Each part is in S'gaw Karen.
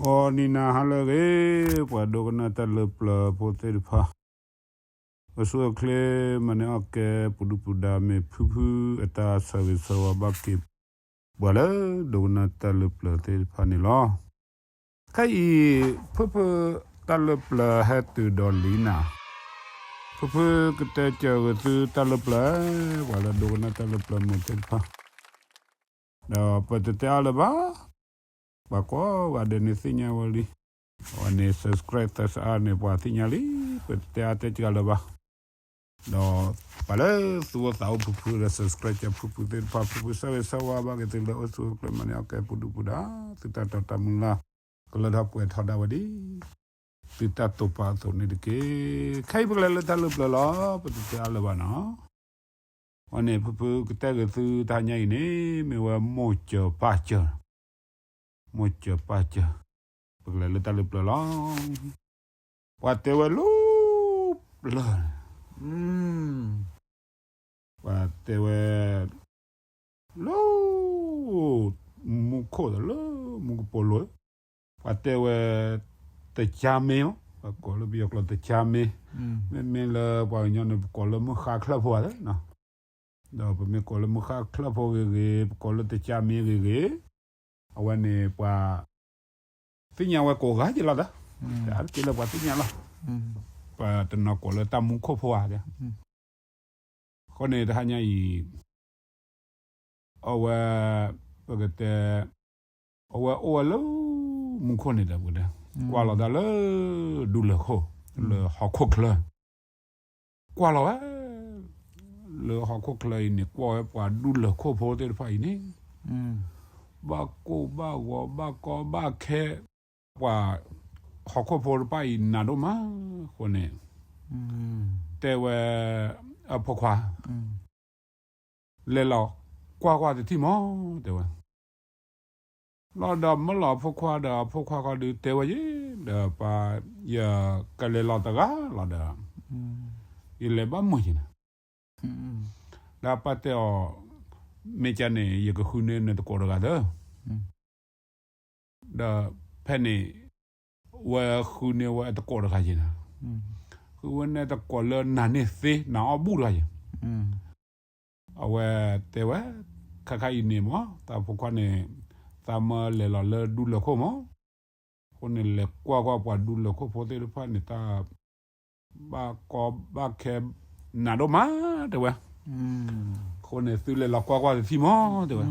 ဂီၤနံၤနၤဟါလၢအဂ့ၤ, ပှၤဒိကနၣ်တၢ်လၢပျၢၤဖိသ့ၣ်တဖၣ်, အိၣ်ဆူၣ်အိၣ်ချ့ မၤန့ၢ်အီၣ်ကဲ ပူၤဒုၣ်ပူၤဒါ မ့ၢ်ဖုဖုအတၢ်ဆၢဂ့ၤဆၢဝါဘၣ်က့ၤ ပှၤလၢဒိကနၣ်တၢ်လၢပျၢၤသ့ၣ်တဖၣ်န့ၣ်လီၤ. ခဲအံၤ ဖုဖုတၢ်လၢပျၢၤဟဲတုၤဒီးလံနၤ, ဖုဖုကတဲစၢၤဂ့ၤသုတၢ်လၢပျၢၤ, ပှၤလၢဒိကနၣ်တၢ်လၢပျၢၤမုာ်သ့ၣ်တဖၣ်, ဒီးပတတဲအါလၢၤဘၣ်, ပှၤကိးဂၤဒဲးန့ၣ်သ့ၣ်ညါဝဲလံ, အဝဲန့ၣ် subscribe သၢစအါန့ၣ် ပှၤသ့ၣ်ညါလံ, ပတတဲအါတဲစှၤလၢၤဘၣ်. ဒီးပှၤလၢသူၣ်အိၣ်သးအိၣ်ဖုဖုဒီး subscribe စၢၤဖုဖုသ့ၣ်တဖၣ်, ဖုဖုဆၢဂ့ၤဆၢဝါဘၣ်က့ၤသုလၢအိၣ်ဆူၣ်အိၣ်ချ့ မၤန့ၢ်အီၣ်ကဲ ပူၤဒုၣ်ပူၤဒါ, သုတၢ်တီတၢ်မုၢ်လၢ် ကလၢထီၣ်ပှဲၤထီၣ်ဒၣ်ဝဲဒ် သုတၢ်တိာ်ပာ်အသိးန့ၣ်တက့ၢ်. ခဲအံၤပကလဲၤလၢတၢ်လၢပျၢၤလီၤ, ပတတဲအါလၢၤဘၣ်နီၤ. အဝဲန့ၣ် ဖုဖုကတဲဂ့ၤသုတဟါညါအံၤန့ၣ် မ့ၢ်ဝဲမိၢ်စၢၤပၢ်စၢၤ, မိၢ်စၢၤပၢ်စၢၤ, ပကလဲၤလၢတၢ်လၢပျၢၤလီၤ. ပှၤတဲဝဲလၢပျၢၤ, ပှၤတဲဝဲ လၢ မူခိၣ်ဒီးလၢမူကပိာ်လိၤ, ပှၤတဲဝဲ တကါမ့ၢ်, ပှၤကိးလၢပယီၤကျိာ်တကါမ့ၢ်, မ့မ့ၢ်လၢပှၤကညီန့ၣ် ပကိးလၢမုၢ်ဃါချၢၣ်ဖိဧါ, ဒီးပမ့ၢ်ကိးလၢမုၢ်ဃါချၢၣ်ဖိဂ့ၤဂ့ၤ, ပကိးလၢတကါမ့ၢ်ဂ့ၤဂ့ၤ, အဝဲန့ၣ်ပှၤ သ့ၣ်ညါဝဲကိးဂၤက့ၤလီၤဒီး, တၢ်တက့ၢ်လၢပှၤသ့ၣ်ညါလီၤ, ပှၤတနီၤကိးလၢတၢ်မူခိၣ်ဖိဧါ, အဃိန့ၣ်တဟါညါအံၤ အဝဲ ပကတဲ အဝဲအိၣ်ဝဲလၢ မူခိၣ်န့ၣ်ဒီး ပကတဲ ကွၢ်လီၤတၢ်လၢ ဒူလၢၢ်ခိၣ် လၢဟီၣ်ခိၣ်ချၢ, ကွၢ်လီၤဝဲ လၢဟီၣ်ခိၣ်ချၢအံၤန့ၣ် ကွၢ်ဝဲပှၤဒူလၢၢ်ခိၣ်ဖိသ့ၣ်တဖၣ်အံၤန့ၣ် ဘၣ်ကိၢ်ဘၣ်ဂီၤ ဘၣ်ကီဘၣ်ခဲ ပှၤ ဟီၣ်ခိၣ်ဖိတဖၣ်အံၤနးဒိၣ်မးအဃိန့ၣ် တဲဝဲ အဖိခွါ လဲၤလီၤကွၢ်ကွၢ်တထံၣ်မး တဲဝဲ, လီၤဒီးမၢလီၤအဖိခွါဒီး အဖိခွါခီဒုးတဲဝဲယဲ ဒီးပၢ် ယကလဲၤလီၤတဂၤလီၤဒီး ယလဲၤဘၣ်မုာ်ယဲန့ၣ်, ဒီးပၢ်တဲအီၤ မ့ၢ်ကန့ၣ် ယကဃုန့ၢ်နတကိးတဂၤသၢ ဒီးဖဲန့ၣ် ဝဲဃုန့ၢ်ဝဲအတကိးတဂၤယဲန့ၣ်, ဃုဝဲန့ၣ်တကိးလၢနၤန့ၢ်သ့ နၤအီၣ်ဘူၣ်တဂၤယဲ, အဝဲတဲဝဲ ခါခါအံၤန့ၣ်မး တၢ်ဖိခွါန့ၣ် သးမၢလဲၤလီၤလၢဒူလၢၢ်ခိၣ်မး, အဃိန့ၣ် လဲၤကွၢ်ကွၢ်ပှၤဒူလၢၢ်ခိၣ်ဖိသ့ၣ်တဖၣ်န့ၣ် တၢ် ဘၣ်ကီဘၣ်ခဲ နးဒိၣ်မး တဲဝဲ, အဃိန့ၣ် သုလဲၤလီၤကွၢ်ကွၢ်တထံၣ်မး တဲဝဲ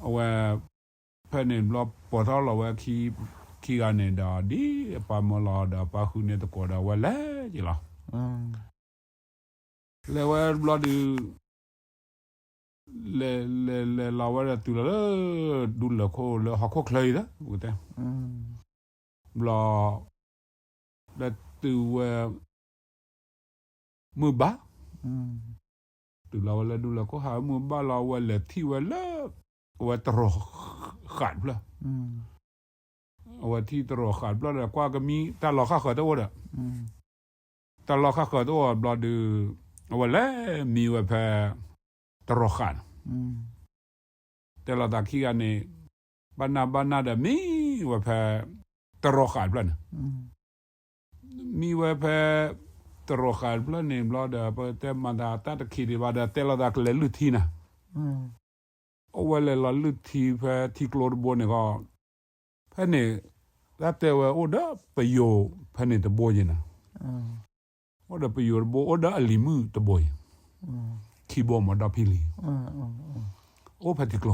အဝဲ ဖဲန့ၣ်ဘျီပိာ်ထီၣ်လီၤဝဲ ခံဂၤန့ၣ်ဒီး ဒ်အပၢ်မၢလီၤဒီး ပၢ်ဃုန့ၢ်တကိးဒီး အဝဲလဲၤက့ၤလီၤ. လဲၤဝဲဘျီဒုး လဲၤလဲၤလဲၤလီၤဝဲဒီးတုၤလီၤလၢ ဒူလၢၢ်ခိၣ်လၢဟီၣ်ခိၣ်ချၢအံၤဒီး ပကတဲ ဘျီ ဒီးတုၤဝဲ မုၢ်ဘၣ်, တုၤလီၤဝဲလၢဒူလၢၢ်ခိၣ် ဟးမုၢ်ဘၣ်လီၤ အဝဲလဲၤထံၣ်ဝဲလၢ အဝဲတရီးဃာ်တဖျၢၣ်, အဝဲထံၣ်တရီးဃာ်တဖျၢၣ်ဒီး ကွၢ်ကမံ တၢ်လီၤဃၣ်ဃၢၤတအိၣ်ဒီး တၢ်လီၤဃၣ်ဃၢၤတအိၣ်ဘျီဒုး အဝဲလဲၤမံဝဲဖဲ တရီးဃာ်န့ၣ်, တဲလီၤသးခံဂၤန့ၣ် ဘၣ်နၢ်ဘၣ်နၢ်ဒီးမံဝဲဖဲ တရီးဃာ်တဖျၢၣ်န့ၣ်, မံဝဲဖဲ တရီးဃာ်တဖျၢၣ်န့ၣ်ဘျီဒီး ပတဲမၤသးတၢ်တခံးဒံးဘၣ်ဒီး တဲလီၤသးကလဲၤလုၢ်ထံန့ၣ်, အိၣ်ဝဲလဲၤလီၤလုၢ်ထံဖဲထံကျိတဘိန့ၣ်ဃီ ဖဲန့ၣ် တၢ်တဲဝဲအိၣ်ဒီးပယိၤဖဲန့ၣ်တဘိယဲန့ၣ်, အိၣ်ဒီးပယိၤတဘိ အိၣ်ဒီးအလံၤမုၣ်တဘိယဲ, ခံဘိမးဒီဖံလံ, အိၣ်ဖဲထံကျိ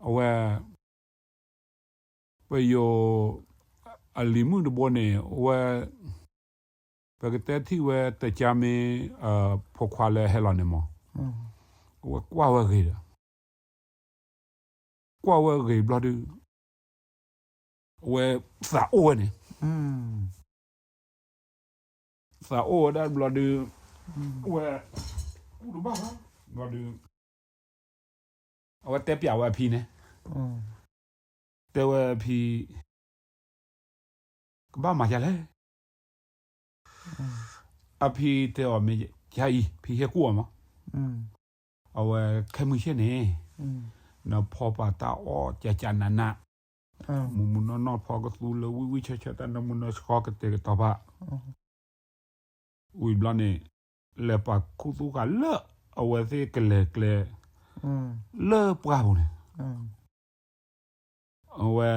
အဝဲ ပယိၤ အလံၤမုၣ်တဘိန့ၣ် အဝဲ ပကတဲထံၣ်ဝဲတကါမ့ၢ် ဖိခွါလၢဟဲလီၤန့ၣ်မး, အဝဲကွၢ်ဝဲဂ့ၤဒီး ကွၢ်ဝဲဂ့ၤဘျီဒုး အဝဲသးအိၣ်ဝဲန့ၣ် သးအိၣ်ဝဲဒၣ်ဘျီဒုး အဝဲ ကူတဘၣ်ဘၣ် ဘျီဒုး အဝဲတဲပျးဝဲအဖံန့ၣ်, တဲဝဲအဖံ ကဘၣ်မၤယၤလဲၣ်, အဖံတဲအီၤမ့ၢ်ယၤအံၤ ဖံဟဲကူအီၤမး, အဝဲခဲမုၢ်ဆ့ၣ်န့ၣ် နဖီပာ်တၢ်အီၣ်ကကနးနး, မုၢ်မုၢ်နီၢ်နီၢ်ဖီကသူလၢဝံၣ်ဝံၣ်ဆၢဆၢတၢ်နၢမူနီၢ်ဆှီကတဲာ်ကတီၤပာ် ဝံၤဘျီန့ၣ် လဲၤပာ်ခူသူၣ်ဃာ်လၢအဝဲသ့ၣ်ကလဲၤကျဲ လၢပှၢ်ပူၤန့ၣ် အဝဲ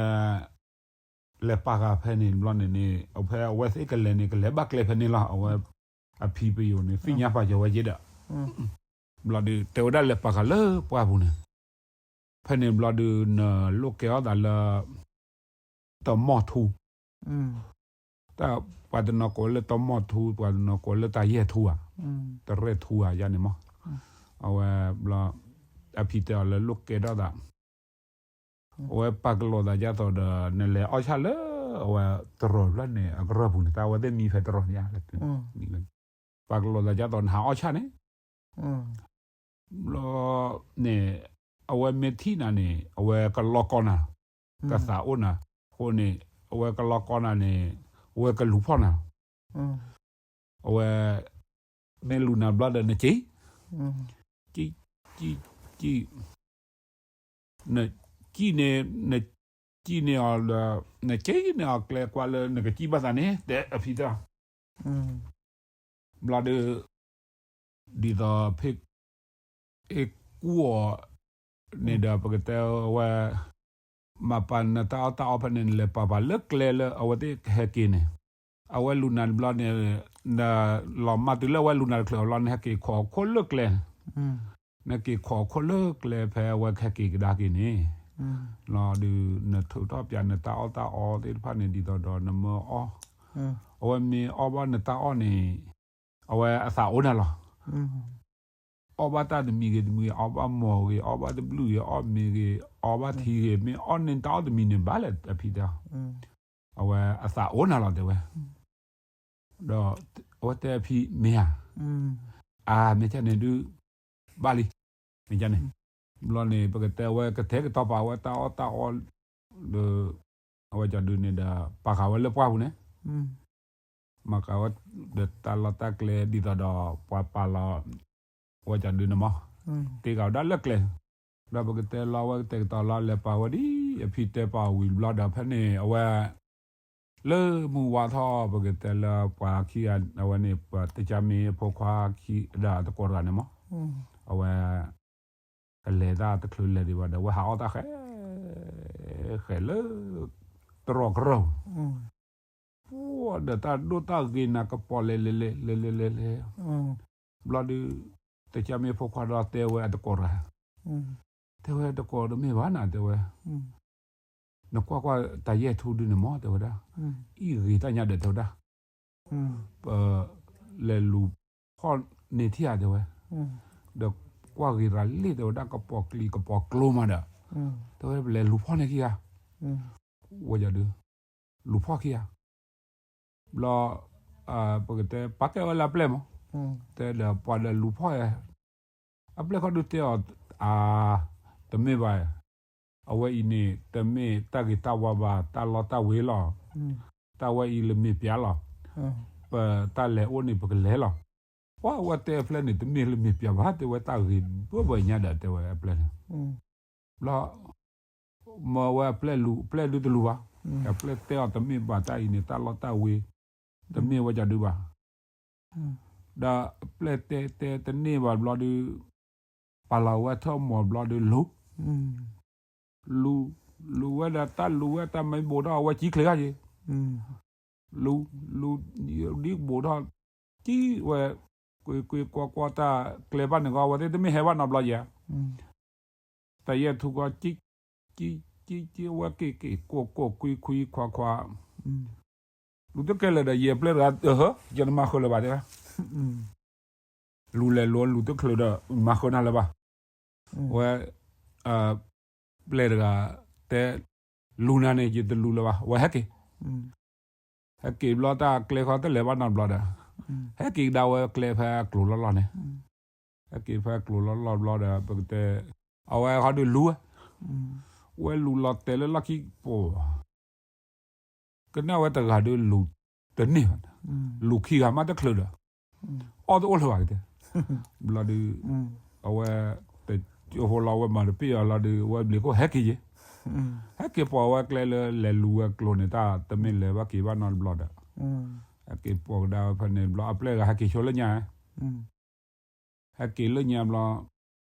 လဲၤပာ်ဃာ်ဖဲန့ၣ်ဘျီန့ၣ်န့ၣ် ဖဲအဝဲသ့ၣ်ကလဲၤန့ၣ် ကလဲၤဘၣ်ကျဲဖဲန့ၣ်လီၤ. အဝဲအဖံပယိၤန့ၣ် သ့ၣ်ညါပာ်စၢၤဝဲယဲဒီး ဘျီဒုး တဲဝဲဒၣ်လဲၤပာ်ဃာ်လၢပှၢ်ပူၤန့ၣ် ဖဲန့ၣ်ဘျီဒုး နလိၣ်ကဲထီၣ်သးလၢ တမီၢ်ထူ တၢ်ပှၤတနီၤကိးလၢတမီၢ်ထူ ပှၤတနီၤကိးလၢတၢ်ယဲၢ်ထူဧါ, တရဲၣ်ထူဧါယါန့ၣ်မး, အဝဲဘျီ အဖံတဲအီၤလၢလိၣ်ကဲထီၣ်သး, အဝဲပာ်ကလိာ်သးဒ်သိးဒီး နလဲၤအီၣ်ဆၣ်လၢ အဝဲတရီးဖျၢၣ်န့ၣ် အကရၢၢ်ပူၤန့ၣ် တၢ်အဝဲသ့ၣ်မံဖဲတရီးန့ၣ်ဧါ, ပာ်ကလိာ်သးဒ်သိးနဟးအီၣ်ဆၣ်န့ၣ် ဘျီန့ၣ် အဝဲမ့ၢ်ထံၣ်နၤန့ၣ် အဝဲကလီကီနၤ, ကသးအိၣ်နၤ, အဃိန့ၣ် အဝဲကလီကီနၤန့ၣ် အဝဲကလူၤဖီၣ်နၤ, အဝဲ မ့ၢ်လူၤနၤဘျီဒီးနက့ၤ, က့ၤ, က့ၤ, က့ၤ, နကံၣ်န့ၣ်, နကံၣ်န့ၢ်အီၤဒီး နက့ၤန့ၢ်အီၤကျဲကွၢ်လၢနကစံၣ်ဘၣ်သးန့ၣ် တဲအဖံတဲ ဘျီဒီး ဒ်သိးဖဲ အ့ၣ်ကူအီၤန့ၣ်ဒီး ပကတဲဝဲ မၤပာ်နတၢ်အီၣ်တၢ်အီဖဲန့ၣ် နလဲၤပာ်ပာ်လၢကျဲလၢအဝဲသ့ၣ်ကဟဲက့ၤန့ၣ်, အဝဲလူၤနၤတဘျီန့ၣ် နလီၤမၢ်တုၤလၢအဝဲလူၤနၤတချုးအဘျီ နဟဲက့ၤခိးအခိၣ်လၢကျဲ, နက့ၤခိးအခိၣ်လၢကျဲဖဲအဝဲကဟဲက့ၤကဒါက့ၤန့ၣ်, လီၤဒုး နထုးထီၣ်ပၠးနတၢ်အီၣ်တၢ်အီသ့ၣ်တဖၣ်န့ၣ် ဒ်သိးဒီးနမၢအီၣ်, အဝဲမ့ၢ်အီၣ်ဘၣ်နတၢ်အီၣ်န့ၣ် အဝဲအသးအိၣ်နၤလီၤ. အီၣ်ဘၣ်တၢ်တမံၤဂ့ၤတမံၤဂ့ၤ, အီၣ်ဘၣ်မီၤဂ့ၤ, အီၣ်ဘၣ်တဘျုးဂ့ၤ, အီၣ်မ့ၤဂ့ၤ, အီၣ်ဘၣ်ထံဂ့ၤ, မ့ၢ်အီၣ်န့ၢ်နတၢ်အီၣ်တမံၤန့ၣ်ဘၣ်လဲၣ် အဖံတဲ, အဝဲအသးအိၣ်နၤလီၤတဲဝဲ, ဒီးအဝဲတဲအဖံမ့ၢ်ဧါ, အါ မ့ၢ်ကန့ၣ်ဒုး ဘၣ်လံ, မ့ၢ်ကန့ၣ်, ဘျီန့ၣ် ပကတဲဝဲကတဲာ်ကတီၤပာ်ဝဲတၢ်အီၣ်တၢ်အီ ဒီး အဝဲကဒုးန့ၣ်ဒီး ပာ်ဃာ်ဝဲလၢပှၢ်ပူၤန့ၣ် မၤဃာ်ဝဲဒီးတၢ်လီၢ်တၢ်ကျဲဒ်သိးဒီးပှၤပာ်လီၤ ဝဲကဒုးန့ၣ်မး, တ့ဃာ်ဝဲဒၣ်လၢကျဲ, ဒီးပကတဲလီၤဝဲကတဲာ်ကတီၤလီၤ လဲၤပာ်ဝဲဒ်အဖံတဲပာ်ဝံၤဘျီဒီး ဖဲန့ၣ်အဝဲ လၢမုၢ်ဝါထီၣ် ပကတဲလၢပှၤခံဂၤ အဝဲန့ၣ် ပှၤတၢ်မ့ၢ်အဖိခွါခံဒီးတကိးတဂၤန့ၣ်မး, အဝဲ ကလဲၤတၢ်တချုးလဲၤဒံးဘၣ်ဒီး အဝဲဟးအီၣ်တၢ်ဃဲ ဃဲလၢ တရီးကရၢၢ် ဒီးတၢ်ဒိၣ်တၢ်ဂ့ၤနၤကပီၤလဲၤလဲၤလဲၤလဲၤလဲၤလဲၤလဲၤ, ဘျီဒုး တၢ်မ့ၢ်ဖိခွါဒီးတဲဝဲအတကိးတဂၤ, တဲဝဲတကိးတမ့ၢ်ဘၣ်နၤ တဲဝဲ နကွၢ်ကွၢ်တၢ်ယဲၢ်ထူဒုန့ၣ်မး တဲဝဲဒၣ်, အံၣ်ဂ့ၤတၢ်ညါဒီး တဲဝဲဒၣ်, ပ လဲၤလူၤဖီၣ်န့ၢ်ထံၣ်ဧါ တဲဝဲ, ဒီးကွၢ်ဂ့ၤရၤလ့ၣ် တဲဝဲဒၣ် ကပီၤကျံကပီၤကျိမးဒီး, တဲဝဲ ပလဲၤလူၤဖီၣ်န့ၢ်ခံဂၤ, ဝဲဒုး လူၤဖီၣ်ခံဂၤ ဘျီ ပကတဲ ပာ်ကဲဝဲလၢအပျဲၢ်မး, တဲဒီးပှၤဒီးလူၤဖီၣ်ဧါ, အပျဲၢ်ခီဒုးတဲအီၤ, အါ, တမ့ၢ်ဘၣ်, အဝဲအံၤန့ၣ် တမ့ၢ်တၢ်ဂ့ၤတၢ်ဝါဘၣ် တၢ်လီတၢ်ဝ့ၤလီၤ, တၢ်ဝဲအံၤလၢမ့ၢ်ပျၢ်လီၤ, ပတၢ်လဲၤအိၣ်န့ၣ် ပကလဲၤလီၤ, ပှၤအဝဲတဲအပျဲၢ်န့ၣ် တမ့ၢ်လၢမ့ၢ်ပျၢ်ဘၣ် တဲဝဲတၢ်ဂ့ၤဘၣ်ဘၣ်ညါဒီး တဲဝဲအပျဲၢ်န့ၣ်, ဘျီ မ့ၢ်ဝဲအပျဲၢ်လူၤ အပျဲၢ်ဒုးတလူၤဘၣ်, အပျဲၢ်တဲအီၤတမ့ၢ်ဘၣ်တၢ်အံၤန့ၣ် တၢ်လီတၢ်ဝ့ၤ, တမ့ၢ်ဝဲကဒုဘၣ်, ဒီးအပျဲၢ်တဲတဲတန့ၢ်ဘၣ်ဘျီဒုး, ပာ်လီၤဝဲထၢၣ်မီၤဘျီဒုးလူၤ, လူၤ, လူၤဝဲဒီးတၢ်လူၤဝဲတၢ်မ့ၢ်ဘိးထီၣ်အဝဲကံချ့ဂၤက့ၤ, လူၤ, လူၤ, ဒ်ဘိးထီၣ်, ကံဝဲ, ကွ့ကွ့ကွီကွီတၢ်ကျဲဘၣ်န့ၣ်ဂီၢ် အဝဲသ့ၣ်တမ့ၢ်ဟဲဘၣ်နီတဘျီယဲၢ် တၢ်ယဲၢ်ထူကီ ကံ, ကံ, ကံ, ကံ, အဝဲက့ၤက့ၤ ကိးကိးကွံခွံခွါခွါ, လူၤတကဲလၢာ်ဒီး ယဲၢ်ပျဲၢ်တဂၤ, ယတမၤဃုာ်လၢၤဘၣ်တဲ, လူၤလဲၤလူၤ လူၤတချုးဒီး မၤဃုာ်နၤလၢၤဘၣ်, ဝဲ, ပျဲၢ်တဂၤ, တဲ, လူၤနၤန့ၣ် ယတလူၤလၢၤဘၣ် ဝဲဟဲက့ၤ ဟဲက့ၤဘျီတၢ်ကျဲခီတလဲၤဘၣ်နီတဘျီဒီး, ဟဲက့ၤကဒါဝဲကျဲဖဲအကျိၤလီၢ်လီၢ်န့ၣ်, ဟဲက့ၤဖဲအကျိၤလီၢ်လီၢ်ဘျီဒီး ပကတဲ, အဝဲဟီဒုးလူၤဝဲ, ဝဲလူၤလီၤတဲာ်လၢလီၢ်ခံပူၤ, ကနၣ်ဝဲတဂၤဒုးလူၤတန့ၢ်ဘၣ်, လူၤခံဂၤမးတချုးဒီး, အီၣ်တအိၣ်လၢၤဘၣ်ကတဲ, ဘျီဒုး, အဝဲ, တ ဟိလီၤဝဲမၤတပ့ၢ်အီၤလီၤဒီး ဝဲဘျံးခိၣ်ဟဲက့ၤယ့ၣ်, ဟဲက့ၤပိာ်ဝဲကျဲလၢလဲၤလူၤဝဲကျိၤန့ၣ် တၢ်တမ့ၢ်လဲၤဘၣ်က့ၤဘၣ်နီတဘျီဒီး ဟဲက့ၤပိာ်ကဒါဝဲဖဲန့ၣ်ဘျီ အပျဲၢ်ဂၤဟဲက့ၤဆိလၢညါ ဟဲက့ၤလၢညါဘျီ,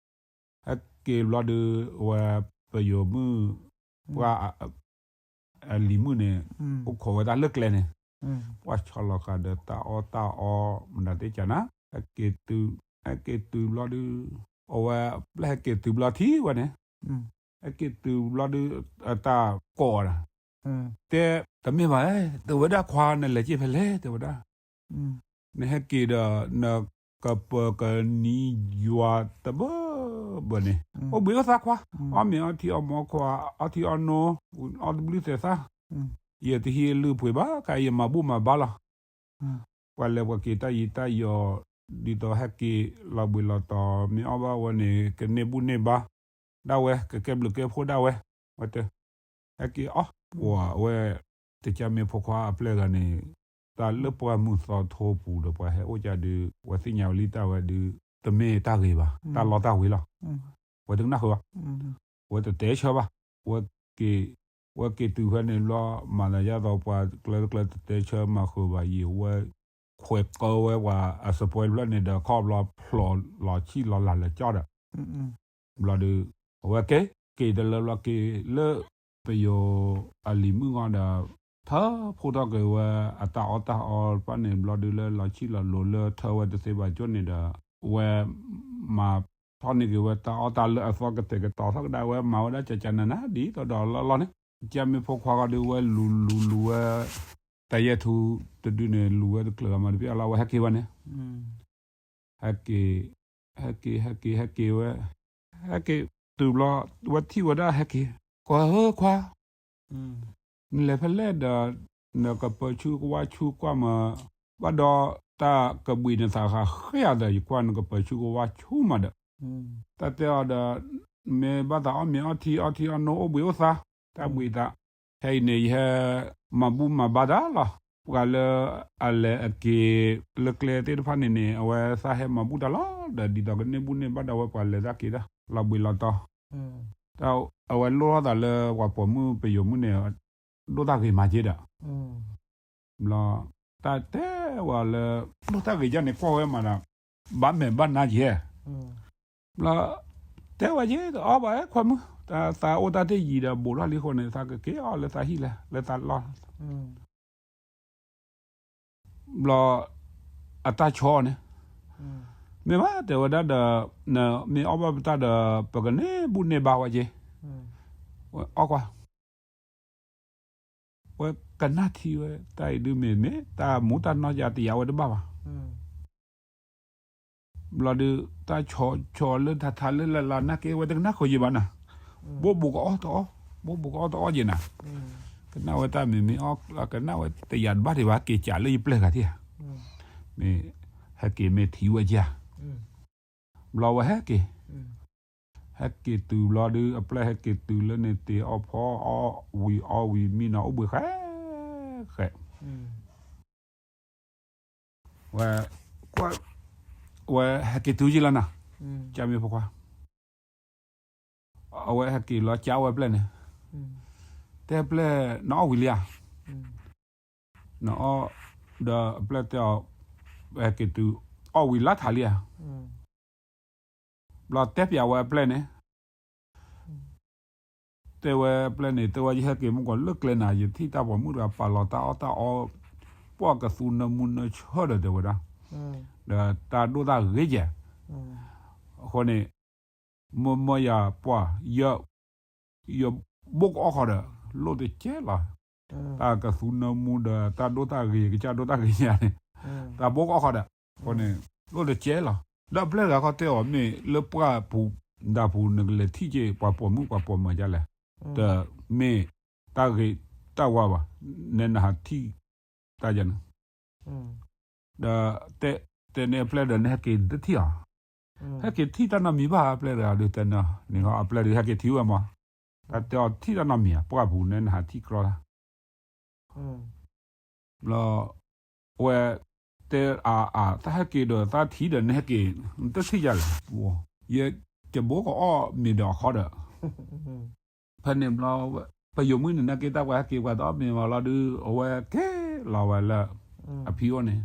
ဟဲက့ၤဘျီဒီး အဝဲပယိၤမုၣ် ပှၢ် အလံၤမုၣ်န့ၣ် အိၣ်ခိးဝဲတၢ်လၢကျဲန့ၣ်, ပှၢ်ဆီလီၤဃာ်ဒီးတၢ်အီၣ်တၢ်အီ မတၤသ့ၣ်ကနၤ, ဟဲက့ၤတုၤဘျီဒီး အဝဲပျဲၢ်ဟဲက့ၤတုၤဘျီထံၣ်ဝဲန့ၣ်, ဟဲက့ၤတုၤဘျီဒီး အတၢ်ကိးဒီး တဲ တမ့ၢ်ဘၣ်, တဲဝဲဒၣ်ခွါနလဲၤက့ၤဖဲလဲၣ် တဲဝဲဒၣ် နဟဲက့ၤဒီး နကပၢၤကနံၤယွၤတဘၢဘၢန့ၣ် အိၣ်ဘှံးအိၣ်သါခွါ, အီၣ်မ့ၤအီထံအီမိခွါ, အီထံအီနိ, အီတဘျုးသဲးသၣ်, ယတဟံးလုၢ်ပှ့ၤဘၣ် ခါယမၤဘူၣ်မၤဘါလီၤ. ပှၤလဲၤပှၤက့ၤတၢ်ယံၤတၢ်ယီၤ ဒ်သိးဟဲက့ၤလီၤဘှံးလီၤတီၤ မ့ၢ်အီၣ်ဘၣ်ဝဲန့ၣ် ကန့ၢ်ဘူၣ်န့ၢ်ဘါဒၣ်ဝဲ ကကဲဘျုးကဲဖှိၣ်ဒၣ်ဝဲ, ဝဲတ ဟဲက့ၤအီၣ်ပှၤဝဲ တကၢ်မ့ၢ်ဖိခွါအပျဲၢ်ဂၤန့ၣ် တၢ်လၢပှၢ်မုၢ်သီထိပူၤဒီးပှၤဟဲအိၣ်ကဒီး ဝဲသ့ၣ်ညါဝဲလံတၢ်ဝဲဒီး တမ့ၢ်တၢ်ဂ့ၤဘၣ် တၢ်လီတၢ်ဝ့ၤလီၤ. ဝဲတကနၣ်ဃုာ်ဘၣ်, ဝဲတတဲဆၢဘၣ်, ဝဲက့ၤ ဝဲက့ၤတုၤဖဲန့ၣ်ဘျီ မၤသးဒ်သိးပှၤကျၢၤတကျၢၤတတဲဆၢမၤဃုာ်ဘၣ်ယံၤ ဝဲခွဲးကၢဝဲပှၤအစပွဲတဖျၢၣ်န့ၣ်ဒီး ခီၣ်ဘျီဖျိးလီၤဆံၣ်လီၤလၢ်လၢကၠီၣ်ဒီး ဘျီဒီး အဝဲက့ၤ က့ၤတလၢဘျီက့ၤလၢ ပယိၤအလံၤမုၣ်ဂီၢ်ဒီး ထၢဖှိၣ်ထီၣ်က့ၤဝဲအတၢ်အီၣ်တၢ်အီတဖၣ်န့ၣ် ဘျီဒုးလၢလီၤဆံၣ်လီၤလိၤလၢထၢဝဲတသ့ဘၣ်ကၠိန့ၣ်ဒီး ဝဲမၤထီၣ်န့ၢ်က့ၤဝဲတၢ်အီၣ်တၢ်လၢအသီကတဲာ်ကတီၤထီၣ်ကဒါဝဲ မၤဝဲဒၣ်ကကနန ဒ်သိးဒီးလီၢ်လီၢ်န့ၣ် ကမ့ၢ်ဖိခွါဂီၢ်ဒုးဝဲလူၤလူၤလူၤဝဲ တၢ်ယဲၢ်ထူတဒုန့ၣ် လူၤဝဲတကျၢၤလီၤမၤတပ့ၢ်အလီၢ် ဝဲဟဲက့ၤဝဲန့ၣ် ဟဲက့ၤ ဟဲက့ၤ ဟဲက့ၤ ဟဲက့ၤဝဲ ဟဲက့ၤတုၤဘျီ ဝဲထံၣ်ဝဲဒၣ်ဟဲက့ၤ ကွၢ်ဧၢခွါ နလဲၤဖဲလဲၣ်ဒီး နကပၢၤဆူကဝါဆူကွၢ်မး ဘၣ်ဒီးတၢ်ကဘှံးနသးဃာ်ဃ့ဧါဒီး ယကွၢ်နကပၢၤဆူကဝါဆူမးဒီး တၢ်တဲအီၤဒီး မ့ၢ်ဘၣ်သးအီၣ်မ့ၤအီထံအီထံအီနိအိၣ်ဘှံးအိၣ်သါ တၢ်ဘှံးသး ခဲအံၤန့ၣ် ယဟဲမၤဘူၣ်မၤဘါတၢ်လီၤ. ပှၤလၢအလဲၤအက့ၤလၢကျဲသ့ၣ်တဖၣ်န့ၣ်န့ၣ် အဝဲသးဟဲမၤဘူၣ်တၢ်လီၤ ဒီးဒ်သိးကန့ၢ်ဘူၣ်န့ၢ်ဘါဒၣ်ဝဲ ပှၤလဲၤတၢ်က့ၤတၢ် လီၤဘှံးလီၤတီၤ တၢ်အဝဲလိၣ်ထီၣ်သးလၢပှၤပိာ်မုၣ်ပယိၤမုၣ်န့ၣ် ဒိၣ်တၢ်ဂ့ၤမးက့ဒီး ဘျီ တၢ်တဲဝဲလၢ ဒိၣ်တၢ်ဂ့ၤကန့ၣ် ကွၢ်ဝဲမးဒီး ဘၣ်မဲာ်ဘၣ်နါက့ ဘျီ တဲဝဲက့ တအီၣ်ဘၣ်ခွါမုၣ် သးအိၣ်တၢ်တ့ၢ်ယံၤဒီး ဘူးထီၣ်လံအဃိန့ၣ် သးကက့ၤအီၣ်လၢသးဟံၣ်လဲၣ် လၢသးလီၢ် ဘျီ အတၢ်ဆီန့ၣ် မ့ၢ်ဘၣ်တဲဝဲဒၣ်ဒီး နမ့ၢ်အီၣ်ဘၣ်ပတၢ်ဒီး ပကန့ၢ်ဘူၣ်န့ၢ်ဘါဝဲက့ ဝဲအီၣ်ကွၢ် ဝဲကနၣ်ထံဝဲ တၢ်အံၤဒုးမ့ၢ်မ့ၢ် တၢ်မူတၢ်နီၢ်ယါတယါဝဲတဘၣ်ဘၣ် ဘျီဒုး တၢ်ဆီဆီလၢထးထးလၢလၢ်လၢ် နာ်က့ဝဲတကနၣ်ဃုာ်ယံၤဘၣ်နၤ, ဘိးဘိးကအီၣ်တအီၣ်, ဘိးဘိးကအီၣ်တအီၣ်ယံၤနၤ, ကနၣ်ဝဲတၢ်မ့ၢ်မ့ၢ်အီၣ် ကနၣ်ဝဲတယၤတဘၣ်ဒံးဘၣ် က့ၤကးလၢယပျဲၢ်ဂၤထံၣ်ဧါ, မ့ၢ်ဟဲက့ၤမ့ၢ်ထံၣ်ဝဲယၤ, ဘျီဝဲဟဲက့ၤ ဟဲက့ၤတုၤဘျီဒုး အပျဲၢ်ဟဲက့ၤတုၤလၢန့ၣ် တ့ၢ်အီၣ်ဖီအီၣ်ဝံၤအီၣ်ဝံၤ မံနီၤအိၣ်ဘှံးဃဲဃဲ ဝဲ ကွၢ် ဝဲဟဲက့ၤတုၤယံၤလီၤနၤ, ကၢ်မ့ၢ်ဖိခွါ, အဝဲဟဲက့ၤလီၤကၢ်ဝဲပျဲၢ်န့ၣ်, တဲပျဲၢ် နအီၣ်ဝံၤလံဧါ, နအီၣ် ဒီးအပျဲၢ်တဲအီၤ, ဟဲက့ၤတုၤ အီၣ်ဝံၤလၢထးလံဧါ ဘျီတဲပျးဝဲအပျဲၢ်န့ၣ်, တဲဝဲအပျဲၢ်န့ၣ် တဲဝဲယဟဲက့ၤမုၢ်ကီးလၢကျဲနၤ ယထံၣ်တၢ်ပိာ်မုၣ်တဂၤပာ်လီၤတၢ်အီၣ်တၢ်အီ, ပှၤကသူနၢမူနၢဆၢဒီးတဲဝဲဒၣ်, ဒီးတၢ်ဒိၣ်တၢ်ဂ့ၤကဲ, အဃိန့ၣ် မ့ၢ်မ့ၢ်ယၤပှၤ ယ ယဘိၣ်ကအီၣ်ဃီဒီး လိၣ်တကဲလီၤ, တၢ်ကသူနၢမူဒီးတၢ်ဒိၣ်တၢ်ဂ့ၤ ကစၢ်ဒိၣ်တၢ်ဂ့ၤညါန့ၣ်, တၢ်ဘိၣ်ကအီၣ်ဃီဒီး, အဃိန့ၣ် လိၣ်တကဲလီၤ, ဒီးအပျဲၢ်တဂၤခီတဲအီၤ မ့ၢ်လၢပှၢ်ပူၤဒၢ်ပူၤ နကလဲၤထံၣ်က့ၤ ပှၤပိာ်မုၣ်ပှၤပိာ်မၢၤဒ်လဲၣ်, တမ့ၢ်တၢ်ဂ့ၤတၢ်ဝါဘၣ်, နဲနဟးထံၣ်တၢ်ယၤန့ၣ် ဒီးတဲန့ၢ်အပျဲၢ်ဒီး နဟဲက့ၤတထံၣ်အီၤ, ဟဲက့ၤထံၣ်တၢ်နီတမံၤဘၣ် အပျဲၢ်တဂၤဒုးတဲနၤ, န့ၣ်အပျဲၢ်ဒုးဟဲက့ၤထံၣ်ဝဲမး, တၢ်တဲအီၤထံၣ်တၢ်နီတမံၤဧါ ပှၢ်ပူၤန့ၣ် နဟးထံၣ်ကြီတၢ် ဘျီ ဝဲတဲအါအါ သးဟဲက့ၤဒီး သးထံၣ်ဒီး နဟဲက့ၤ နတထံၣ်ယၤလဲၣ်, ယ ကဘိကအီၣ်မ့ၤဒီးအခီဒီး, ဖဲန့ၣ်ဘျီ ပယိၤမုၣ်န့ၣ် နာ်က့တၢ်ပှၤဟဲက့ၤပှၤတအီၣ်မ့ၤဝဲလီၤဒုး အဝဲက့ၤလီၤဝဲလၢ အဖံအိၣ်န့ၣ်,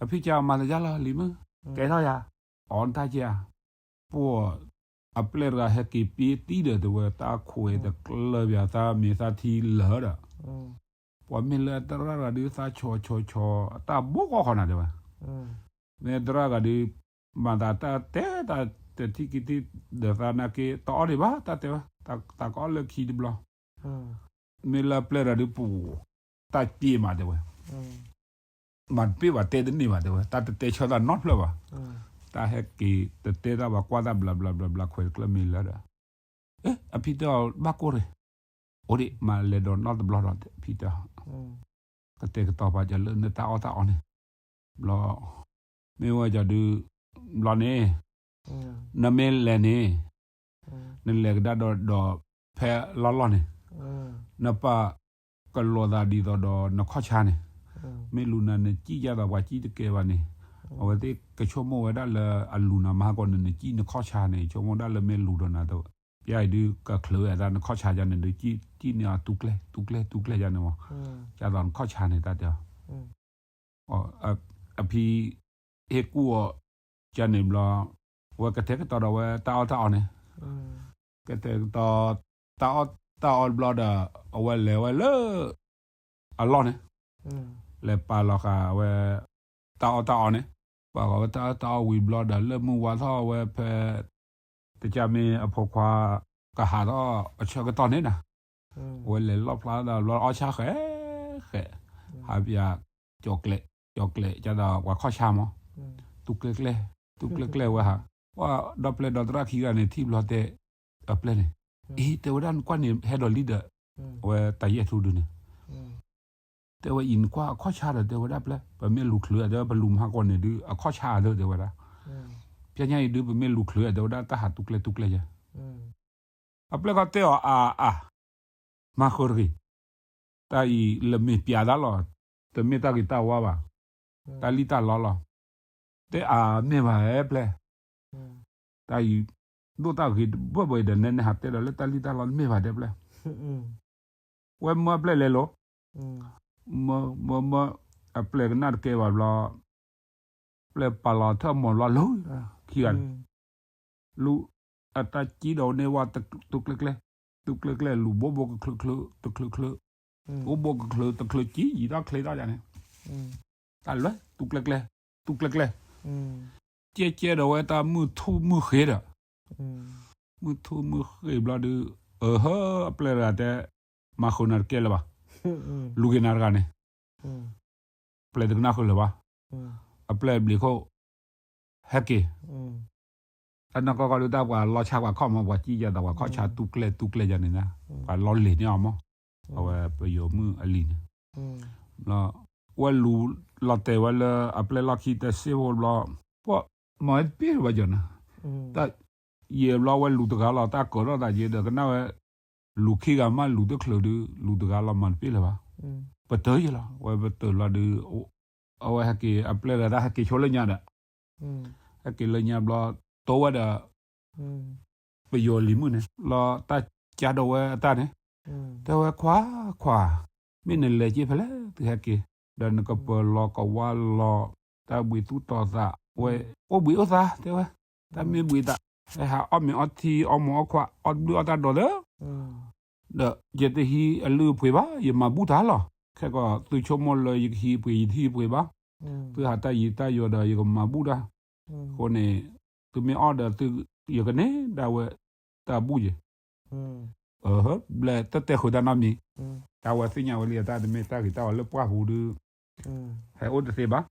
အဖံကမၤသယါလီၤ လံၤမုၣ်, ကဲထီၣ်ယၤ, အီတၢ်ကဲဧါ, ပှၤ အပျဲၢ်တဂၤဟဲက့ၤပ့တံၢ်ဒီးတဲဝဲ တၢ်ခိၣ်ဝဲတကျၢၢ်ပၠး သးမ့ၤသးထံလၢာ်ဒီး, ပှၤမ့ၢ်လၢအသရၣ်တဂၤဒုး သးဆီၣ်ဆီၣ်ဆီၣ် အတၢ်ဘိကီၢ်ခီနၤတဲဝဲ, မ့ၢ်သရၣ်တဂၤဒုး မၤသးတၢ်တဲတၢ်တထံၣ်က့ၤထံၣ်ဒီးသးနာ်က့ တအီၣ်ဒံးဘၣ် တၢ်တဲဝဲ, တၢ်ကအီၣ်လၢခံတဘျီ, မ့ၢ်လၢအပျဲၢ်တဂၤဒုး ပူၤ တၢ်က့ၤမးတဲဝဲ မၤတပ့ၢ်ဘၣ်တဲတန့ၢ်ဘၣ်တဲဝဲ တၢ်တတဲဆၢတၢ်နီတဖျၢၣ်ဘၣ်, တၢ်ဟဲက့ၤတတဲတၢ်ဘၣ်ကွၢ်တၢ်ဘျးဘျးဘျးဘျး ခွဲးတကျၢၢ်မ့ၤလၢာ်ဒီး, အဖံတဲအီၤဘၣ်ကိၢ်ရ့ၣ်, အိၣ်ဒံး မၤလဲၤဒီးနီတဘျီဒီး ဖံတဲအီၤ, ကတဲာ်ကတီၤပာ်ကလၢနတၢ်အီၣ်တၢ်အီန့ၣ်, ဘျီ, မ့ၢ်ဝဲကဒုး, ဘျီန့ၣ်, နမ့ၢ်လဲၤန့ၣ် နလဲၤကဒါဒီးဒီးဖဲလီၢ်လီၢ်န့ၣ်, နပာ်ကလိာ်သးဒ်သိးဒီးနခီၣ်ဆါန့ၣ်, မ့ၢ်လူၤနၤနစံၣ်ယါသးပှၤစံၣ်တကဲဘၣ်န့ၣ်, အဝဲသ့ၣ်ကဆိကမိၣ်ဝဲဒၣ်လၢအလူၤနၤမဟါကီးန့ၣ် နစံၣ်နခီၣ်ဆါန့ၣ် ဆိကမိၣ်ဒၣ်လၢမ့ၢ်လူၤဒီးနၤတ, ပျဲအံၤဒုးကချုးဝဲအသးနခီၣ်ဆါယါန့ၣ်ဒုး စံၣ်န့ၢ်အီၤတူၢ်ကျဲ တူၢ်ကျဲ တူၢ်ကျဲယါန့ၣ်မး, ယါသိးနခီၣ်ဆါန့ၣ်တၢ်တဲအီၤ အဖံ ဟ့ၣ်ကူၣ်အီၤ ကန့ၣ်ဘျီ, အဝဲကတဲာ်ကတီၤဒီးဝဲတၢ်အီၣ်တၢ်အီန့ၣ်, ကတဲာ်ကတီၤ တၢ်အီၣ်တၢ်အီဘျီဒီး အဝဲလဲၤဝဲလၢ အလီၢ်န့ၣ်, လဲၤပာ်လီၤဃာ်ဝဲ တၢ်အီၣ်တၢ်အီန့ၣ်, ပာ်ဃာ်ဝဲတၢ်အီၣ်တၢ်အီဝံၤဘျီဒီး လၢမုၢ်ဝါထီၣ်ဝဲဖဲ တကၢ်မ့ၢ်အဖိခွါ ကဟးထီၣ်အဆၢကတီၢ်န့ၣ်နၤ, အဝဲလဲၤလီၣ်ဖျါဒီးဘျီအီၣ်ဆၣ်ဃဲးဃဲး, ဟးပၠး ကၠီၤကျဲး ကၠီၤကျဲး ကဒီးပှၤခီၣ်ဆါမး, တူၢ်ကျဲကျဲ တူၢ်ကျဲကျဲဝဲဟး, ပှၤဒီပျဲၢ်ဒီသရၣ်ခံဂၤန့ၣ် ထံၣ်ဘျီတဲ အပျဲၢ်န့ၣ်, အ့ တဲဝဲဒၣ်နကွၢ်န့ၣ် ဟဲဒီးလံဒီး, အဝဲတၢ်ယဲၢ်ထူဒုန့ၣ် တဲဝဲအံၤနကွၢ်အခီၣ်ဆါဒီး တဲဝဲဒၣ်ပျဲၢ် ပမ့ၢ်လူၤချုး တဲဝဲပလူၤမဟါကီးန့ၣ်ဒုး အခီၣ်ဆါဒီး တဲဝဲဒၣ်, ပျဲၢ်ညါအံၤဒုး ပမ့ၢ်လူၤချုး တဲဝဲဒၣ်တၢ်ဟးတူၢ်ကျဲတူၢ်ကျဲယဲ, အပျဲၢ်ခီတဲအီၤအါအါ, မၤဃုာ်တဂ့ၤ, တၢ်အံၤလၢမ့ၢ်ပျးတၢ်လီၤ, တမ့ၢ်တၢ်ဂ့ၤတၢ်ဝါဘၣ်, တၢ်လံၣ်တၢ်လီလီၤ, တဲအါမ့ၢ်ဘၣ်ပျဲၢ် တၢ်အံၤ ဒိၣ်တၢ်ဂ့ၤဘၢဘၢဒီး နဲနဟးတဲဒီးလၢတၢ်လံၣ်တၢ်လီတမ့ၢ်ဘၣ်တဲပျဲၢ်, ဝဲမၢအပျဲၢ်လဲၤလိၤ, မၢမၢမၢ, အပျဲၢ်ကနၣ်တကဲဘၣ်ဘျီ, ပျဲၢ်ပာ်လီၤထၢၣ်မီၤဘျီလိၤ, ခံဂၤန့ၣ်, လူၤ, အတၢ်ကံဒီးန့ၢ်ဝဲ, တူၢ်ကျဲကျဲ, တူၢ်ကျဲကျဲ လူၤဘိဘိကချုး, တချုးချုး, ဘိဘိကချုးတချုးကံ ယံၤထီၣ်ချ့ထီၣ်ယါန့ၣ် တၢ်လွဲၢ် တူၢ်ကျဲကျဲ, တူၢ်ကျဲကျဲ, ကဲကဲဒီးဝဲတၢ်မုၢ်ထူၣ်မုၢ်ဃ့ဒီး, မုၢ်ထူၣ်မုၢ်ဃ့ဘျီဒုး, အဟၢ အပျဲၢ်တဂၤတဲ, မၤဃုာ်နၤတကဲလၢၤဘၣ်, လူၤက့ၤနၤတဂၤန့ၣ်, ပျဲၢ်တကနၣ်ဃုာ်လၢၤဘၣ်, အပျဲၢ်ဘျံးခိၣ်, ဟဲက့ၤ အနီၢ်ကီၢ်ကီၢ်ဒုးတၢ်ပှၤလီၤဆါပှၤခီၣ်မး ပှၤကံယၤသးပှၤခီၣ်ဆါတူၢ်ကျဲတူၢ်ကျဲယါန့ၣ်, ပှၤလီၤလ့ၤန့ၢ်အီၤမး, အဝဲပယီၤမုၣ်အလံၤန့ၣ်, ဝဲလူၤလီၤတဲာ်ဝဲလၢအပျဲၢ်လီၢ်ခံတစ့ဖိဘျီ, ပှၤမၤဝဲတပ့ၢ်လၢၤဘၣ်ယီၤန့ၣ်, တၢ်ယဲၢ်ဘျီဝဲလူၤတဂၤလီၤ တၢ်ကၢၤထီၣ်သးယဲဒီးကနၣ်ဝဲ, လူၤခံဂၤမးလူၤတချုးဒုး လူၤတဂၤလီၤမၤတပ့ၢ်လၢၤဘၣ်, ပတၢၢ်ယဲလီၤ ဝဲပတၢၢ်လီၤဒုး အဝဲဟဲက့ၤအပျဲၢ်တဂၤတၢ်ဟဲက့ၤဆိလၢညါဒီး, ဟဲက့ၤလၢညါဘျီ, တိဝဲဒီး, ပယီၤလံၤမုၣ်န့ၣ် လီၤတၢ်ကါဒီးဝဲအတၢ်န့ၣ်, တဲဝဲခွါ, ခွါ, မ့ၢ်နလဲၤက့ၤဖဲလဲၣ်သုဟဲက့ၤ, ဒီးနကပၢၤလီၤကဝါလီၤ, တၢ်ဘှံးသူၣ်တီၤသးဝဲ, အိၣ်ဘှံးအိၣ်သးတဲဝဲ, တၢ်မ့ၢ်ဘှံးသး, ဟဲဟးအီၣ်မ့ၤအီထံအီမိၢ်အီခွါ အီၣ်တဘျုးအီၣ်တၢ်ဒိးလၢ ဒီးယတဟံးအလုၢ်အပှ့ၤဘၣ် ယမၤဘူၣ်တၢ်လီၤ, ခဲကီးသုဆိကမိၣ်လၢယကဟံးအပှ့ၤ ယတဟံးအပှ့ၤဘၣ်, သုဟးတၢ်ယံၤတၢ်ယီၤဒီးယကမၤဘူၣ်တၢ်, အဃိန့ၣ်, သုမ့ၢ်အီၣ်ဒီးသု, ယကန့ၢ်ဒၣ်ဝဲ, တၢ်ဘူၣ်ယဲ, ဘျဲၣ်တတဲဃုာ်တၢ်နီတမံၤ, တၢ်ဝဲသ့ၣ်ညါဝဲလံအတၢ်တမ့ၢ်တၢ်ဂ့ၤတၢ်ဝါလၢပှၢ်ပူၤဒုး, ဟဲအိၣ်တသ့ဘၣ်,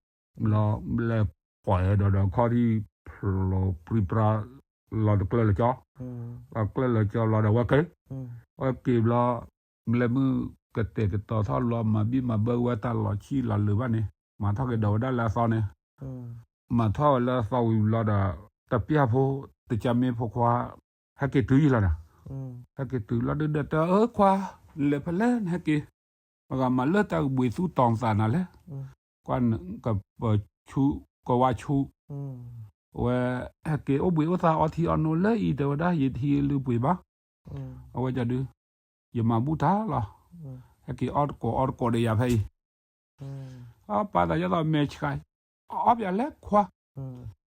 လီၤဘျဲၣ်ပှၤအဲၣ်ဒိးဒီးခီၣ်ထံးဖျိးပြံပြါ, လီၤတကျၢၢ်လၢကၠီ, လီၤကျၢၢ်လၢကၠီလီၤဒီးဝဲက့ၤ, ဝဲက့ၤဘျီ, ဘျဲၣ်မုၢ်ကတဲာ်ကတီၤထီၣ်လီၤမၤဘံၣ်မၤဘၢဝဲတၢ်လီၤဆံၣ်လီၤလၢာ်ဘၣ်န့ၣ်, မၤထီၣ်က့ၤဒီးဝဲဒၣ်လၢအသီန့ၣ်, မၤထီၣ်ဝဲလၢအသီဝံၤဘျီဒီး, တပျၢ်ဖိ, တကၢ်မ့ၢ်ဖိခွါ, ဟဲက့ၤတုၤယံၤလီၤဒီး, ဟဲက့ၤတုၤလီၤဒုးဒီးတၢ်အၢခွါ, လဲၤဖဲလဲၣ်နဟဲက့ၤ, မဂၤမၤလၢတၢ်ကဘှံးသူၣ်တီၤသးနၤလဲၣ်, ကွၢ်နကပၢၤဆူ, ကဝါဆူ, အဝဲ ဟဲက့ၤအိၣ်ဘှံးအိၣ်သါအီထံအီနိလၢအံၤ တဲဝဲဒၣ် ယတဟံးလုၢ်ပှ့ၤဘၣ်. အဝဲကဒု ယမၤဘူၣ်တၢ်လီၤ. ဟဲက့ၤအီၣ်တကိးအီတကိးဒီးယၤဖဲအံၤ အပၢ်သးယသးမဲာ်ဆှး အီၣ်ပၠးလဲၤခွါ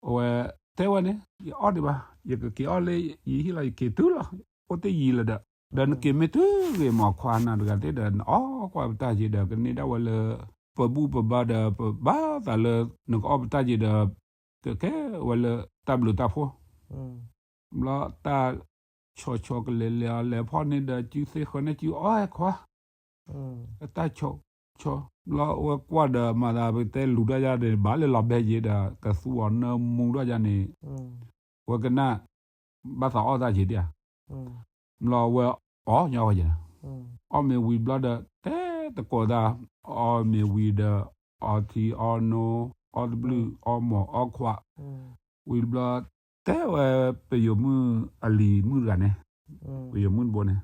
အဝဲတဲဝဲန့ၣ် ယအီၣ်ဒံးဘၣ် ယကက့ၤအီၣ်လၢယဟံၣ်လီၤ ယက့ၤတုၤလီၤ အိၣ်တ့ၢ်ယံၤလၢၤဒီး ဒီးနက့ၤမ့ၢ်တုၤဂ့ၤမး ခွါနၤတဂၤသ့ၣ်ဒီး နအီၣ်ကွၢ်ပတၢ်က့ၤဒီး ကန့ၢ်ဒၣ်ဝဲလၢ ပဘူၣ်ပဘါဒီး ပဘၣ်သးလၢ နကအီၣ်ပတၢ်က့ၤဒီး ကကဲဝဲလၢတၢ်ဘျုးတၢ်ဖှိၣ် ဘျီတၢ် ဆီဆီကလဲၤလဲၤအီၤ လဲၤဖီၣ်န့ၢ်ဒီး စုသ့ဃၢၤန့ၢ်စုအီၣ်ဟဲခွါ တၢ်ဆီဆီ ဘျီအဝဲကွၢ်ဒီးမၤသး ပတဲလူၤတၢ်ယါဒီး ဘၣ်လၢလီၤဘဲယ့ၤဒီး ကသူအီၤနၢမူထီၣ်ယါန့ၣ် ဝဲကနၣ် ဘၣ်သးအီၣ်တၢ်က့ၤဒံးဧါ ဘျီအဝဲအီၣ်ညီဝဲယဲၤ အီၣ်မ့ၤဝံၤဘျီဒီး တဲတကိးသး အီၣ်မ့ၤဝံၤဒီး အီထံအီနိ အီတဘျုး အီမိာ်အီခွး ဝံၤဘျီ တဲဝဲပယိၤမုၣ်အလံၤမုၣ်တဂၤန့ၣ် ပယိၤမုၣ်တဘိန့ၣ်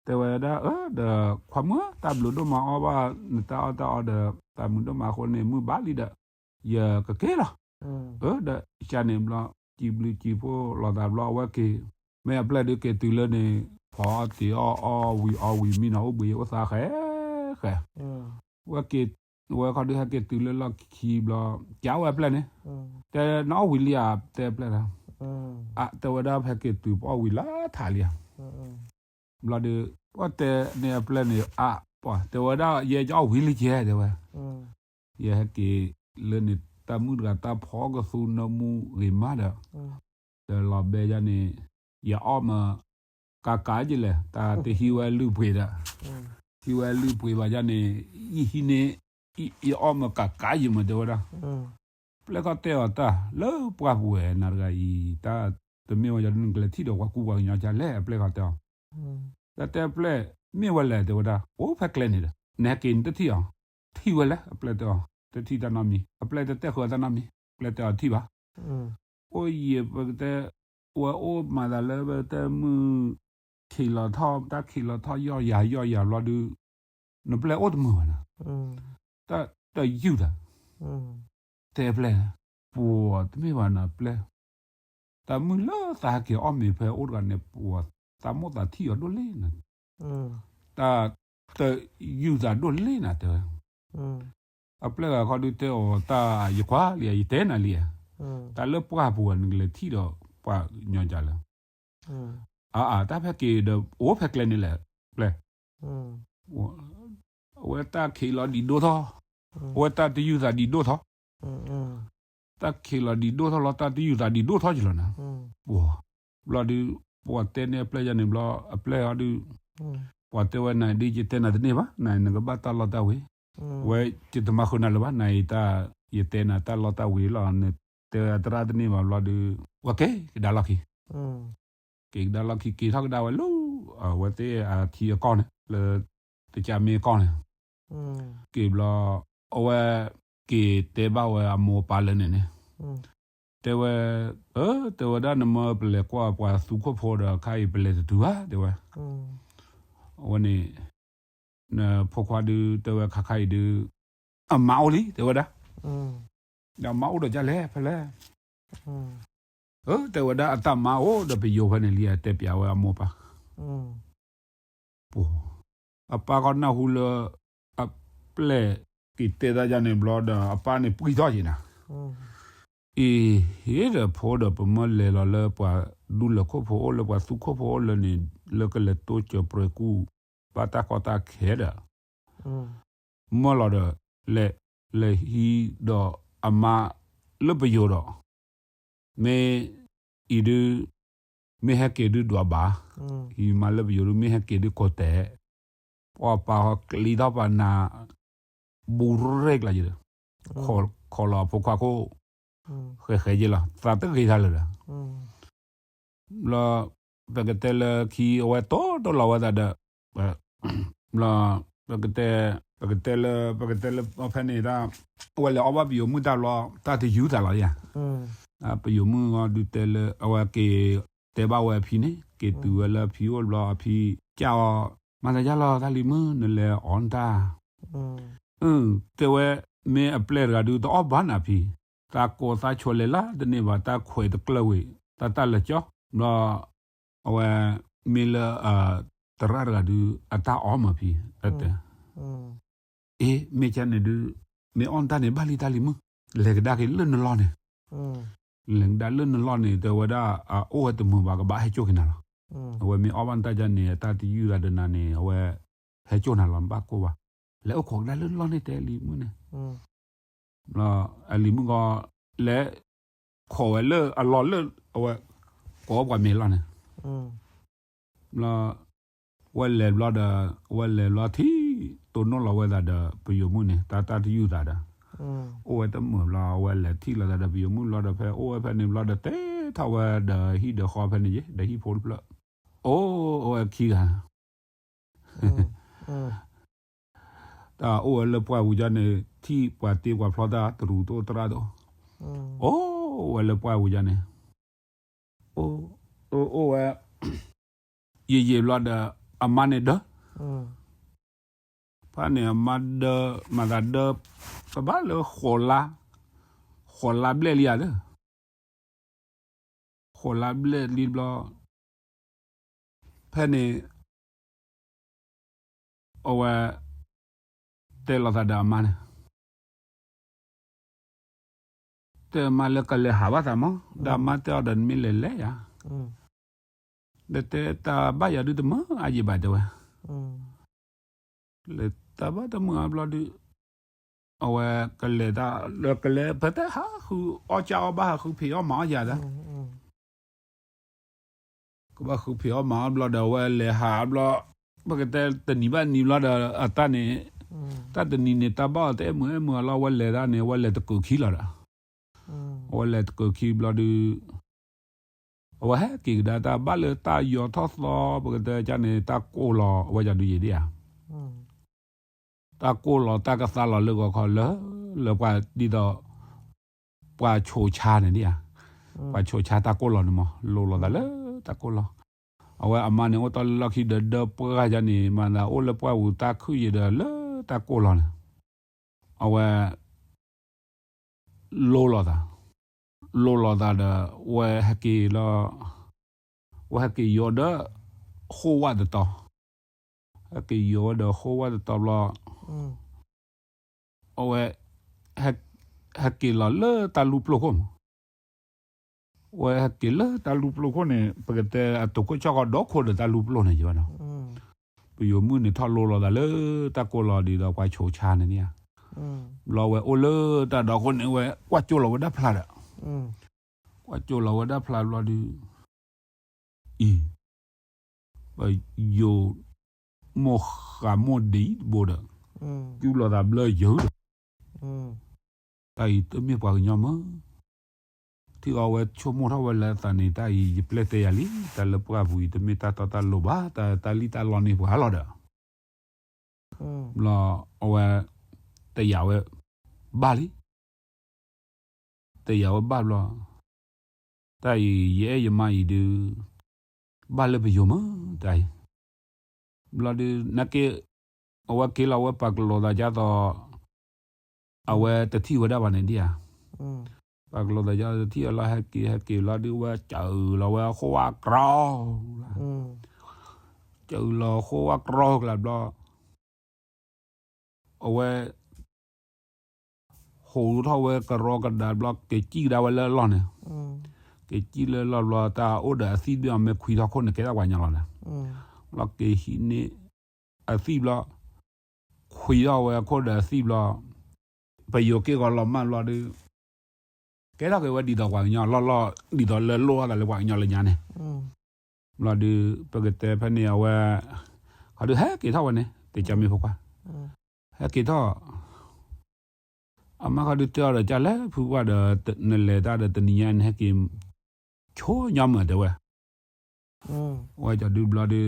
တဲဝဲဒၣ် အၢ ဒီးခွါမုၣ် တၢ်ဘျုးဒိၣ်မး အီၣ်ဘၣ် နတၢ်အီၣ်တၢ်အီဒီး သးမုာ်ဒိၣ်မးအဃိန့ၣ် မုၢ်ဘၣ်လံဒီး ယကက့ၤလီၤ အၢ ဒီးကန့ၣ်ဘျီ စံးဘျုးစံးဖှိၣ်လိာ်သးဘျီ အဝဲက့ၤ မ့ၢ်အပျဲၢ်ဒုးက့ၤတုၤလၢန့ၣ် ဖီအီၣ်တ့ၤအီၣ်အီဝံၤအီဝံၤမံနီၤ အိၣ်ဘှံးအိၣ်သါဃဲဃဲ ဝဲက့ၤ ဝဲခီဒုးဟဲက့ၤတုၤလၢလီၢ်ခံဘျီ ကးဝဲအပျဲၢ်န့ၣ် တဲနအီၣ်ဝံၤလံဧါ တဲအပျဲၢ်လီၤ တဲဝဲဒၣ် ဟဲက့ၤတုၤပအီၣ်ဝံၤလၢထးလံဧါ ဘျီဒီး ပှၤတဲန့ၣ်အပျဲၢ်န့ၣ် အါ ပှၤတဲဝဲဒၣ် ယဲကအီၣ်ဝံၤလံကဲ တဲဝဲ ယဟဲက့ၤလၢန့ၣ် တၢ်မုၣ်တဂၤတၢ်ဖီကသူနၢမူဂ့ၤမးဒီး ဒီးလီၤဘဲယါန့ၣ် ယအီၣ်မး ကးကးယလဲၣ် တၢ်တဟံးဝဲလုၢ်ပှ့ၤဒီး ဟံးဝဲလုၢ်ပှ့ၤဘၣ်ယါန့ၣ် ယဟံးန့ၣ် ယအီၣ်မးကးကးယမး တဲဝဲဒၣ် ပျဲၢ်ခီတဲအီၤတၢ်လၢပှၢ်ပူၤဝဲ နၤတဂၤအံၤ တၢ်တမ့ၢ်ဝဲယၤဒ်နကလဲၤထံၣ်ဒီးပှၤကူပှၤကညီကလဲၣ် အပျဲၢ်ခီတဲအီၤ တၢ်တဲပျဲၢ် မ့ၢ်ဝဲလဲၣ် တဲဝဲဒၣ် အိၣ်ဖဲကျဲန့ၣ်ဒီး နဟဲက့ၤနတထံၣ်အီၤ ထံၣ်ဝဲလဲၣ် အပျဲၢ်တဲအီၤ တထံၣ်တၢ်နီတမံၤ အပျဲၢ်တတဲဃုာ်တၢ်နီတမံၤ အပျဲၢ်တဲအီၤထံၣ်ဘၣ် အိၣ်ယံၤပကတဲ ဝဲအိၣ်မၤသးလၢပတဲမုၢ် ခံးလီၤထီၣ် တၢ်ခံးလီၤထီၣ်ယီၢ်ယၤယီၢ်ယၤဘျီဒုး နပျဲၢ်အိၣ်တမုာ်ဘၣ်နီၤ တၢ်တယုၢ်တၢ် တဲပျဲၢ် ပှၤတမ့ၢ်ဘၣ်နီၤပျဲၢ် တၢ်မုၢ်လၢသးဟဲက့ၤအီၣ်မ့ၤဖဲအိၣ်တဂၤန့ၣ် ပှၤသးမိၣ်သးထံၣ်အီၤဒိၣ်လံနီၤ တၢ်တယုၢ်သးဒိၣ်လံနီၤ တဲဝဲ အပျဲၢ်ဂၤခီဒုးတဲအီၤ တၢ်ယကွၢ်လံ ယတဲနၤလံ တၢ်လၢပှၢ်ပူၤနကလဲၤထံၣ်ဒီးပှၤကညီကလဲၣ် အါအါ တၢ်ဖဲက့ၤဒီး အိၣ်ဖဲကျဲန့ၣ်လဲၣ် ပျဲၢ် အဝဲတၢ်ခံးလီၤဒံးဒိၣ်ထီၣ် အဝဲတၢ်တယုၢ်သးဒံးဒိၣ်ထီၣ် တၢ်ခံးလီၤဒံးဒိၣ်ထီၣ်လီၤ တၢ်တယုၢ်သးဒံးဒိၣ်ထီၣ်ကလီၤနၤ ပှၤ ဘျီဒုး ပှၤတဲန့ၢ်အပျဲၢ်ယါန့ၣ်ဘျီ အပျဲၢ်အီၤဒုး ပှၤတဲဝဲနၤဒ်ယတဲနၤတန့ၢ်ဘၣ် နၤနကဘၣ်တၢ်လီၢ်တၢ်ဝ့ၤ ဝဲယတမၤဃုာ်နၤလၢၤဘၣ် နၤအံၤတၢ် ယတဲနၤတၢ်လီၢ်တၢ်ဝ့ၤလီၤ နတဲသရၣ်တန့ၢ်ဘၣ်ဘျီဒုး ဝဲက့ၤကဒါလီၢ်ခံ က့ၤကဒါလီၢ်ခံ က့ၤထီၣ်ကဒါဝဲလၢ အဝဲသ့ၣ်အထံအကီၢ်န့ၣ် လၢ တကးမ့ၢ်ကီၢ်န့ၣ် က့ၤဘျီ အဝဲ က့ၤတဲဘၣ်ဝဲအမိၢ်အပၢ်လၢန့ၣ်န့ၣ် တဲဝဲ အၢ တဲဝဲဒၣ်နမၢပလဲၤကွၢ်ပှၤသူခိၣ်ဖိဒီးခါအံၤပလဲၤတတုၤဘၣ် တဲဝဲ အဝဲန့ၣ် နဖိခွါဒုး တဲဝဲခါခါအံၤဒုး အမါအိၣ်လံ တဲဝဲဒၣ် ဒီးအမါအိၣ်ဒီးဒ်လဲၣ်ဖဲလဲၣ် အၢ တဲဝဲဒၣ်အတၢ်မါအိၣ်ဒီးပယိၤဖဲန့ၣ်လံ တဲပျးဝဲအမိၢ်ပၢ် ပှၤ အပၢ်ကနၢ်ဟူလၢ အပျဲၢ်က့ၤတဲတၢ်ယါန့ၣ်ဘျီဒီး အပၢ်န့ၣ်ပှံၢ်ထီၣ်က့ၤနၤ အံၤ ဟ့ၣ်ဒီးဖိဒီးပမၢလဲၤလီၤလၢပှၤဒူလၢာ်ခိၣ်ဖိအိၣ်လၢပှၤသူခိၣ်ဖိအိၣ်လၢန့ၣ် လၢကလဲၤတိစၢၤပြဲၤကူၣ် ဘၣ်တၢ်ကီတၢ်ခဲဒီး မၢလီၤဒီး လဲၤ လဲၤဟံးဒီးအမါလၢပယိၤဒီး မ့ၢ်အံၤဒုး မ့ၢ်ဟဲက့ၤဒုးဒွးဘၣ် ဟံးမါလၢပယိၤဒုး မ့ၢ်ဟဲက့ၤဒုးကိးတဲာ် ပှၤပာ်ဟီကျံထီၣ်ပာ်နၤ ဘူးရဲၣ်ကျါယဲဒီး ခိးလီၤအဖိခွါခိၣ် ဃဲးဃဲးယဲလီၤ သးတဂ့ၤတၢ်လၢၤဒီး ဘျီ ပကတဲလၢခံအဝဲတိၢ်တိၢ်လီၤဝဲသးဒီး ဘျီ ပကတဲ ပကတဲလၢ ပကတဲလၢဖဲန့ၣ်ဒၣ် အဝဲလဲၤအီၣ်ဘၣ်ပယိၤမုၣ်တၢ်ဘျီ တၢ်တယူၤသးလီၤယါ ပယိၤမုၣ်ဂီၢ်ဒုးတဲလၢ အဝဲက့ၤတဲဘၣ်ဝဲအဖံန့ၣ် က့ၤတုၤဝဲလၢအဖံအိၣ်ဘျီ အဖံကၢ်အီၤ မၤသးယါလီၤ တၢ်လံၤမုၣ် နလဲၤအီၣ်နတၢ် တဲဝဲ မ့ၢ်အပျဲၢ်တဂၤဒုး တအီၣ်ဘၣ်နၤဖံ သးကိးသးဆိးလဲၤလၢတန့ၢ်ဘၣ် တၢ်ခွဲးတကျၢၢ်ဝံၤ တၢ်တၢ်လၢာ်ကၠီ ဘျီ အဝဲ မ့ၢ်လၢ သရၣ်တဂၤဒုး အတၢ်အီမးဖံ အတဲ အ့ မ့ၢ်ကန့ၣ်ဒုး မ့ၢ်အီၣ်တၢ်န့ၣ် ဘၣ်လံတၢ်လံၤမုၣ် လဲၤကဒါက့ၤလၢနလီၢ်န့ၣ် လဲၤကဒါလၢနလီၢ်န့ၣ် တဲဝဲဒၣ် အအိၣ်ဝဲတမုာ်ဘၣ် ကဘၣ်ဟဲကၠိၣ်က့ၤနၤလီၤ. အဝဲမ့ၢ်အီၣ်ဘၣ်နတၢ်ကန့ၣ် အတၢ်တယုၢ်သးဒီးနၤန့ၣ် အဝဲ ဟဲကၠိၣ်နၤလီၤ ဘၣ်ကိၢ်ဘၣ်. လဲၤအိၣ်ခိးကဒါလၢလီၢ်န့ၣ် တဲလံၤမုၣ်န့ၣ် အလံၤမုၣ်ကီ လဲၤ ခိးဝဲလၢအလီၢ်လၢ အဝဲ ကိးပှၤမဲာ်လီၢ်န့ၣ် ဘျီ ဝဲလဲၤဘျီဒီး ဝဲလဲၤဘျီထံ တိၢ်နီၣ်လီၤဝဲသးဒီးပယိၤမုၣ်န့ၣ် တၢ်တၢ်တယုၢ်သးဒီး အိၣ်ဝဲတမုာ်ဘျီ ဝဲလဲၤထံၣ်လိာ်သးဒီးပယိၤမုၣ်ဘျီဒီး ဖဲအိၣ်ဝဲဖဲန့ၣ်ဘျီဒီး တဲထီၣ်ဝဲဒီးဟံၣ်ဒီးဃီဖဲန့ၣ်ယ့ ဒီးဟံၣ်ဖိတဖျၢၣ် အိၣ်ဝဲခံဂၤ တၢ်အိၣ်ဝဲလၢပှၢ်ပူၤကန့ၣ် ထံၣ်ပှၤတ့ပှၤဖျီတၢ်တရူးတအိၣ် သရၣ်တအိၣ် အိၣ်ဝဲလၢပှၢ်ပူၤကန့ၣ် အိၣ်ဝဲ ယံာ်ယံာ်ဘျီဒီး အမါန့ၣ်ဒၢ ဖဲန့ၣ်အမါဒၢ မၤသးဒၢ ကဘၣ်လၢ ဃိးလါဘျဲၣ်လံဧါဒီး ဃိးလါဘျဲၣ်လံဘျီ ဖဲန့ၣ် အဝဲ တဲလိာ်သးဒီးအမါန့ၣ် တဲအမါလၢကလဲၤဟးဘၣ်သးမး ဒီးအမါတဲအီၤဒီးနမ့ၢ်လဲၤလဲၤယၤ ဒီးတဲတၢ်ဘၣ်ယၤဒုတမုာ်အါယံာ်ဘၣ်တဲဝဲ လဲၤတၢ်ဘၣ်တမုာ်အါဘျီဒု အဝဲကလဲၤတၢ် ကလဲၤဖဲတၢ်ဟးဃုအီၣ်ကၢ်အီၣ်ဘၣ်ဟးဃုဖံးအီၣ်မၤအီၣ်ယၤဒီး ကဘၣ်ဃုဖံးအီၣ်မၤအီၣ်ဘျီဒီး အဝဲလဲၤဟးဘျီ ပကတဲတနံၤဘၣ်နံၤဘျီဒီး အတၢ်န့ၣ် တၢ်တနံၤန့ၣ် တၢ်ဘၣ်အီၤတအဲၣ်မုာ်အဲၣ်မုာ်အလီၢ် အဝဲလဲၤတၢ်န့ၣ် အဝဲလဲၤတကၢၢ်ခံလီၤဒီး အဝဲလဲၤတကၢၢ်ခံဘျီဒု အဝဲဟဲက့ၤကဒါတၢ်ဘၣ်လၢတၢ်ယီၤထီၣ်သီ ပကတဲကန့ၣ် တၢ်ကိၢ်လီၤ အဝဲကဒုယံာ်ဒံဧါ တၢ်ကိၢ်လီၤတၢ်ကသါလီၤလၢဂီၤခီလၢ လၢပှၤဒ်သိး ပှၤဆိးဆါန့ၣ်ဒံဧါ ပှၤဆိးဆါတၢ်ကိၢ်လီၤန့ၣ်မး လိၤလိာ်သးလၢတၢ်ကိၢ်လီၤ အဝဲအမါန့ၣ်အိၣ်တ့ၢ်လၢလီၢ်ခံဒီး ဒၢပှၢ်ယၤန့ၣ် မၤသးအိၣ်လၢပှၢ်ပူၤတၢ်ခုၣ်ယံာ်ဒီးလၢတၢ်ကိၢ်လီၤန့ၣ် အဝဲ လိၤလိာ်သး လိၤလိာ်သးဒီး ဝဲဟဲက့ၤလီၤ ဝဲဟဲက့ၤယီၤဒီး ဃိဝၣ်တတီၤ ဟဲက့ၤယီၤဝဲဒီးဃိဝၣ်တတီၤဘျီ အဝဲ ဟဲက့ၤလီၤလၢတၢ်လူၢ်ပျိၢ်ခိၣ်မး ဝဲဟဲက့ၤလၢတၢ်လူၢ်ပျိၢ်ခိၣ်န့ၣ် ပကတဲအတိၤခိၣ်ဆၣ်ဃီဒီခိၣ်ဒီးတၢ်လူၢ်ပျိၢ်န့ၣ်ယဘၣ်နီၤ ပယိၤမုၣ်န့ၣ်ထီၣ်လိၤလိာ်သးလၢတၢ်ကိၢ်လီၤဒ်သိးပှၤဆိးဆါန့ၣ်ဧါ ဘျီဝဲအိၣ်လၢတၢ်ဒီခိၣ်န့ၣ် ဝဲကွၢ်ကၠိလီၤဝဲဒၣ်ဖျါဒီး ကွၢ်ကၠိလီၤဝဲဒၣ်ဖျါဘျီဒု အံၤ ပယိၤ မိၢ်ဃးမိၢ်ဒံးတဘိဒီး ကၠူလိာ်သးဘျၢယုာ်ဒီး တၢ်အံၤတမ့ၢ်ပှၤကညီမး ထံၣ်အီၤဝဲဆိကမိၣ်ထီၣ်ဝဲလၢအသးန့ၣ် တၢ်အံၤယပျဲၢ်တဲယၤလံ တၢ်လၢပှၢ်ပူၤအံၤတမ့ၢ်တၢ်တီတၢ်လိၤဘၣ် တၢ်တၢ်လံၣ်တၢ်လီန့ၢ်ပှၤလီၤဒီး ဘျီ အဝဲ တယာ်ဝဲ ဘၣ်လံ တယာ်ဝဲဘၣ်ဘျီ တၢ်အံၤ ယအဲၣ်ယမါအံၤဒုး ဘၣ်လၢပယိၤမး တၢ်အံၤ ဘျီဒုး နာ်က့ အဝဲက့ၤလီၤဝဲပာ်ကလိာ်သးဒ်သိး အဝဲတထံၣ်ဝဲဒၣ်ဘၣ်န့ၣ်ဒံးဧါ ပာ်ကလိာ်သးဒ်သိးတထံၣ်အလီၢ် ဟဲက့ၤ ဟဲက့ၤလီၤဒုး ဝဲစၢၤလီၤဝဲအဃိဝဲအကြီ စၢၤလီၤဃိဝဲကြီကလးဘျီ အဝဲ ဟိးထီၣ်ဝဲကရီကဒါဘျီ က့ၤစံၣ်ကဒါဝဲလၢအလီၢ်န့ၣ် က့ၤစံၣ်လၢအလီၢ်ဘျီ တၢ်အိၣ်ဒီးအသံၣ်ဒုး အမ့ၢ်ခွံထီၣ်ခိၣ်န့ၣ် ကဲထီၣ်ပှၤကညီလီၤန့ၣ် ဘျီက့ၤဟံးန့ၢ် အသံၣ်ဘျီ ခွံထီၣ်ဝဲအခိၣ်ဒီးအသံၣ်ဘျီ ပယိၤက့ၢ်ဂီၤလီၤမၢ်ဘျီဒုး ကဲထီၣ်က့ၤဝဲဒ်သိးပှၤကညီလီၢ်လီၢ် ဒ်သိးလၢလိၣ်ထီၣ်သးလၢပှၤကညီလၢညါန့ၣ် ဘျီဒုး ပကတဲဖဲန့ၣ်အဝဲ ခီဒုးဟဲက့ၤထီၣ်ဝဲန့ၣ် တကမ့ၢ်ဖိခွါ ဟဲက့ၤထီၣ် အမါခီဒုးတဲအီၤဒီး ကၢ်လဲၣ်ဖုပှၢ်ဒီး နလဲၤတၢ်ဒီးတနံၤညါနဟဲက့ၤ ဆိညီမုၢ်တဲဝဲ ဝဲကၠီဒုးဘျီဒုး ပှၤ ဒီး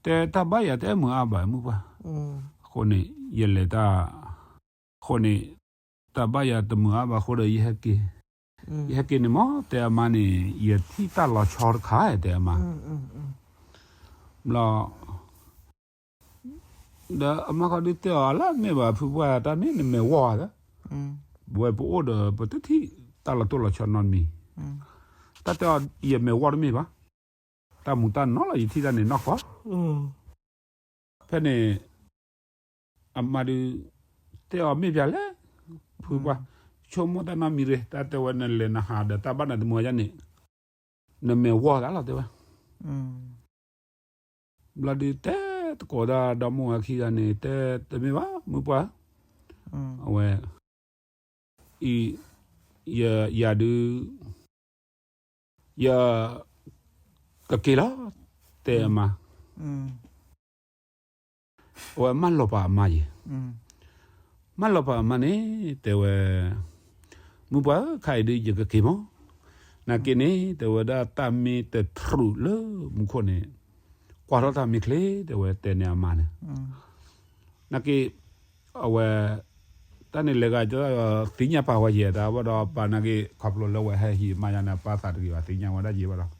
တဲတၢ်ဘၣ်ယၤတအဲၣ်မုာ်အါဘၣ်မုၢ်ပှၢ် အဃိန့ၣ် ယလဲၤတၢ် အဃိန့ၣ် တၢ်ဘၣ်ယၤတမုာ်အါဘၣ်အဃိဒီး ယဟဲက့ၤ ယဟဲက့ၤန့ၣ်မ့ၢ်တဲအမါန့ၣ် ယထံၣ်တၢ်လီၤဆီတခါတဲအမါ ဘျီ ဒီးအမါခီဒုးတဲအီၤ အလၢမ့ၢ်ဘၣ်ဖုပှၢ် တၢ်န့ၣ်နမဲာ်ဝီၤဒီး ဝဲပအိၣ်ဒီး ပတထံၣ်တၢ်လီၤတိၢ်လီၤဆီနီတမံၤ, တၢ်တဲအီၤ ယမဲာ်ဝီတမ့ၢ်ဘၣ်, တၢ်မူးတၢ်နီၢ်လီၤ ယထံၣ်တၢ်န့ၣ်နီၢ်ကီၢ်, ဖဲန့ၣ် အမါဒုး တဲအီၤမ့ၢ်ပၠးလဲၣ်, ဖုပှၢ်, ဆိကမိၣ်တၢ်နီတမံၤရ့ၣ်, တၢ်တဲဝဲ နလဲၤနဟးဒီးတၢ်ဘၣ်နတမုာ်ယါန့ၣ်, နမဲာ်ဝီသးလီၤ တဲဝဲ. ဘျီဒုး တဲတကိးတၢ်ဒီမိၢ်ဝဲခံဂၤန့ၣ် တဲတမ့ၢ်ဘၣ် မုၢ်ပှၢ်, အဝဲ အံၤ ယၤဒုး ယကက့ၤလီၤ, တဲအမါ, အဝဲမၢလီၤပာ်အမါယဲ, မၢလီၤပာ်အမါန့ၣ် တဲဝဲ, မုၢ်ပှၢ်ဧၢ ခါအံၤဒုး ယကက့ၤမး, နာ်က့န့ၣ် တဲဝဲဒၣ် တၢ်မ့ၢ်တထြူးလၢမူခိၣ်န့ၣ် ကွၢ်ထီၣ်တၢ်မ့ၢ်ချ့ တဲဝဲ တဲန့ၢ်အမါန့ၣ်, နာ်က့ အဝဲ တၢ်န့ၣ်လဲၤဂၤ သ့ၣ်ညါပာ်ဝဲယဲ တၢ်ဘၣ်ဒီး ပၢ်နာ်က့ ခီဖျိလၢဝဲဟဲဟံးမါယါန့ၣ် ပၢ်သးတဂ့ၤဘၣ် သ့ၣ်ညါဝဲဒၣ်ယဲဘၣ်ဒီး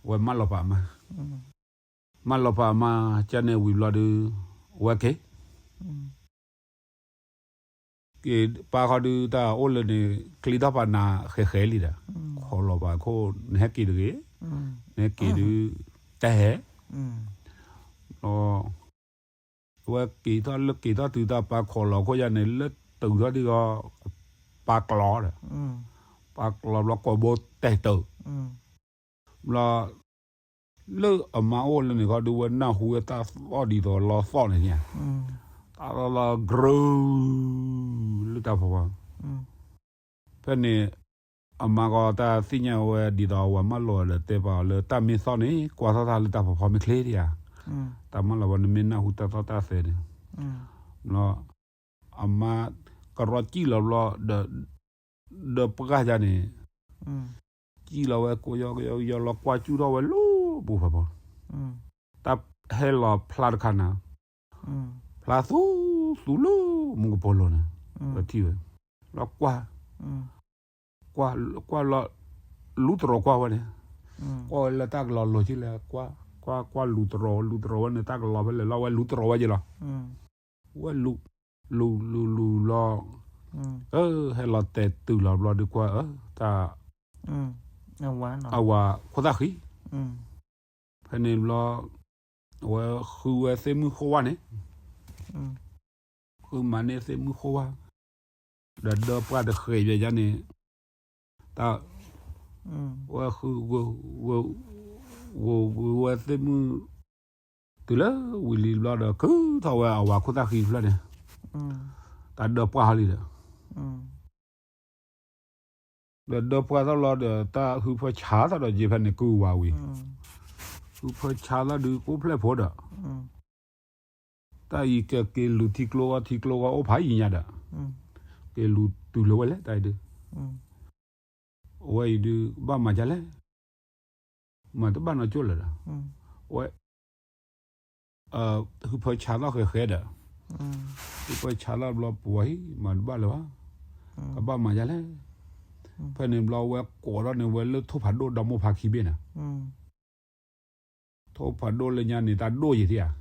ဝဲမၢလီၤပာ်အမါ, မၢလီၤပာ်အမါ ကန့ၣ်ဝံၤဘျီဒုး ဝဲက့ၤ က့ၤပၢ်ခီဒုး တၢ်အိၣ်လၢန့ၣ် ကျ့ထီၣ်ပာ်နၤဃဲၤဃဲၤလံဒီး ခီလီၤပာ်ခိၣ် နဟဲက့ၤတဂ့ၤ, နဟဲက့ၤဒုး တဟဲ, ဒီး ဝဲက့ၤထီၣ်လၢက့ၤထီၣ်တုၤတၢ်ပၢ်ခိးလီၤခိၣ်ယါန့ၣ် လၢတုၤထီၣ်ဒံးဂီၤ ပၢ်ကျီဒီး ပၢ်ကျီဘျီ ကိာ်ဘိတဲာ်တုာ် ဘျီ လၢအမါအိၣ်လၢန့ၣ်ခီဒုး ဝဲနၢ်ဟူဝဲတၢ်သီၣ်ဒ်သိးလီသီၣ်န့ၣ်, တၢ်လီၤလီၤကြူ လၢတၢ်ဖီဖီ ဖဲန့ၣ် အမါဃီတၢ်သ့ၣ်ညါဝဲဒ်သိးအဝၤမၢလီၤဒီးတဲပာ်အီၤလၢ တၢ်မ့ၢ်သီၣ်န့ၣ် ကွၢ်ထီၣ်တၢ်လၢတၢ်ဖီဖီမ့ၢ်ချ့ဒံးဧါ, တၢ်မၢလီၤဝဲ နမ့ၢ်နၢ်ဟူတၢ်သီၣ်တၢ်သဲန့ၣ်, ဘျီ အမါကရီစံၣ်လီၤဘျီ ဒီးပှၢ်ယါန့ၣ် စံၣ်လီၤဝဲကိးယီကယီကယီလီၤ ကွၢ်စူၣ်ထီၣ်ဝဲလၢပူၤဖးဖီ, တၢ်ဟဲလီၤဖျါတခါနၤ, ဖျါသူသူလၢမူကပိာ်လိၤန့ၣ်, ထံၣ်ဝဲ, လီၤကွၢ်, ကွၢ်, ကွၢ်လီၤ, လူတရီၤကွၢ်ဝဲန့ၣ်, ကွၢ်ဝဲလၢတၢ်ကလီၤလိၤက့လဲၣ်, ကွၢ်, ကွၢ်, ကွၢ်လူတရီၤ, လူတရီၤဝဲန့ၣ် တၢ်ကလီၤဖဲလဲၣ်လီၤ ဝဲလူတရီၤဝဲက့လီၤ, ဝဲလူ, လူ, လူ, လူလီၤ, အၢ ဟဲလီၤတဲာ်တုၤလီၤဘျီဒုးကွၢ် အၢ တၢ် အဝၤခိၣ်သၣ်ဃံ, ဖဲန့ၣ်ဘျီ အဝဲဃုဝဲသ့ၣ်မုၣ်ဃိဝါန့ၣ်, ဃုမၤန့ၢ်သ့ၣ်မုၣ်ဃိဝါ, ဒီးဒၢပှၢ်တဃဲးယဲယါန့ၣ်, တၢ်, ဝဲဃု, ဝဲ, ဝဲသ့ၣ်မုၣ်, တုၤလၢဝံၤလံဘျီဒီး ခုထီၣ်ဝဲအဝၤခိၣ်သၣ်ဃံတဖျၢၣ်န့ၣ်, တၢ်ဒၢပှၢ်ဟီလံဒီး ဒီးဒၢပှၢ်ထီၣ်လီၤဒီး တၢ်ဟုဖၢဆါထီၣ်ဒီးယဲဖဲန့ၣ် ကုၢ်ဝၤဝံၤ, ဟုဖၢဆါထီၣ်ဒုးကိးဖျဲၣ်ဖိဒီး, တၢ်အံၤကက့ၤလူၤထံကျိဂီၢ် ထံကျိဂီၢ်အိၣ်ဖးယံၤညါဒီး, က့ၤလူၤတုၤလၢဝဲလဲၣ် တၢ်အံၤဒုး, အဝဲအံၤဒုး ကဘၣ်မၤဒ်လဲၣ်, မၤတဘၣ်နီၢ်ကၠိၣ်လၢၤဒီး, အဝဲ ဟုဖၢဆါထီၣ်ဃဲၤဃဲၤဒီး, ဟုဖၢဆါထီၣ်ဘျီပဝဲဟံၣ် မၤတဘၣ်လၢၤဘၣ်, ကဘၣ်မၤဒ်လဲၣ်, ဖဲန့ၣ်ဘျီဝဲကိးထီၣ်န့ၢ်ဝဲလၢထိၣ်ဖးဒိၣ်ဒီမိၢ်ဖးခံဘ့ၣ်န့ၣ်, ထိၣ်ဖးဒိၣ်လၢညါန့ၣ် တၢ်ဒိၣ်ယံၤထံဧါ, ထိၣ်ဒိၣ်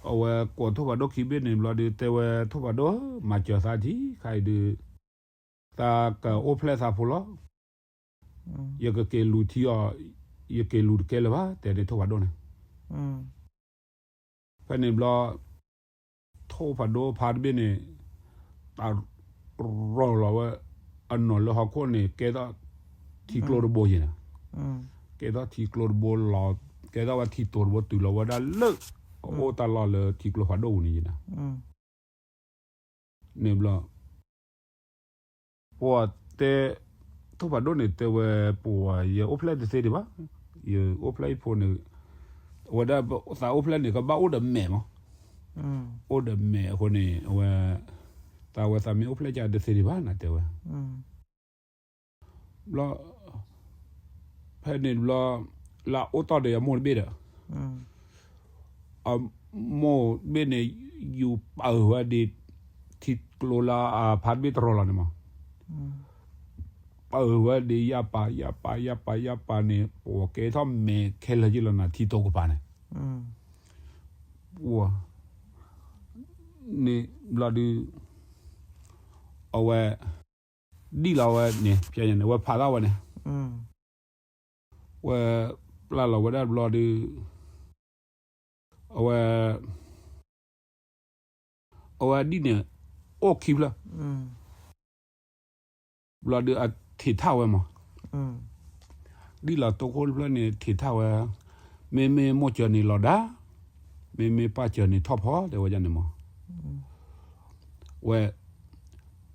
အဝဲကိးထိၣ်ဖးဒိၣ်ခံဘ့ၣ်န့ၣ်ဘျီဒုး တဲဝဲထိၣ်ဖးဒိၣ် မၤစၢၤသးထံခါအံၤဒုး, သးကအိၣ်ဖျဲၣ်သးဖိလီၤ, ယကက့ၤလူၤထံအီၤ, ယက့ၤလူၤတကဲလၢၤဘၣ် တဲန့ၣ်ထိၣ်ဖးဒိၣ်န့ၣ်, ဖဲန့ၣ်ဘျီ ထိၣ်ဖးဒိၣ်ဖါတဘ့ၣ်န့ၣ် တၢ်ရီၤလီၤဝဲ အနီၢ်လၢဟီၣ်ခိၣ်န့ၣ် ကဲထီၣ်ထံကျိတဘိယဲၢ်န့ၣ်, ကဲထီၣ်ထံကျိတဘိလီၤ, ကဲထီၣ်ဝဲထံတိၤတဘိတုၤလီၤဝဲဒၣ်လၢ အအိၣ်တၢ်လီၢ်လၢထံကျိဖးဒိၣ်ပူၤန့ၣ်ယဲၢ်န့ၣ်, န့ၣ်ဘျီ ပှၤတဲ ထိၣ်ဖးဒိၣ်န့ၣ်တဲဝဲ ပှၤယအိၣ်ဖျဲၣ်တသ့ဒံးဘၣ်, ယအိၣ်ဖျဲၣ်အံၤဖိန့ၣ်, အဝဲဒၣ်သးအိၣ်ဖျဲၣ်န့ၣ် ကဘၣ်အိၣ်ဒီးမဲာ်မး, အိၣ်ဒီးမဲာ်အဃိန့ၣ် အဝဲ သးဝဲသးမ့ၢ်အိၣ်ဖျဲၣ်ကတသ့ဒံးဘၣ်နတဲဝဲ ဘျီ ဖဲန့ၣ်ဘျီ လၢအအိၣ်တီၢ်ဒီးအမိၢ်တဘ့ၣ်ဒီး အမိၢ်တဘ့ၣ်န့ၣ် ယူၤပာ်ဝဲဒ် ထံကျိလၢအဖါတဘ့ၣ်တရီၤလီၤန့ၣ်မး, ပာ်ဝဲဒ်ယၢ်ပာ် ယၢ်ပာ် ယၢ်ပာ် ယၢ်ပာ်န့ၣ် ပှၤကဲထီၣ်မဲာ်ခဲလၢာ်က့လီၤနၤ ထံတိၤကပၤန့ၣ်, ပှၤ န့ၣ်ဘျီဒုး အဝဲ ဒံၣ်လီၤဝဲန့ၣ် ဖဲန့ၣ် ဝဲဖးထီၣ်ဝဲန့ၣ် ဝဲပျၢ်လီၤဝဲဒၣ်ဘျီဒုး အဝဲ အဝဲဒံၣ်န့ၣ် အိၣ်ခံဖျၢၣ် ဘျီဒုးအထံးထၣ်ဝဲမး, ဒ်လီၤတိခိၣ်တဖျၢၣ်န့ၣ် ထံးထၣ်ဝဲ, မ့မ့ၢ်မိၢ်စၢၤန့ၣ်လီၤဒါ, မ့မ့ၢ်ပၢ်စၢၤန့ၣ်ထီၣ်ဖီ တဲဝဲဒ်န့ၣ်မး, ဝဲ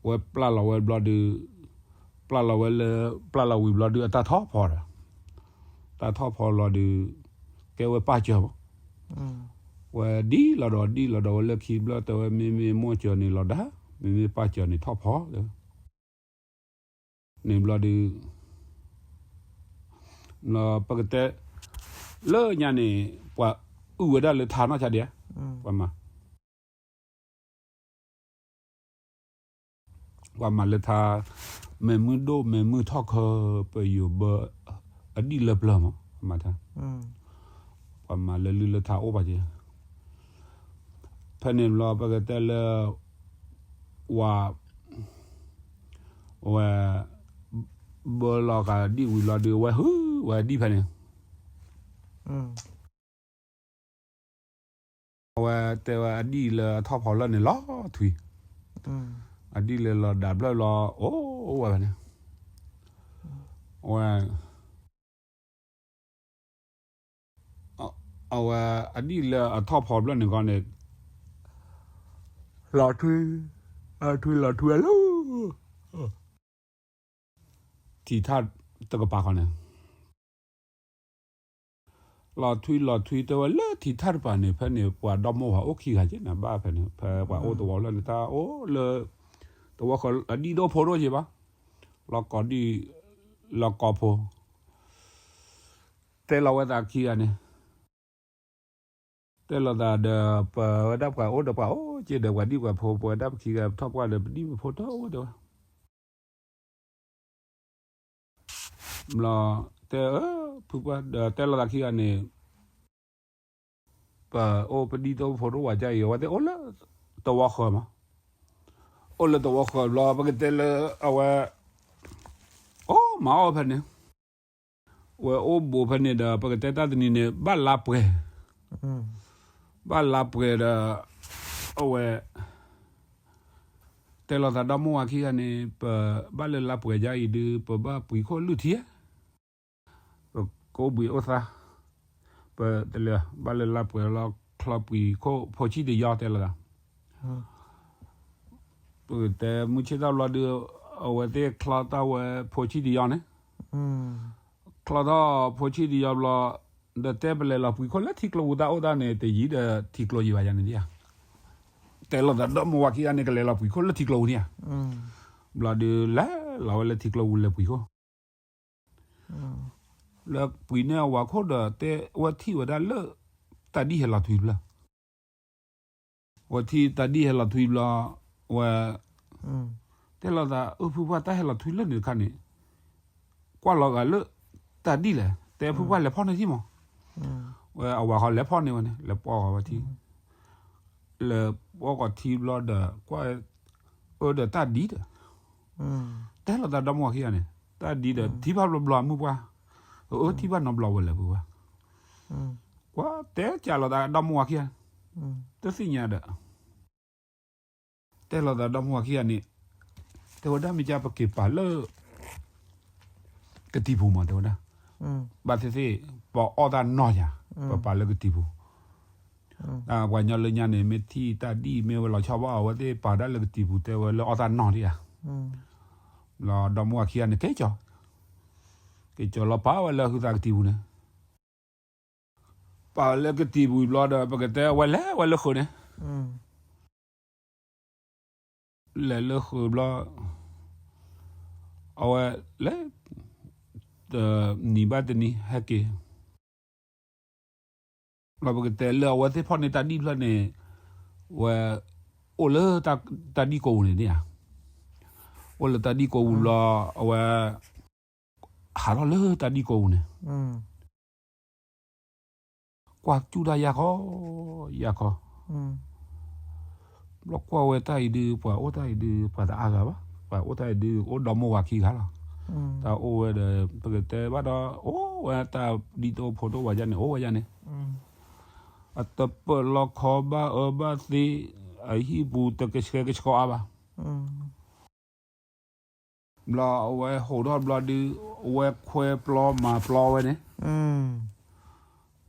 ဝဲပျၢ်လီၤဝဲဘျီဒုး, ပျၢ်လီၤဝဲလၢ ပျၢ်လီၤဝံၤဘျီဒုး အတၢ်ထီၣ်ဖီဒီး, တၢ်ထီၣ်ဖီလီၤဒုး, ကဲဝဲပၢ်စၢၤမး, ဝဲဒ်လီၤဒီးဒ်လီၤဒီးဝဲလၢခံဘျီတဲဝဲ မ့မ့ၢ်မိၢ်စၢၤန့ၣ်လီၤဒါ, မ့မ့ၢ်ပၢ်စၢၤန့ၣ်ထီၣ်ဖီလၢ န့ၣ်ဘျီဒုး, ပကတဲ လၢညါန့ၣ် ပှၤအုၣ်ဝဲဒၣ်လၢထါနီၢ်ဆါဒံးဧါ, ပှၤမၤ ပှၤမၤလၢထါ, မဲာ်မုၢ်ဒိၣ်မဲာ်မုၢ်ထီၣ်ခၢ ပယိၤဘၢ အဒံၣ်လၢပျၢၤမး, မၤထါ, ပှၤမၤလၢလုၢ်လၢထါအိၣ်ဘၣ်က့ၤ, ဖဲန့ၣ်ဘျီပကတဲလၢ ဝၤ ဝဲ ဘၢလီၤဃာ်ဒံၣ်ဝံၤလီၤဒုး အဝဲဟုၣ်ဝဲဒံၣ်ဖဲန့ၣ်, အဝဲတဲဝဲအဒံၣ်လၢအထီၣ်ဖီလၢာ်န့ၣ်လီၤထွံ, အဒံၣ်လၢလီၤဒၣ်ဖျၢၣ်လီၤ အိၣ်ဝဲဖဲန့ၣ်, အဝဲ အဝဲအဒံၣ်လၢအထီၣ်ဖီဖျၢၣ်န့ၣ်ခီန့ၣ်, လီၤထွံ, လီၤထွံလီၤထွံလၢ ထံထၣ်တကပၤခီန့ၣ်, လီၤထွံလီၤထွံတဲဝဲလၢထံထၣ်တကပၤန့ၣ် ဖဲန့ၣ် ပှၤဒီမိၢ်ဝၤအိၣ်ခံဂၤက့ၤန့ၣ် ဘၣ်ဖဲန့ၣ် ဖဲပှၤအိၣ်သဝီဖျၢၣ်န့ၣ် တၢ်အိၣ်လၢ သဝီဃီအဒံၣ်ဒိၣ်ဖိဒိၣ်က့ၤဘၣ်, လီၤကိးဒံၣ်, လီၤကိးဖိ တဲလီၤဝဲသးခံဂၤန့ၣ်, တဲလီၤသးဒီး ပဝဲဒၣ်ပှၤအိၣ်ဒီးပှၤအိၣ်က့ၤဒီးပှၤဒံၣ်ပှၤဖိ ပဝဲဒၣ်ပခံဂၤပထီၣ်ပှၢ်ဒီးပဒံၣ်ပဖိတအိၣ်တဲဝဲ ဘျီ တဲအၢ ဖုပှၢ်ဒီးတဲလီၤသးခံဂၤန့ၣ်, ပအိၣ်ပဒံၣ်တအိၣ်ဖိတအိၣ်ဝဲဒ်အံၤ အဝဲသ့ၣ်အိၣ်လၢသဝီဃၢၤမး, အိၣ်လၢသဝီဃၢၤဘျီ ပကတဲလၢအဝဲ အိၣ်မၤအီၣ်ဖဲန့ၣ်, ဝဲအိၣ်ဘူးဖဲန့ၣ်ဒီး ပကတဲတၢ်တနံၤန့ၣ် ဘၣ်လါပှဲၤ, ဘၣ်လါပှဲၤဒီး အဝဲ တဲလီၤသးဒီမိၢ်ဝၤခံဂၤန့ၣ် ပဘၣ်လၢလါပှဲၤဒ်အံၤဒုး ပဘၣ်ပှံၤခိၣ်လုၢ်ထံဧါ, ပကအိၣ်ဘှံးအိၣ်သါ, ပတလဲၤဘၣ်လၢလါပှဲၤလီၤ ချီပှံၤခိၣ်ဖိဆံၣ်တယီတဲလီၤသး, ပကတဲမုၢ်ဆ့ၣ်ထီၣ်ဘျီဒုး အဝဲသ့ၣ်ချီတၢ်ဝဲဖိဆံၣ်တယီန့ၣ်, ချီထီၣ်ဖိဆံၣ်တယီဘျီ ဒီးတဲပလဲၤလီၤပှံၤခိၣ်လၢထံကျိပူၤတၢ်အိၣ်တၢ်န့ၣ် တယံၤဒီးထံကျိယံၤဘၣ်ယၤန့ၣ်ဧါ, တဲလီၤသးဒီမိၢ်ဝၤခံဂၤန့ၣ် ကလဲၤလီၤပှံၤခိၣ်လၢထံကျိပူၤန့ၣ်ဧါ, ဘျီဒုးလဲၤလီၤဝဲလၢထံကျိပူၤလဲၤပှံၤခိၣ် လၢပှံၤန့ၢ်အဝၤခိၣ်ဒီး တဲဝဲထံၣ်ဝဲဒၣ်လၢ တၢ်ဒံၣ်ဟဲလီၤထွံဖျၢၣ်, ဝဲထံၣ်တၢ်ဒံၣ်ဟဲလီၤထွံဘျီ, ဝဲ တဲလီၤသး အၢ ဖုပှၢ် တၢ်ဟဲလီၤထွံလၢန့ၣ်တခါန့ၣ်, ကွၢ်လီၤဂာ်လၢ တၢ်ဒံၣ်လဲၣ်, တဲဖုပှၢ်လဲၤဖီၣ်န့ၢ်ထံၣ်မး, ဝဲအဝၤဃီလဲၤဖီၣ်န့ၢ်ဝဲန့ၣ် လဲၤပိာ်ဃီၤဝဲထံ လဲၤပိာ်ဃီၤထံဘျီဒီး ကွၢ် အၢ ဒီးတၢ်ဒံၣ်ဒီး တဲလီၤသးဒီမိၢ်ဝၤခံဂၤန့ၣ် တၢ်ဒံၣ်ဒီး ထံၣ်ဘၣ်ဘျီဘျီမုၢ်ပှၢ်, အၢ ထံၣ်ဘၣ်နီတဘျီဝဲလဲၣ်ဖုပှၢ်, ကွၢ်တဲကးလီၤသးဒီမိၢ်ဝၤခံဂၤ, တသ့ၣ်ညါဒီး တဲလီၤသးဒီမိၢ်ဝၤခံဂၤန့ၣ်, တဲဝဲဒၣ်မ့ၢ်ကပက့ၤပာ်လၢ ကတံၤပူၤမး တဲဝဲဒၣ်, ဘၣ်သ့ၣ်သ့ၣ် ပအီၣ်တၢ်နီၢ်ယၤ, ပပာ်လၢကတံၤပူၤ, ပှၤညီလၢညါန့ၣ် မ့ၢ်ထံၣ်တၢ်ဒံၣ်မ့ၢ်ဝဲလီၤဆီဘၣ်အီၤ အဝဲသ့ၣ်ပာ်ဒၣ်လၢကတံၤပူၤ တဲဝဲလၢအီၣ်တၢ်နီၢ်ဒံးဧါ, လီၤဒီမိၢ်ဝၤခံဂၤန့ၣ် က့ၤကၠီၤ, က့ၤကၠီၤလီၤပာ်ဝဲလၢဟုသးကတံၤပူၤန့ၣ် ပာ်လၢကတံၤပူၤဘျီဒီး ပကတဲဝဲလဲၤဝဲလၢဃုာ်န့ၣ်, လဲၤလၢဃုာ်ဘျီ, အဝဲလဲၤ, တနံၤဘၣ်တနံၤဟဲက့ၤ, ဘျီပကတဲလၢအဝဲသ့ၣ်ဖီၣ်န့ၢ်တၢ်ဒံၣ်ဖျၢၣ်န့ၣ်, ဝဲ, အိၣ်လၢတၢ်ဒံၣ်ကိးပူၤန့ၣ်ဧါ, အိၣ်လၢတၢ်ဒံၣ်ကိးပူၤဘျီ, အဝဲ, ဟးထီၣ်လၢတၢ်ဒံၣ်ကိးပူၤန့ၣ် ကွၢ်စူၣ်တၢ်ယၢ်ခီ, ယၢ်ခီ, ပ ဘျီကွၢ်ဝဲတၢ်အံၤဒုး ပှၤအိၣ်တၢ်အံၤဒုး ပှၤတအါဂၤဘၣ်, ပှၤအိၣ်တၢ်အံၤဒုး အိၣ်ဒီမိၢ်ဝၤခံဂၤလီၤ. တၢ်အိၣ်ဝဲဒီး ပကတဲဘၣ်ဒီး အိၣ်ဝဲတၢ်ဒ်သိးဖိဒိၣ်ဝၤယါန့ၣ် အိၣ်ဝဲယါန့ၣ်, အတပၢၢ်လီခီဘၣ်အၢဘၣ်သီ, အဟံၣ်ပူၤတကဆှဲကဆှီအါဘၣ်. ဘျီအဝဲဟိးထီၣ်ဘျီဒုး အဝဲခွဲပျီမၤပျီဝဲန့ၣ်,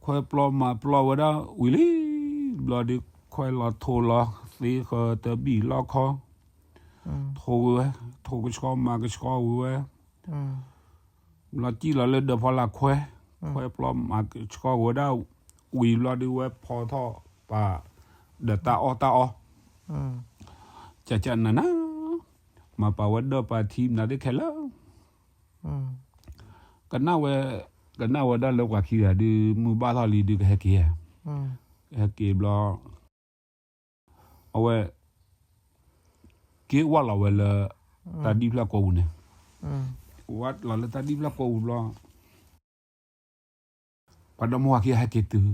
ခွဲပျီမၤပျီဝဲဒၣ်ဝံၤလံ, ဘျီဒုး ခွဲလီၤထိးလီၤသ့ဃၢၤတဘံၣ်လီခီ, ထိးဝဲ, ထိးကဆှီမၤကဆှီဝံၤဝဲ, ဘျီစံၣ်လီၤလၢဒၢးဖီလာ်ခွဲ, ခွဲပျီမၤကဆှီဝဲဒၣ်ဝံၤဘျီဒုး ဝဲဖီထီၣ်ပာ်ဒီးတၢ်အီၣ်တၢ်အီ, ကကနၤနၤ, မၤပာ်ဝဲဒၢးပာ်ထံမနုၤသ့ၣ်ခဲလၢာ်, ကနၣ်ဝဲ, ကနၣ်ဝဲဒၣ်လၢပှၤခံဂၤဒုး မုၢ်ဘၣ်ထီၣ်လံဒုးကဟဲက့ၤ, ဟဲက့ၤဘျီ, အဝဲ က့ၤဝၢ်လီၤဝဲလၢ တၢ်ဒံၣ်ဖျၢၣ်ကိးပူၤန့ၣ်, ဝၢ်လီၤလၢတၢ်ဒံၣ်ဖျၢၣ်ကိးပူၤဘျီ ပှၤဒီမါဝၤခံဂၤဟဲက့ၤတုၤ,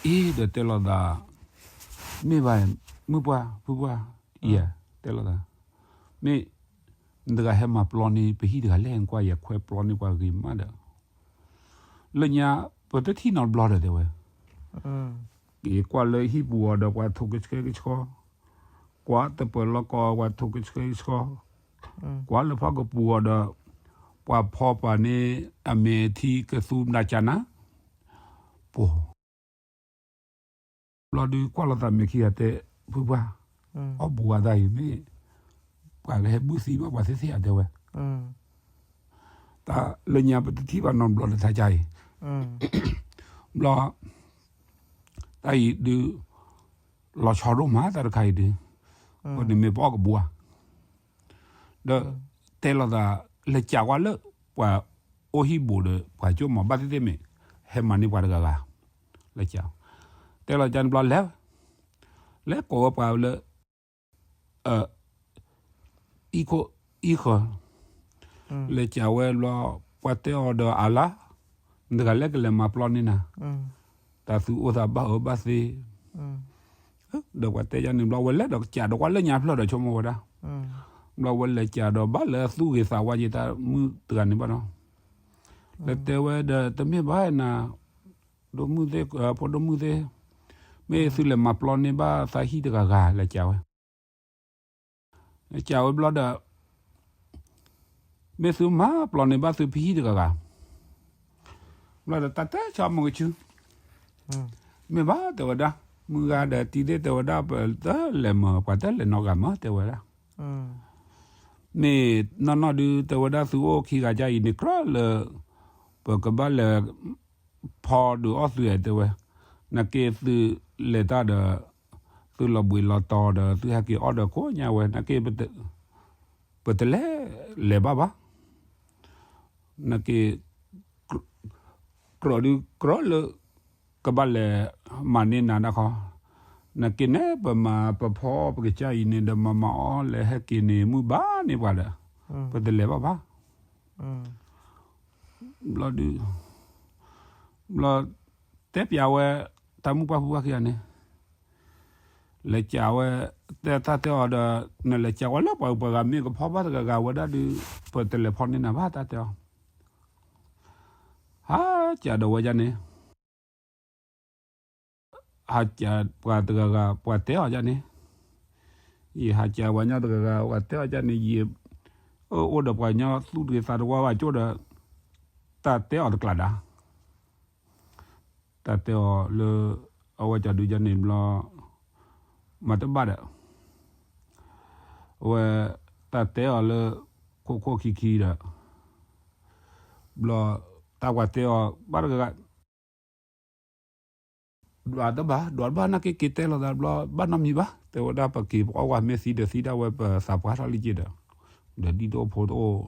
အ့ၣ် ဒီးတဲလိာ်သး, မ့ၢ်ဘၣ်, မုၢ်ပှၢ် ဖုပှၢ်, ယဲ, တဲလိာ်သး, မ့ၢ်, နတဂၤဟဲမၤပျီန့ၢ် ပဟံၣ်တဂၤလဲၣ် နကွၢ်ယဲခွဲပျီန့ၢ်ပှၤဂ့ၤမးဒီး, လၢညါ ပတထံၣ်နီတဘျီဒီးတဲဝဲ ယကွၢ်လၢဟံၣ်ပူၤအီၤဒီးပှၤထိးကဆှဲကဆှီ, ကွၢ်တပၢၢ်လီကီပှၤထိးကဆှဲကဆှီ, ကွၢ်လၢဖီကပူၤအီၤဒီး ပှၤဖီပာ်န့ၢ်အမဲာ်ထံကသူမတၤကနၤ, ပှၤ ဘျီဒုးကွၢ်လိာ်သးမဲာ်ခံဂၤတဲ, ဖုပှၢ်, အီၣ်ဘူးအသးအံၤမ့ၢ် ပှၤကဟဲဘုၣ်သံဘၣ်ပှၤသ့ၣ်သ့ၣ်ဧါတဲဝဲ, တၢ်လၢညါပတထံၣ်ဘၣ်နီတဘျီလၢတၢ်ကါအံၤ, ဘျီ တၢ်အံၤဒုး လီၤဆီဒိၣ်မး တၢ်တခါအံၤဒုး, အဃိန့ၣ်မ့ၢ်ပအီၣ်ကဘူးဧါ, ဒီး တဲလိာ်သး လဲၤကးကွၢ်လၢ ပှၤအိၣ်ဟံၣ်ဘူးဒီး ပှၤကၠိမး ဘၣ်သ့ၣ်သ့ၣ်မ့ၢ် ဟဲမၤန့ၢ်ပှၤတဂၤဂၤ, လဲၤကး, တဲလီၤကန့ၣ်ဘျီလဲၤ, လဲၤကိးဝဲပှၤလၢ အံခိၣ်အံဃၢၤ, လဲၤကးဝဲဘျီ, ပှၤတဲအီၤဒီးအလါ, နတဂၤလဲၣ်ကလဲၤမၤပျီန့ၢ်နၤ, တၢ်သူၣ်အိၣ်သးဘၣ်အၢဘၣ်သီ, ဒီးပှၤတဲယါန့ၣ်ဘျီ ဝဲလဲၤဒီးကးဒီးကွၢ်လၢညါဖျၢၣ်ဒီးဆိကမိၣ်ဝဲဒၣ်, ဘျီဝဲလဲၤကးဒီးဘၣ်လၢသူၣ်ဂ့ၤသးဝါက့ၤတၢ်မုၣ်တဂၤန့ၣ်ဘၣ်နီၤ, လဲၤတဲဝဲဒီး တမ့ၢ်ဘၣ်နၤ, ဒိၣ်မုၣ်သ့ၣ်, ဖိဒိၣ်မုၣ်သ့ၣ်, မ့ၢ်သုလဲၤမၤပျီန့ၢ်ဘၣ်သးဟံၣ်တဂၤဂၤ လဲၤကးဝဲ ကးဝဲဘျီဒီး, မ့ၢ်သုမၤပျီန့ၢ်ဘၣ်သုဖံဟံၣ်တဂၤဂၤ, ဘျီဒီးတၢ်တဲဆၢမုၢ်ကဆူ, မ့ၢ်ဘၣ်တဲဝဲဒၣ်, မုၢ်ဂၤဒီးတံၤသ့ၣ်တဲဝဲဒၣ် ပတလဲၤမၤ ပှၤတလဲၤနီတဂၤမၤတဲဝဲဒၣ်, မ့ၢ်နီၢ်နီၢ်ဒုးတဲဝဲဒၣ်သုအိၣ်ခံဂၤကါအံၤန့ၣ်ကြၢးလၢ ပကဘၣ်လဲၤ ဖီဒုးအီၣ်သုဧါတဲဝဲ, နာ်က့သုလဲၤတၢ်ဒီး သုလီၤဘှံးလီၤတီၤဒီး သုဟဲက့ၤအီၣ်ဒီးခိၣ်ညါဝဲ နာ်က့ ပတလဲၤလဲၤဘၣ်ဘၣ်, နာ်က့ ကြၢးဒုးကြၢးလၢ ကဘၣ်လဲၤမၤန့ၢ်နၤဒၣ်ခီ, နာ်က့န့ၣ်ပမၤပဖီပကစၢ်အံၤန့ၣ်ဒီး မၤမၤအီၣ်လဲၤဟဲက့ၤန့ၣ် မုၢ်ဘၣ်န့ၢ်ပှၤဒီး ပတလဲၤဘၣ်ဘၣ် ဘျီဒုး ဘျီ တဲပျးဝဲ တၢ်မုၢ်ပှၢ်ဖုပှၢ်ခံဂၤန့ၣ် လဲၤကးဝဲ တဲတၢ်တဲအီၤဒီး နလဲၤကးဝဲလၢပှၤဂၤမ့ၢ်ကဖီဘၣ်တဂၤဂၤဝဲဒၣ်ဒုး ပတလဲၤဖီန့ၢ်နၤဘၣ်တၢ်တဲအီၤ ဟးကးဒီးဝဲဒၣ်န့ၣ် ဟးကးပှၤတဂၤဂၤ ပှၤတဲအီၤဒၣ်န့ၣ်, ယဟးကးပှၤညီတဂၤဂၤ ပှၤတဲအီၤဒၣ်န့ၣ် ယအိၣ်ဒီးပှၤညီသူၣ်တဂ့ၤသးတဝါဘၣ်ကၠိဒီး တၢ်တဲအီၤတကျးဒါ, တၢ်တဲအီၤလၢ အဝဲကၠီဒုးဒၣ်န့ၣ်ဘျီ မၤတဘၣ်ဒီး အဝဲ တၢ်တဲအီၤလၢ ခိၣ်ခိၣ်ခံခံဒီး ဘျီ တၢ်ပှၤတဲအီၤ ဘၣ်တဂၤဂၤ ဒွးတဘၣ် ဒွးတဘၣ် နာ်က့က့ၤတဲလိာ်သးဘျီ ဘၣ်နီတမံၤဘၣ် တဲဝဲဒၣ် ပက့ၤပအီၣ်ဝဲမ့ၢ်သံဒီးသံဒၣ်ဝဲ ပသးပှၢ်ထီၣ်လံက့ၤဒီး ဒီးဒ်သိးဖိတအိၣ်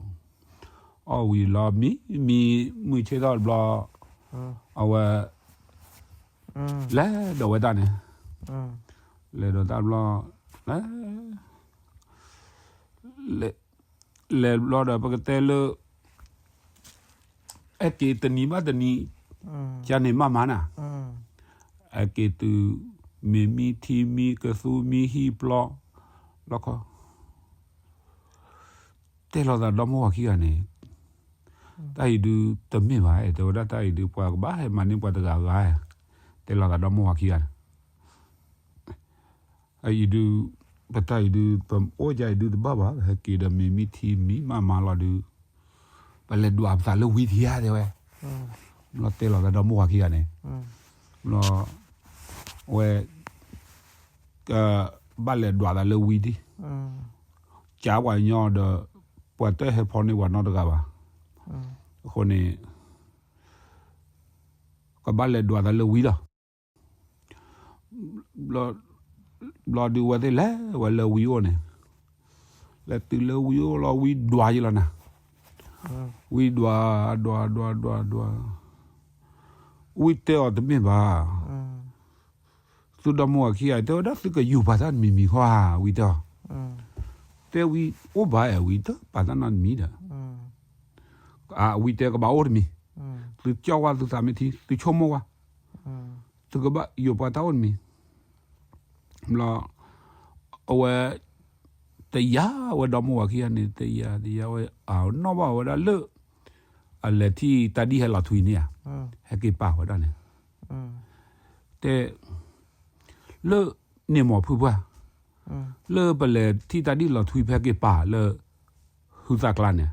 အီၣ်ဝံၤလီၤ မံမံ မုၢ်ဆ့ၣ်ထီၣ်ဘျီ အဝဲ လဲၤဒီးဝဲတၢ်န့ၣ် လဲၤဒီးတၢ်ဘျီ လဲၤ လဲၤဘျီဒီး ပကတဲလၢ အဲၣ်က့ၤတနံၤဘၣ်တနံၤ ယၤန့ၣ်မးမးနၤ အဲၣ်က့ၤတုၤ မ့ၢ်မံထံမံကသူမံဟံၣ်ပျီ, လီခီ, တဲလီၤသးဒီမါဝၤခံဂၤန့ၣ်, တၢ်အံၤဒုးတမ့ၢ်ဘၣ်, တဲဝဲဒၣ်တၢ်အံၤဒုး ပှၤကဘၣ်ဟဲမၤန့ၢ်ပှၤတဂၤဂၤ, တဲလီၤသးဒီမါဝၤခံဂၤန့ၣ် အံၤဒုး, ပတၢ်အံၤဒုး ပအိၣ်ဒ်အံၤဒုးတဘၣ်ဘၣ်, ဟဲက့ၤဒီးမ့ၢ်မံထံမံမးမးလီၤဒုး, ပလဲၤဒွးပသးလၢဝံၤထံဧါ တဲဝဲ, ဘျီတဲလီၤသးဒီမါဝၤခံဂၤန့ၣ်, ဘျီ, အဝဲ, က, ဘၣ်လဲၤဒွးသးလၢဝံၤထံ, ကးပှၤညီဒီး, ပှၤတဟဲဖီန့ၢ်ပှၤနီတဂၤဘၣ်, အဃိန့ၣ် ကဘၣ်လဲၤဒွးသးလၢဝံၤလီၤ. ဘျီဒုးဝဲသ့ၣ်လဲၤဝဲလၢဝံၤအိၣ်န့ၣ်, လဲၤတုၤလၢဝံၤအိၣ်လီၤ ဝံၤဒွးယံလီၤနၤ, ဝံၤဒွး, ဒွး, ဒွး, ဒွး, ဒွး, ဝံၤတဲအီၤတမ့ၢ်ဘၣ်, သုဒီမါဝၤခံဂၤ တဲဝဲဒၣ်သုကယူၤပာ်တၢ်တမံၤမံၤခီဧါ ဝံၤတဲအီၤ, တဲဝံၤအိၣ်ဘၣ်အဲၣ်ဝံၤတပာ်တၢ်နီတမံၤဒီး, ဝံၤတဲကဘၣ်အိၣ်တမံၤ, သုကၠီၣ်ဝါသုသးမ့ၢ်ထံ သုဆိကမိၣ်ဝါ, သုကဘၣ်ယူၤပာ်တၢ်အိၣ်တမံၤ, ဘျီ, အဝဲ, တယာ်ဝဲဒီမါဝၤခံဂၤန့ၣ် တယာ်တယာ်ဝဲ အနီၣ်ဘၣ်ဝဲဒၣ်လၢ, အလဲၤထံၣ်တၢ်ဒ်ဟဲလီၤထွံန့ၣ်ဧါ, ဟဲက့ၤပာ်ဝဲဒၣ်န့ၣ်, တဲ လၢန့ၣ်မးဖုပှၢ်, လၢပလဲၤထံၣ်တၢ်ဒ်လီၤထွံဖဲက့ၤပာ်လၢ ဟုသးကျါန့ၣ်,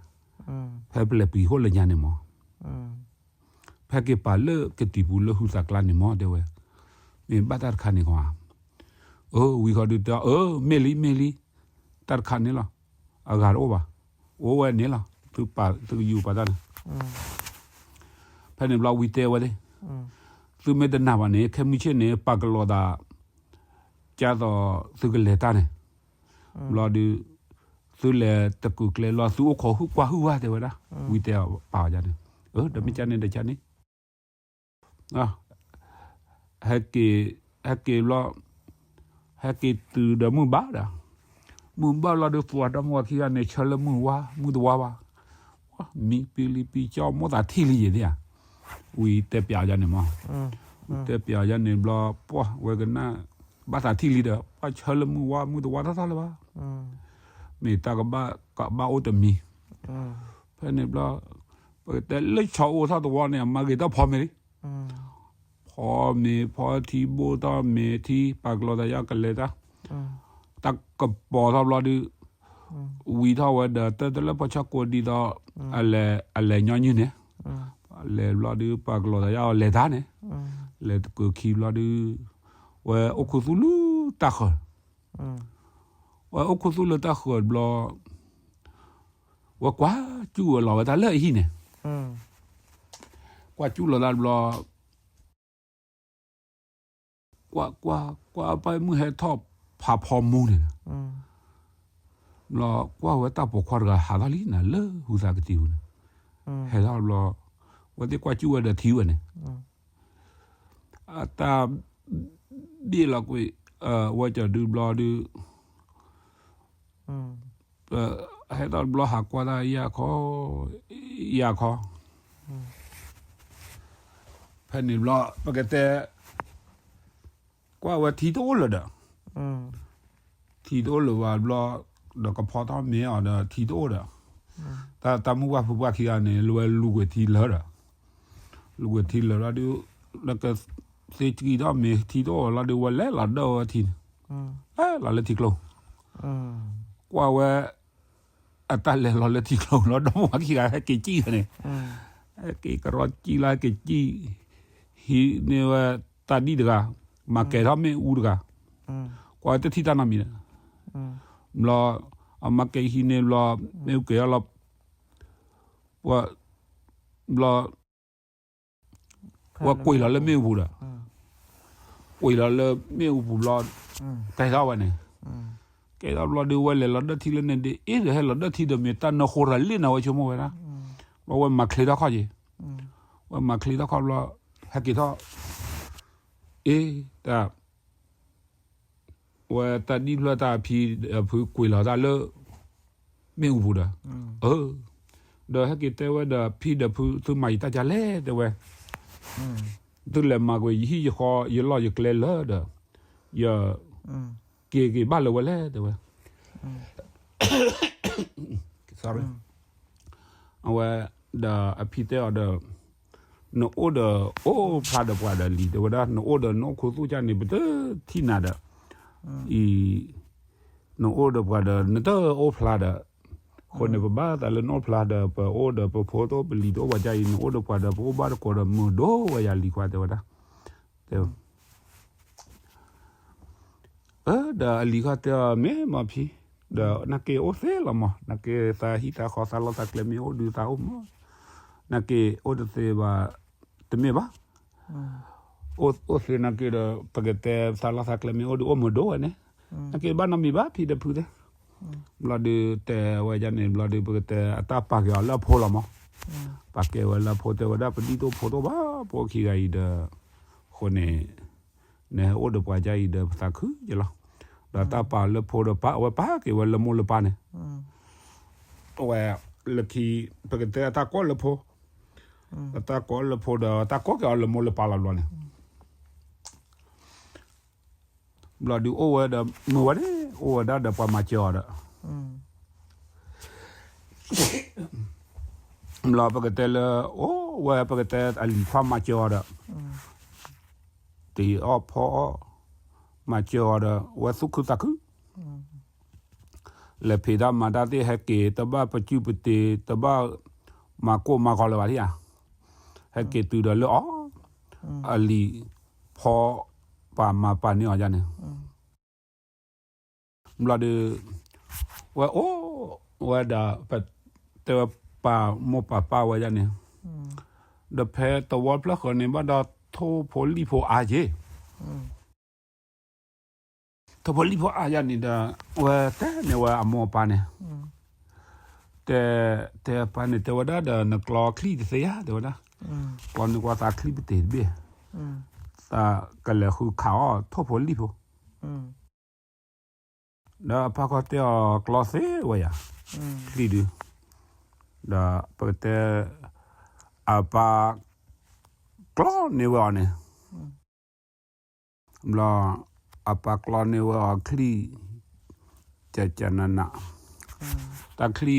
ဖဲပလဲၤပှံၤဃိၣ်လၢညါန့ၣ်မး, ဖဲက့ၤပာ်လၢကတံၤပူၤလၢဟုသးကျါန့ၣ်မး တဲဝဲ, မ့ၢ်ဘၣ်တၢ်တခါန့ၣ်ခီဧါ, အၢ ဝံၤဃီဒုးတဲအီၤ အၢ မ့ၢ်လံ မ့ၢ်လံ, တၢ်တခါန့ၣ်လီၤ, အဂၤတအိၣ်ဘၣ်, အိၣ်ဝဲန့ၣ်လီၤ, သုပာ်သုကယူၤပာ်တၢ်န့ၣ် ဖဲန့ၣ်ဘျီဝံၤတဲဝဲသ့ၣ်, သုမ့ၢ်တနာ်ဘၣ်န့ၣ် ခဲမုၢ်ဆ့ၣ်န့ၣ် ပာ်ကလီၤသး, ကၢ်သိးသုကလဲၤတၢ်န့ၣ်, ဘျီဒုး, သုလဲၤတကုာ်ကျဲလီၤ သုအိၣ်ခိးဟုၣ်ကွၢ်ဟုၣ်ဝါတဲဝဲဒၣ်, ဝံၤတဲပာ်အီၤဒ်န့ၣ်, အၢ ဒီးမ့ၢ်ကန့ၣ်ဒီးကန့ၣ် ဟဲက့ၤ, ဟဲက့ၤဘျီ, ဟဲက့ၤတုၤဒီးမုၢ်ဘၣ်ဒီး, မုၢ်ဘၣ်ဘျီဒုး ပှၤဒီမါဝၤခံဂၤန့ၣ် ဆၢလၢမုၢ်ဝါ မုၢ်တဝါဘၣ်, မံပံလံပံကၠီမိၣ်သးထံၣ်လံယဲၢ်န့ၣ်ဧါ, ဝံၤတဲပျးယၤန့ၣ်မး, ဝံၤတဲပျးယၤန့ၣ်ဘျီ, ပှၢ်ဝဲကနၣ်, ဘၣ်သးထံၣ်လံဒီး ပှၢ်ဆၢလၢမုၢ်ဝါမုၢ်တဝါထီၣ်ထီၣ်လၢၤဘၣ်, မ့ၢ်တၢ်ကဘၣ်ကဘၣ်အိၣ်တမံၤ, ဖဲန့ၣ်ဘျီ, ပကတဲလၢဆီအိၣ်ထီၣ်တဝီန့ၣ် အမၤဂ့ၤတၢ်ဖီမ့ၤလံ ဖီမ့ၤဖီထံဘိၣ်ထီၣ်မ့ၤထံ ပာ်ကလီၤသးယါကလဲၤတၢ်, တၢ်ကပီၤထီၣ်ဘျီဒုး, ဝံၤထီၣ်ဝဲဒီးတၢ်တလၢပှၤဆီကိးဒ်သိး, အလဲၤညီနုၢ်န့ၣ်, လဲၤဘျီဒုး ပာ်ကလီၤသးယါအီၤလဲၤတၢ်န့ၣ်, လဲၤတကုာ်ခံဘျီဒုး, ဝဲအိၣ်ခူသူၣ်လၢတၢ်ဃၢၤ, ဝဲအိၣ်ခူသူၣ်လၢတၢ်ဃၢၤဘျီ, ဝဲကွၢ်ကၠူၣ်ဝဲလီၤဝဲတၢ်လၢအဟံၣ်န့ၣ်, ကွၢ်ကၠူၣ်လီၤတၢ်ဘျီ, ကွၢ်ကွၢ်ကွၢ်ပၢ်မုၢ်ဟဲထီၣ်ဖးဖီမူန့ၣ်, ဘျီကွၢ်ဝဲတၢ်ပိာ်ခွါတဂၤဟးထီၣ်လံန့ၣ်လၢဟူသးကတံၤပူၤန့ၣ်, ဟဲထီၣ်ဘျီ, ဝဲသ့ၣ်ကွၢ်ကၠူၣ်ဝဲဒီးထံဝဲန့ၣ်, အတၢ်, ဘ့ၣ်လီၤကွံာ်, ဝဲကၠီၤဒုဘျီဒုး ဟဲထီၣ်တဘျီဟးကွၢ်တၢ်ယၢ်ခီ, ယၢ်ခီ, ဖဲန့ၣ်ဘျီ ပကတဲ, ကွၢ်ဝဲထံတအိၣ်လၢၤဒီး, ထံတအိၣ်လၢၤဘၣ်ဘျီ, ဒီးကဖီထီၣ်မ့ၤအီၤဒီးထံတအိၣ်ဒီး, တၢ်တၢ်မုၢ်ပှၢ်ဖုပှၢ်ခံဂၤန့ၣ် လၢဝဲလူၤကွံာ်ထံလၢၤဒီး, လူၤကွံာ်ထံလၢၤလီၤဒုး, လၢကသ့ကံထီၣ်မ့ၤထံတအိၣ်လီၤဒုးဝဲလဲၤလီၤဒၢဝဲထံန့ၣ်, လဲၤလီၤလၢထံကျိ, ကွၢ်ဝဲ အတၢ်လဲၤလီၤလၢထံကျိလီၤ ဒီမါဝၤခံဂၤဟဲက့ၤကံၣ်ဝဲန့ၣ်, ဟဲက့ၤကရီကံၣ်လီၤ ဟဲက့ၤကံၣ်, ဟံးန့ၢ်ဝဲတၢ်ဒံၣ်တဂၤ, မၤကဲၤထီၣ်မ့ၣ်အူတဂၤ, ကွၢ်တထံၣ်တၢ်နီတမံၤဒီး, ဘျီ, အမၤကဲၤဟံးန့ၢ်ဘျီ, မ့ၣ်အူကဲၤထီၣ်လီၤ, ပှၤ, ဘျီ ဝဲကွံာ်လီၤလၢမ့ၣ်အူပူၤဒီး, ကွံာ်လီၤလၢမ့ၣ်အူပူၤဘျီ, ကဲထီၣ်ဝဲန့ၣ်, ကဲထီၣ်ဘျီဒုးဝဲလဲၤလီၤဒၢထံလၢန့ၣ်ဒ်အ့ၣ်ဒီးဟဲလီၤဒၢထံဒီးမ့ၢ်တၢ်နၢဃိရၤလ့ၣ်နၤဝဲဆိကမိၣ်ဝဲဒၣ်, ဘျီဝဲမၤချ့ထီၣ်ခီၣ်က့ၤ, ဝဲမၤချ့ထီၣ်ခီၣ်ဘျီ, ဟဲက့ၤထီၣ်, အ့ၣ်, တၢ် ဝဲတၢ်ဒံၣ်ဖျၢၣ်တၢ်ဖံဖုကွံာ်လီၤတၢ်လၢ မ့ၣ်အူပူၤဒီး, အၢ, ဒီးဟဲက့ၤတဲဝဲဒီး ဖံဒီးဖု သုမၤယတၢ်ကလဲၣ် တဲဝဲ, သုလဲၤမၤကွံာ်ယဟံၣ်ယဃီ ယလီၢ်ယကျဲလၢာ်ဒီး, ယက့ၤက့ၤဘၣ်လၢၤဝဲလဲၣ် တဲဝဲ. အဝဲဒီးအဖံတဲအီၤဒီး, နအိၣ်ဒီးအိၣ်ဖျါဒီးပှၤဒီးလံၤ တဲဝဲဒၣ်, နအိၣ်ဒီးနအိၣ်ခူသူၣ်ကၢ်န့ၣ် ပတထံၣ်နၤဒီး, အံၤ, နအိၣ်ဒီးပှၤဒီးနတအိၣ်ဖျါဒီး, အဃိန့ၣ် ပဘၣ်သးလၢနအိၣ်ဖျါဒီး ပအိၣ်ဒီးပဖိတအိၣ်ပလံၤတအိၣ်ဝဲဒ်အံၤ နအိၣ်ဒီးပှၤဒီးပအိၣ်ဘၣ်တကိးဒီး မုာ်ဒိၣ်ဝဲယၤလံၤခွါ တဲဝဲဒၣ်. ဒီးအလံၤခွါတဲအီၤ မ့ၢ်မ့ၢ်ဖံ, ဒီးနာ်က့အိၣ်သ့လီၤမး, နာ်က့သးဟံၣ်သးဃီသးလီသးကျဲမ့ၢ်အိၣ်ဒုးသးအိၣ်မး, နာ်က့အိၣ်တသ့ဘၣ်, တမ့ၢ်ဘၣ်, အိၣ်သ့နာ်က့ဒီး ပကတဲသးလီသးကျဲမ့ၢ်အိၣ်ဒုးအိၣ်မုာ်ဒိၣ်ဝဲန့ၣ်, နာ်က့ဘၣ်နီတမံၤဘၣ် ဖံဒီးဖုသ့ၣ်. ဘျီဒုးတဲဝဲဒ်န့ၣ် ဘျီဒုး ပကတဲအတၢ်ပာ်က့ၤအီၤလၢအဖိလီၤမး, ပာ်က့ၤဝဲလၢအဖိ တဲဝဲဒၣ် ပဒံၣ်တအိၣ်ဖိတအိၣ်ဘၣ် ပအိၣ်ခံဂၤအံၤဒီး, အဃိန့ၣ် နဟဲအိၣ်ဒီးပှၤဒ်အံၤဒီး ပသးခုက့ၤလီၤ. ဒီးတၢ်ပာ်လၢဖိဒီး ပာ်ဝဲပာ်က့ၤဝဲလၢမိၢ်လၢပၢ်န့ၣ်, အဝဲလၢခံ ပကတဲအတၢ်ကိးလၢဖိ, အတၢ်ကိးလၢဖိဒီး တၢ်ကိးက့ၤအီၤလၢမိၢ်လၢပၢ်လီၤဘျီန့ၣ် ဘျီဒုးအိၣ်ဝဲဒီး မုာ်ဝဲန့ၣ် အိၣ်ဝဲဒၣ်ဒီးပှၤမၤစၢၤအီၤဒီး, ဘျီပကတဲလၢ အိၣ်ဝဲ ပကတဲအလံၤခွါမၤစၢၤအီၤဒီး, တအီၣ်ဖီအီၣ်, မၤစၢၤအီၤဒီး ဝဲသူၣ်ခုသးခု လဲၤဖံးတၢ်မၤတၢ်သ့ၣ် ဟဲက့ၤတဘၣ်ပစုၢ်ပတ့ၤ တဘၣ်မၤကိၢ်မၤဂီၤလၢၤဘၣ်ဧါ, ဟဲက့ၤတုၤဒီးလၢအီၤ, အလံၤဖီပာ်မၤပာ်န့ၢ်အီၤယါန့ၣ်, ဘျီဒီး ဝဲအိၣ်ဝဲဒီး ပတဲဝဲပာ်မိၢ်ပာ်ပၢ်ဝဲယါန့ၣ်, ဒီးဖဲသဝီဖျၢၣ်ဃီန့ၣ် ဘၣ်ဒီးထိၣ်ဖိလံၣ်ဖိအါက့ၤ ထိၣ်ဖိလံၣ်ဖိအါယါန့ၣ်ဒီး ဝဲတဲန့ၢ်ဝဲအမိၢ်အပၢ်န့ၣ်, တဲ, တဲပၢ်န့ၣ် တဲဝဲဒၣ်ဒီး နကျီချံၣ်တသ့ဧါ တဲဝဲဒၣ်, ကျီန့ၢ်ကွၢ်သးချံၣ်ပတ့ၤတဘ့ၣ်, သးကလဲၤဃုခးအီၣ်ထိၣ်ဖိလံၣ်ဖိ, ဒီးအပၢ်ခီတဲအီၤ ကျီသ့ဝဲယါ, ချံၣ်ဒု, ဒီးပကတဲ အပၢ်ကျီန့ၢ်ဝဲအီၤန့ၣ် ဘျီ အပၢ်ကျီန့ၢ်ဝဲအီၤချံၣ်, ကကနန, တၢ်ချံၣ်ကျီ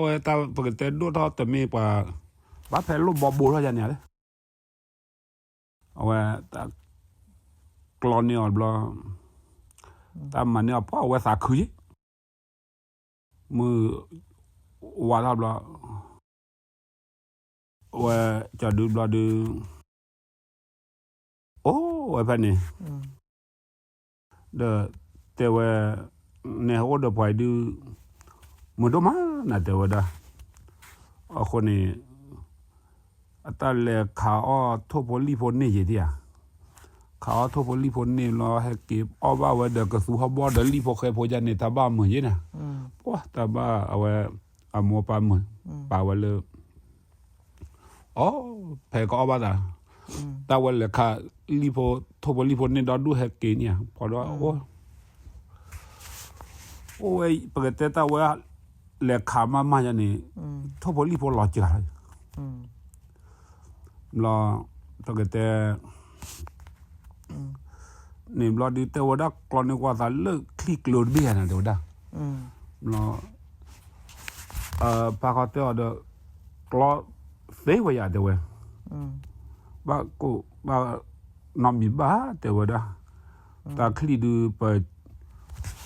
ဝဲတၢ် ပကတဲဒိၣ်ထီၣ်တမ့ၢ်ပှၤ, ဘၣ်ဖဲလိၣ်ဘီဘိထီၣ်ယါန့ၣ်ဧါ, အဝဲ ကျီန့ၢ်အီၤဘျီ, တၢ်မၤန့ၢ်အီၤပှၤ အဝဲသးခုယ့ၣ် မုၢ်ဝါထီၣ်ဘျီ, အဝဲကၠီဒုဘျီဒု, အိၣ်ဝဲဖဲန့ၣ်, ဒီးတဲဝဲ, နဟဲအိၣ်ဒီးပှၤအံၤဒု, မုာ်ဒိၣ်မးနၤ တဲဝဲဒၣ်, အဃိန့ၣ် အတၢ်လဲၤခးအီၣ်ထိၣ်ဖိလံၣ်ဖိန့ၢ်ယံၤဒံဧါ, ခးအီၣ်ထိၣ်ဖိလံၣ်ဖိန့ၢ်လီၤ ဟဲက့ၤအီၣ်ဘၣ်ဝဲဒီးကသူဟီၣ်ဘီၣ်ဒီးလံၣ်ဖိဃဲဖိယါန့ၣ် တၢ်ဘၣ်မုာ်ယ့ၣ်နၤ, ပှၤတၢ်ဘၣ်အဝဲ, အမိၢ်ပၢ်မုာ်, ပာ်ဝဲလၢ အီၣ်, ဖဲကအီၣ်ဘၣ်သး, တၢ်ဝဲလဲၤခးလံၣ်ဖိ, ထိၣ်ဖိလံၣ်ဖိန့ၢ်ဒီဒူၣ်ဟဲက့ၤန့ၣ်ဧါ, ဖီဒီးအိၣ်, အိၣ်ဝဲ ပကတဲတၢ်ဝဲ, လဲၤခးမးမးယါန့ၣ်, ထိၣ်ဖိလံၣ်ဖိလီၤစှၤလီၤ, ဘျီ, ပကတဲ န့ၣ်ဘျီဒုးတဲဝဲဒၣ်ကျီန့ၢ်ကွၢ်သးလၢချံၣ်ကျိၤတဘ့ၣ်ဧါန့ၣ် တဲဝဲဒၣ်, ဘျီ ပၢ်ခီတဲအီၤဒီး, ကျီသ့ဝဲယါ တဲဝဲ, ဘၣ်ကိၣ်ဘၣ်နီတမံၤဘၣ် တဲဝဲဒၣ်, တၢ်ချံၣ်ဒုးပ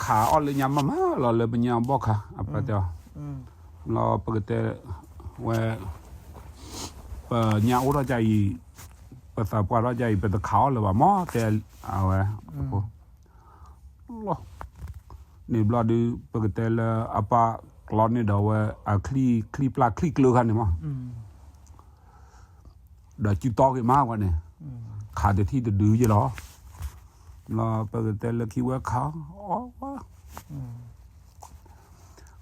ခးအီၣ်လၢညါမးမးလီၤ လၢပညၣ်အဘီၣ်ခါ အပၢ်တဲအီၤ, ဘျီပကတဲဝဲ, ပညၣ်အိၣ်ထီၣ်ဒ်အံၤ, ပသးပှၢ်ထီၣ်ဒ်အံၤ ပတခးအီၣ်လၢၤဘၣ်မး တဲအဝဲ, လီၤ, န့ၣ်ဘျီဒုး ပကတဲလၢအပၢ်ကျီန့ၢ်ဒီးဝဲအချံၣ်, ချံၣ်ပျၢ်ချံၣ်ကျၢခါန့ၣ်မး ဒီးစုတီဂ့ၤမးဝဲန့ၣ်, ခးတထံၣ်တဒုယဲလီၤ, ဘျီပကတဲလၢခံဝဲခးအီၣ်,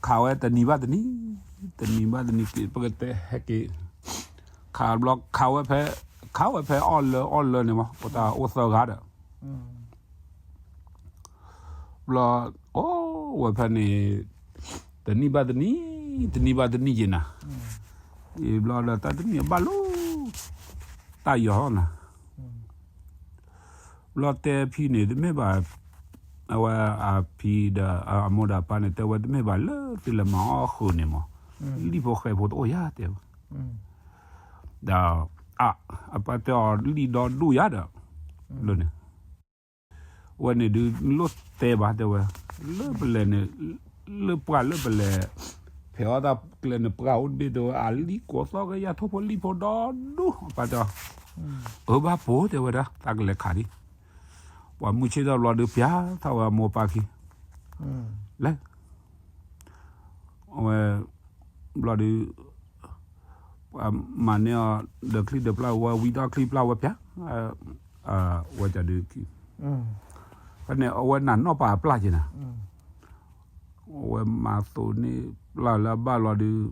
ခးဝဲတနံၤဘၣ်တနံၤ, တနံၤဘၣ်တနံၤက့ၤ ပကတဲဟဲက့ၤ, ခးဘျီ ခးဝဲဖဲ, ခးဝဲဖဲအီၣ်လၢအီၣ်လၢန့ၣ်မး ပတၢ်အိၣ်သၢဂၤဒီး ဘျီ, အိၣ်ဝဲဖဲန့ၣ်, တနံၣ်ဘၣ်တနံၣ်, တနံၣ်ဘၣ်တနံၣ်က့ၤနၤ, အံၤဘျီဒီးတၢ်တနံၣ်ဘၣ်လီၤ, တၢ်ယီၤနၤ, ဘျီတဲဖံန့ၣ် တမ့ၢ်ဘၣ်, အဝဲအဖံဒီးအမိၢ်ဒီးအပၢ်န့ၣ် တဲဝဲတမ့ၢ်ဘၣ်လၢသုလဲၤမၤအီၣ်ဃုာ်န့ၣ်မး, လံၣ်ဖိဃဲဖိတအိၣ်ယၤတဲဝဲ, ဒီး အပၢ်တဲအီၤလံၣ်ဒီဒူၣ်ယၤဒီး, လၢန့ၣ် ဝဲန့ၣ်ဒုးလိၣ်တဲဘၣ်တဲဝဲ, လၢပလဲၤန့ၣ်, လၢပှၢ်လၢပလဲၤ, ဖဲးအီၣ်တၢ်ကျဲန့ၣ် ပှၢ်အိၣ်တဘ့ၣ်တဲဝဲ အလံၣ်ကိးသီၣ်ကယၤထိၣ်ဖိလံၣ်ဖိဒီဒူၣ်, အပၢ်တဲအီၤ, အၢဘၣ်ပိာ်တဲဝဲဒၣ် တၢ်ကလဲၤခးဒံး, ပှၤမုၢ်ဆ့ၣ်ထီၣ်ဘျီဒုးပျၢ်ထီၣ်ဝဲအမိၢ်ပၢ်ခံ, လဲၤ အဝဲ, ဘျီဒုး, ပှၤမၤန့ၢ်အီၤဒီးချံဒီးပျၢ်ဝဲ ဝံထီၣ်ချံပျၢ်ဝဲပျၢ်, ဝဲဒုး, ဖဲန့ၣ် အဝဲနးနီၣ်ပာ်အပျၢ်က့ၤနၤ, အဝဲမၤသိးန့ၢ်ပျၢ်လၢအဘၣ်လီၤဒုး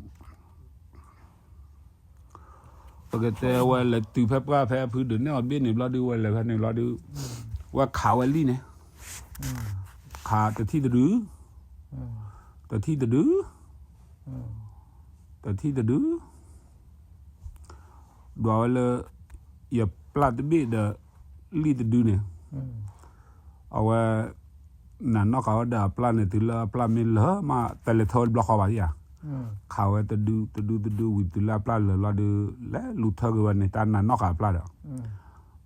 ပကတဲဝဲလဲၤတုၤဖဲပှၢ်ဖဲအဖုဒုးနဲၣ်အီၤဘ့ၣ်န့ၣ်ဘျီဒုး ဝဲလဲၤဖဲန့ၣ်ဘျီဒုး, ဝဲခးဝဲလံၣ်န့ၣ်, ခးတထံၣ်တဒု, တထံၣ်တဒု, တထံၣ်တဒု, ဒွးဝဲလၢ ယပျၢ်တဘ့ၣ်ဒီး လံၣ်တဒုန့ၣ်, အဝဲ နးနီၣ်ဃာ်ဝဲဒီးအပျၢ်န့ၣ် တုၤလၢအပျၢ်မ့ၢ်လၢာ်မး တလဲၤထၢဝဲတဘျီဃီဘၣ်ဧါ, ခးဝဲတဒု တဒု တဒုဝံၤ တုၤလၢအပျၢ်လၢာ်လီၤဒုး လဲၤလူၤထၢက့ၤဝဲန့ၣ် တၢ်နးနီၣ်ဃာ်အပျၢ်ဒီး,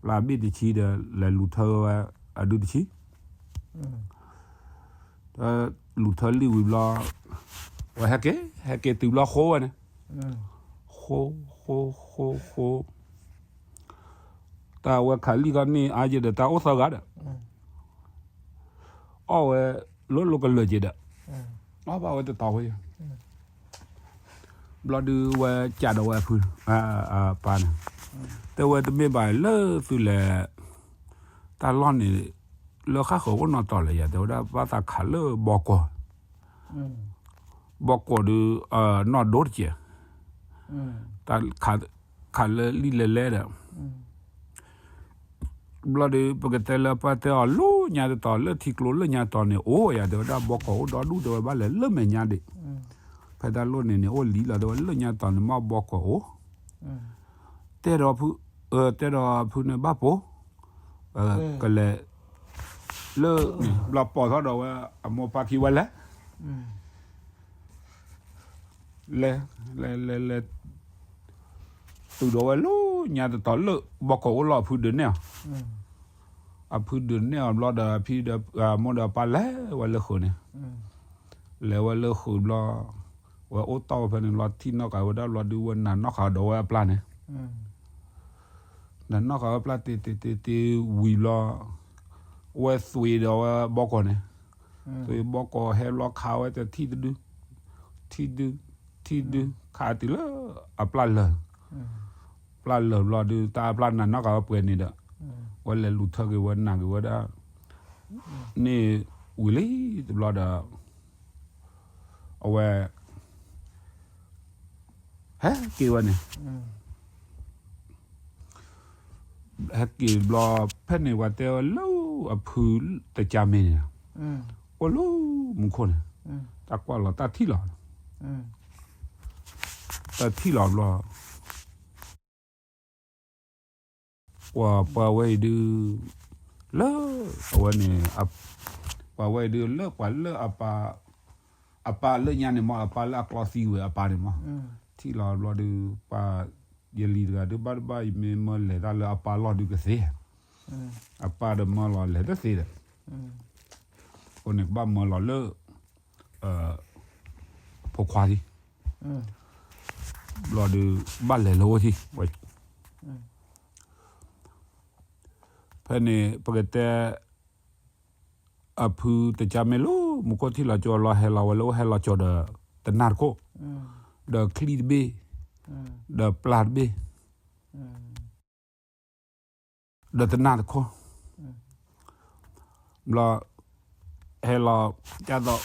ပျၢ်ဘ့ၣ်တဆံဒီး လဲၤလူၤထၢဝဲ အဒုတဆံ လူၤထၢလံၣ်ဝံၤဘျီ, ဝဲဟဲက့ၤ ဟဲက့ၤတုၤဘျီဃိဝဲန့ၣ်, ဃိ ဃိ ဃိ ဃိ, တၢ်ဝဲခးလံၣ်ခီန့ၣ် အါယဲဒီးတၢ်အိၣ်သၢဂၤဒီး, အီၣ်ဝဲ လိၤလိၤကလၢာ်က့ၤဒီး, အီၣ်ဘၣ်ဝဲတတီၤဝဲ, ဘျီဒုးဝဲကးဒီးဝဲအဖု, ပၢ်န့ၣ်, တဲဝဲတမ့ၢ်ဘၣ်လၢသုလဲၤ, တၢ်လီၢ်န့ၣ်, လၢဃၣ်ဃၢၤအိၣ်နီၢ်တီၤလၢယၤ တဲဝဲဒၣ်ဘၣ်သးခးလၢဘီကီၢ်, ဘီကီၢ်ဒုး, နီၢ်ဒိၣ်တကဲး, တၢ်ခးလၢလံၣ်လဲၤလဲၤဒီး ဘျီဒုး ပကတဲလၢပၢ်တဲအီၤလၢညါတတီၤ လၢထံကျိလၢညါတတီၤန့ၣ် အိၣ်ယၤ တဲဝဲဒၣ် ဘီကီၢ်အိၣ်ဒီဒူၣ် တဲဝဲဘၣ်လဲၤလၢမဲာ်ညါဒံး, ဖဲတၢ်လိၣ်န့ၣ်န့ၣ် အိၣ်လံလီၤ တဲဝဲလၢညါတတီၤန့ၣ် မ့ၢ်ဘီကီၢ်အိၣ်, တဲဒီးဖု, တဲဒီးဖုန့ၣ်ဘၣ်ပိာ်, ကလဲၤ, လၢ, ဘျီပိာ်ထီၣ်ဒီးဝဲ အမိၢ်ပၢ်ခံဝဲလဲၤ လဲၤ, လဲၤ, လဲၤ, လဲၤ, တုၤဒီးဝဲလၢညါတတီၤလၢ ဘီကီၢ်အိၣ်လီၤ အဖုဒုးနဲၣ်အီၤ, အဖုဒုးနဲၣ်အီၤဘျီဒီး ဖံဒီးမိၢ်ဒီးပၢ်လဲၤဝဲလၢဃုာ်န့ၣ်, လဲၤဝဲလၢဃုာ်ဘျီ, ဝဲအိၣ်တီၢ်ဝဲဖဲန့ၣ်ဘျီ ထံၣ်နီၣ်ဃာ်ဝဲဒၣ်ဘျီဒုး ဝဲနးနီၣ်ဃာ်ဒီးဝဲအပျၢ်န့ၣ် နးနီၣ်ဃာ်ဝဲပျၢ်တ့တ့တ့တ့ဝံၤဘျီ, ဝဲသွံးဒီးဝဲဘီကီၢ်န့ၣ်, သွံးဘီကီၢ်ဟဲဘျီခးဝဲတထံၣ်တဒု, ထံၣ်ဒု, ထံၣ်ဒု, ခးတုၤလၢအပျၢ်လၢာ်, ပျၢ်လၢာ်ဘျီဒုး တၢ်အပျၢ်နးနီၣ်ဃာ်ဝဲပှဲၤန့ၣ်ဒီး, ဝဲလဲၤလူၤထၢက့ၤဝဲနာ်က့ၤဝဲဒၣ်, န့ၣ်ဝံၤလံတဘျီဒီး အဝဲ ဟဲက့ၤဝဲန့ၣ်, ဟဲက့ၤဘျီ ဖဲန့ၣ် ပှၤတဲဝဲလၢအဖုတကါမ့ၢ်န့ၣ်, အိၣ်လၢမူခိၣ်န့ၣ်, တၢ်ကွၢ်လီၤတၢ်ထံၣ်လီၤ, တၢ်ထံၣ်လီၤဘျီ ပှၤပှၤဝဲအံၤဒုး, လၢ, အဝဲန့ၣ်, ပှၤဝဲအံၤဒုးလၢပှၤလၢအပၢ်, အပၢ်လၢညါန့ၣ်မ့ၢ် အပၢ်လၢအကျီသံဝဲအပၢ်န့ၣ်မ့ၢ်, ထံၣ်လီၤဘျီဒုး ပှၤ, ယလံၤတဂၤဒုး ဘၣ်တဘၣ်အံၤမ့ၢ်မၢလဲၤတၢ်လၢအပၢ်လီၢ်ဒုးကသ့, အပၢ်ဒီးမၢလီၤလဲၤတသ့ဒီး, အဃိန့ၣ် ကဘၣ်မၢလီၤလၢ ဖိခွါလံ, ဘျီဒုး ဘၣ်လဲၤလၢအိၣ်ထံၣ်, ဖဲန့ၣ် ပကတဲ, အဖုတကါမ့ၢ်လၢမူခိၣ်ထံၣ်လီၤကၠိလီၤ ဟဲလီၤဝဲလၢအိၣ်ဟဲလီၤကၠိဒီး တနၢ်တခိၣ်, ဒီးချံတဘ့ၣ်, ဒီးပျၢ်တဘ့ၣ် ဒီးတနၢ်တခိၣ်, ဘျီ, ဟဲလီၤ, ဒ်သိး,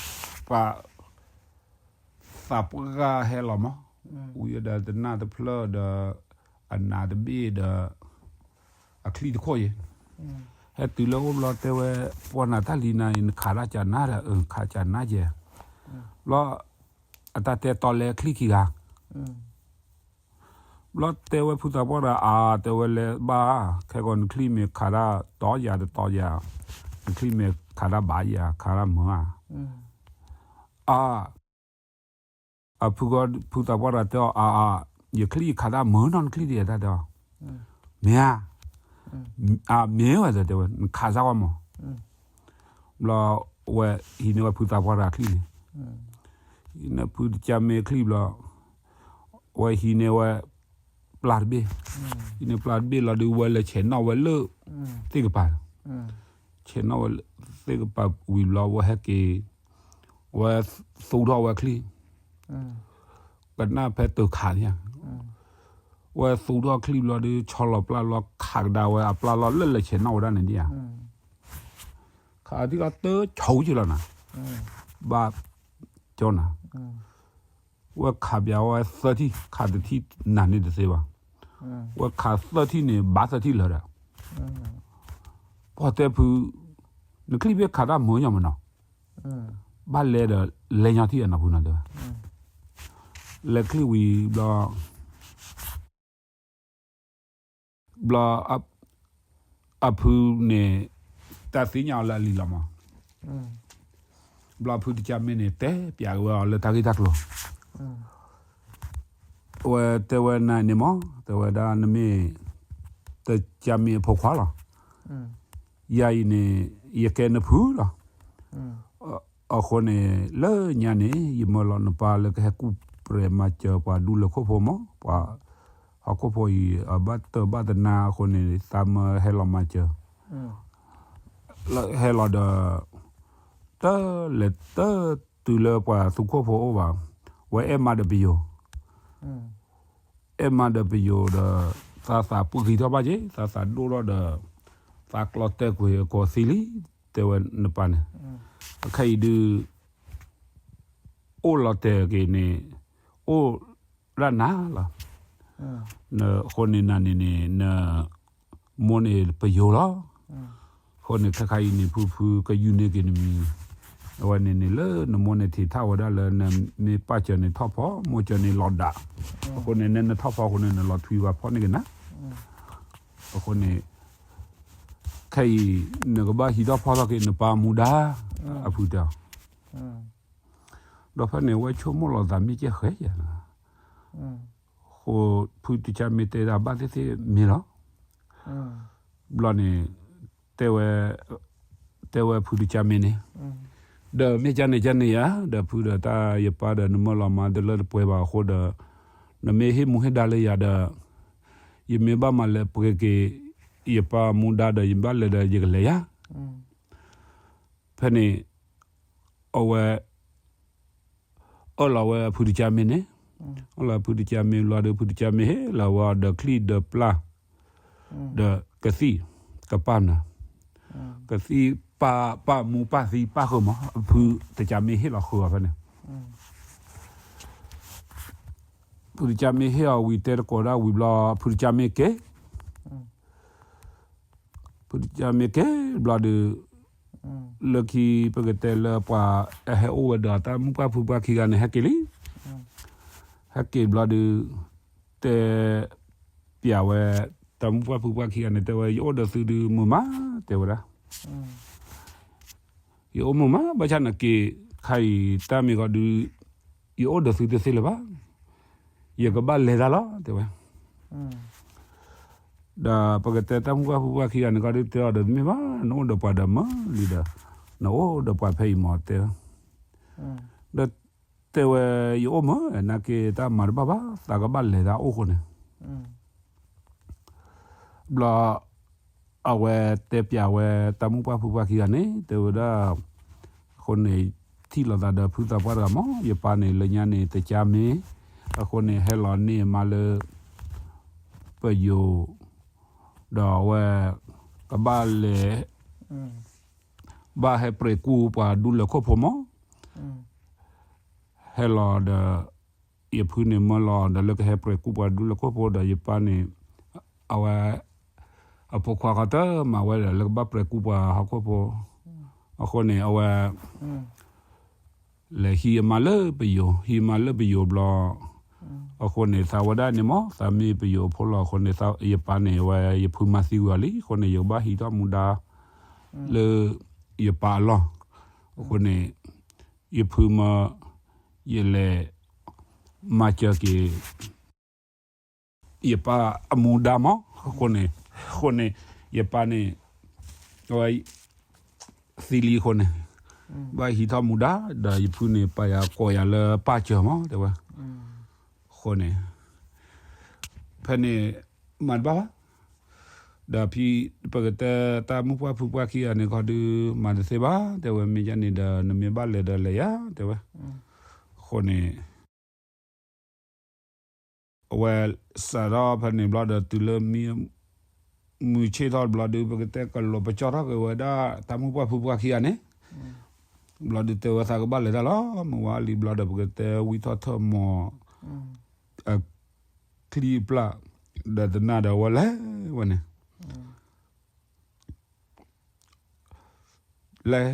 ပှၤ, သးပှၢ်ဟဲလီၤမး, ဝံၤဒီးတနၢ်တဖျၢၣ်ဒီး, အနးတဘ့ၣ်ဒီး, အချံတခိၣ်ယဲ, ဟဲတုၤလၢအိၣ်ဘျီတဲဝဲ, ပှၤနၤတၢ်လံၤနၤအံၤ နခးတၢ်ကနါဒီး အၢ ခးကနါယဲ, ဘျီ, အတၢ်တဲတီလဲချံခံဂၤ ဘ ဘျီတဲဝဲဖုသးပှၢ်တဂၤ အါ တဲဝဲလဲၤဘၣ်, ခဲကီးနချံၣ်မ့ၢ်ခးတၢ်တီယၤတတီယၤ, နချံၣ်မ့ၢ်ခးတၢ်ဘၣ်ယၤ ခးတၢ်မုာ်ဧါ, အါ အဖုကီၢ်ဖုသးပှၢ်တဂၤတဲအီၤ အါအါ, ယချံၣ်ယခးတၢ်မုာ်နီၤ နချံၣ်ဒ်ယဲတၢ်တဲအီၤ, မ့ၢ်ဧါ, အမ့ၢ်ဝဲတဲဝဲ နခးစၢ်ဝဲမး, ဘျီဝဲဟံးန့ၢ်ဝဲဖုသးပှၢ်တဂၤချံၣ်န့ၣ်, ဟံးန့ၢ်ဖုတကၢ်မ့ၢ်ချံၣ်ဘျီ, ဝဲဟံးန့ၢ်ဝဲ ပျၢ်တဘ့ၣ်, ဟံးန့ၢ်ပျၢ်တဘ့ၣ်လီၤဒုး ဝဲလဲၤဆဲးနီၣ်ဝဲလၢ သ့ၣ်ကပၤ, ဆဲးနီၣ်ဝဲလၢ သ့ၣ်ကပၤဝံၤဘျီ ဝဲဟဲက့ၤ ဝဲသူထီၣ်ဝဲချံၣ်, ကနၣ်ဖဲတခးန့ၣ်ဧါ, ဝဲသူထီၣ်ချံၣ်ဘျီဒုး ဆီလီၤပျၢ်လီၤခးကဒါဝဲအပျၢ်လီၤ လၢလဲၤဆဲးနီၣ်ဝဲဒၣ်န့ၣ်ဒံးဧါ, ခးထံၣ်လီၤတဆိက့လီၤနၤ, ဘၣ်ကၠီနၤ ဝဲခးပၠးဝဲသၢထံၣ် ခးတထံၣ်နၤန့ၣ်တသ့ဘၣ်, ဝဲခးသၢထံၣ်န့ၣ် ဘၣ်သၢထံၣ်လၢာ်ဒီး, ပှၤတဲဖု နချံၣ်ဖဲခးတၢ်မုာ်ညီမနီၤ, ဘၣ်လဲၤဒီးလဲၤညီထံၣ်အနီၤဖုနီၤတဲဝဲ, လဲၤချံၣ်ဝံၤဘျီ ဘျီ အဖုန့ၣ် တၢ်သ့ၣ်ညါအီၤလၢအလံၤလီၤမး, ဘျီဖုတကၢ်မ့ၢ်န့ၣ် တဲပၠးက့ၤဝဲအီၤလၢတၢ်ဂ့ၢ်တၢ်ကျိၤ, အဝဲတဲဝဲနၤန့ၣ်မး တဲဝဲဒၣ်နမ့ၢ် တကၢ်မ့ၢ်အဖိခွါလီၤ, ယၤအံၤန့ၣ် ယကဲနဖုလီၤ, အဃိန့ၣ် လၢညါန့ၣ် ယမၢလီၤနပၢ်လၢကဟဲကူၣ်ပြဲးမၤစၢၤပှၤဒူလၢခိၣ်ဖိမး, ပှၤဟီၣ်ခိၣ်ဖိအံၤ အဘၣ်တၢ်ဘၣ်တနါအဃိန့ၣ် သးမၢဟဲလီၤမၤစၢၤ, ဟဲလီၤဒီး တလဲၤတတုၤလၢပှၤသူခိၣ်ဖိအိၣ်ဘၣ်, ဝဲအဲၣ်မးဒီးပယိၤ အဲၣ်မးဒီးပယိၤဒီး သးသးပှ့ၤကံၤထီၣ်ဘၣ်က့ၤ သးသးဒိၣ်ထီၣ်ဒီး သးကျီတဲာ်ကွံာ်အကိးသံလံ, တဲဝဲနပၢ်န့ၣ်, အခဲအံၤဒုး အိၣ်လီၤတဲာ်က့ၤန့ၣ် အိၣ်ဒၣ်နၤလီၤ, အဃိန့ၣ်နၤန့ၣ်န့ၣ် နမိၢ်န့ၣ်ပယိၤလီၤ, အဃိန့ၣ်ခဲခါအံၤန့ၣ် ဖုဖုကယူၤန့ၢ်က့ၤနမံၤ, အဝဲန့ၣ်န့ၣ်လၢနမိၢ်န့ၣ်ထံၣ်ထၣ်ဝဲဒၣ်လၢနမ့ၢ်ပၢ်စၢၤန့ၣ်ထီၣ်ဖီ မိၢ်စၢၤန့ၣ်လီၤဒး, အဃိန့ၣ် နနထီၣ်ဖီအဃိန့ၣ် နလီၤထွံဝဲဖီန့ၢ်က့ၤနၤ, အဃိန့ၣ် ခဲအံၤ နကဘၣ်ဟံးထီၣ်ဖီထီၣ်က့ၤနပၢ်မူဒါ, အဖုတဲအီၤ, ဒီးဖဲန့ၣ် ဝဲဆိကမိၣ်လီၤသးမ့ၢ်ကဲဃဲယၤ, ဃိဖုတကၢ်မ့ၢ်တဲဒၣ်ဘၣ်သ့ၣ်သ့ၣ်မ့ၢ်လီၤ, ဘျီန့ၣ် တဲဝဲ တဲဝဲဖုတကၢ်မ့ၢ်န့ၣ်, ဒီးမ့ၢ်ကန့ၣ်ကန့ၣ်ယၤ ဒီးဖုဒီးတၢ်ယပၢ်ဒီးနမၢလီၤမၤတလၢတပှဲၤဘၣ်အဃိဒီး နမ့ၢ်ဟ့ၣ်မူဟ့ၣ်ဒါလၢယၤဒီး ယမ့ၢ်ဘၣ်မၤလဲၤပှဲၤက့ၤ ယပၢ်မူဒါဒီး ယဘၣ်လဲၤဒီးယကလဲၤယၤ, ဖဲန့ၣ် အဝဲ အၢၣ်လီၤဝဲဖုတကၢ်မ့ၢ်န့ၣ်, အၢၣ်လီၤဖုတကၢ်မ့ၢ်ဘျီဒီး ဖုတကၢ်မ့ၢ်ဟ့ၣ်လီၤဝဲဒီးချံၣ်ဒီးပျၢ် ဒီးကသံၣ်ကပၢ်နၤ, ကသံၣ်ပၢ်ပၢ်မူပၢ်သံပၢ်ဃုာ်မး ဖုတကၢ်မ့ၢ်ဟ့ၣ်လီၤဃုာ်အီၤဖဲန့ၣ်, ဖုတကၢ်မ့ၢ်ဟ့ၣ်အီၤဝံၤတဲတကိးဒၣ်ဝံၤဘျီ ဖုတကၢ်မ့ၢ်က့ၤ ဖုတကၢ်မ့ၢ်က့ၤဘျီဒီး လၢခံပကတဲလၢပှၤအဟဲအိၣ်ဝဲဒီးတၢ်မုၣ်ပှၢ်ဖုပှၢ်ခံဂၤန့ၣ် ဟဲက့ၤလံ, ဟဲက့ၤဘျီဒီး တဲပၠးဝဲ တၢ်မုၣ်ပှၢ်ဖုပှၢ်ခံဂၤန့ၣ် တဲဝဲ ယအိၣ်ဒီးသုဒုးမုာ်မး တဲဝဲဒၣ် ယအိၣ်မုာ်မး ဘၣ်ဆၣ်နက့ၤခါအံၤ တၢ်မ့ၢ်ကီးဒုး ယအိၣ်ဒီးသုတသ့လၢၤဘၣ်, ယကဘၣ်လဲၤတၢ်လီၤ တဲဝဲ, ဒီးပကတဲတၢ်မုၣ်ပှၢ်ဖုပှၢ်ခံဂၤန့ၣ်ကီးဒုး တဲအီၤဒီးတမ့ၢ်ဘၣ်, နအိၣ်ဒီးပှၤဒီးမုာ်လံဒီး နအိၣ်ဒီးပှၤဖဲအံၤမး တဲဝဲ, ဒီးတဲဝဲ ယအိၣ်မုာ် နာ်က့တၢ်မၤတဘၣ်ဘၣ် သးကဘၣ်လဲၤတၢ်အိၣ်ဃိန့ၣ် ဘျီ အဝဲတဲပၠးဝဲတၢ်မုၣ်ပှၢ်ဖုပှၢ်ခံဂၤန့ၣ် တဲဝဲဒၣ် အဃိန့ၣ် ထံၣ်လိာ်သးဒီးဖုသးပှၢ်တဂၤမး ယပၢ်န့ၣ် လၢညါန့ၣ် တကၢ်မ့ၢ် အဃိန့ၣ် ဟဲလီၤန့ၢ်မါလၢ ပယိၤ ဒီးအဝဲ ကဘၣ်လဲၤ ဘၣ်ဟဲပြဲၤကူၣ်ပှၤဒူလၢၢ်ခိၣ်ဖိမး ဟဲလီၤဒီး ယဖုန့ၣ်မၢလီၤဒီးလၢကဟဲပြဲၤကူၣ်ပှၤဒူလၢၢ်ခိၣ်ဖိဒီးယပၢ်န့ၣ် အဝဲ အဖိခွါဃီတမၤဝဲဒီးလၢကဘၣ်ပြဲၤကူၣ်ပှၤဟီၣ်ခိၣ်ဖိ အဃိန့ၣ် အဝဲ လဲၤဟံးအမါလၢပယိၤ ဟံးမါလၢပယိၤဘျီ အဃိန့ၣ် သးဝဲဒၣ်န့ၣ်မ့ၢ် သးမ့ၢ်ပယိၤဖိလီၤအဃိန့ၣ် ယပၢ်န့ၣ်ဝဲ ယဖုမၤသံဝံၤအီၤလံ အဃိန့ၣ် ယကဘၣ်ဟံးထီၣ်မူဒါ လၢ ယပၢ်အလီၢ် အဃိန့ၣ် ယဖုမၢ ယလဲၤ မၤစၢၤက့ၤ ယပၢ်အမူဒါမး အဃိန့ၣ် အဃိန့ၣ် ယပၢ်န့ၣ် အဝဲ သံလံအဃိန့ၣ် ဘၣ်ဟံးထီၣ်မူဒါ ဒီးယဖုန့ၣ် ပာ်ယၤကိးယၤလၢပၢ်စၢၤမး တဲဝဲ အဃိန့ၣ် ဖဲန့ၣ် မၤတဘၣ်ဘၣ် ဒီးဖံ ပကတဲတၢ်မုၢ်ပှၢ်ဖုပှၢ်ခံဂၤန့ၣ် ခီဒု မၤတသ့ဘၣ် တဲဝဲ မ့ၢ်ယၤန့ၣ်ဒီး နမ့ၢ်ဘၣ်လဲၤဒီးလဲၤယၤ တဲဝဲ အဃိန့ၣ် အဝဲစးထီၣ်ဖဲန့ၣ်ဘျီဒီး တုၤလၢမံ မုၢ်ဆ့ၣ်ထီၣ်ဘျီဒု ပကတဲကလီၤပကၠီထီၣ်က့ၤဝဲဒၣ် တၢ်မုၢ်ပှၢ်ဖုပှၢ်ခံဂၤန့ၣ် ဘျီဒုတဲဝဲသးကဘၣ်လဲၤတၢ်လီၤ မုၢ်ဝါလံဘျီဒီး ပကတဲဝံထီၣ်ထၢၣ်မီၤ အချံအပျၢ် ဒီးတနၢ်ဒီးဝဲလဲၤဝဲန့ၣ် လဲၤ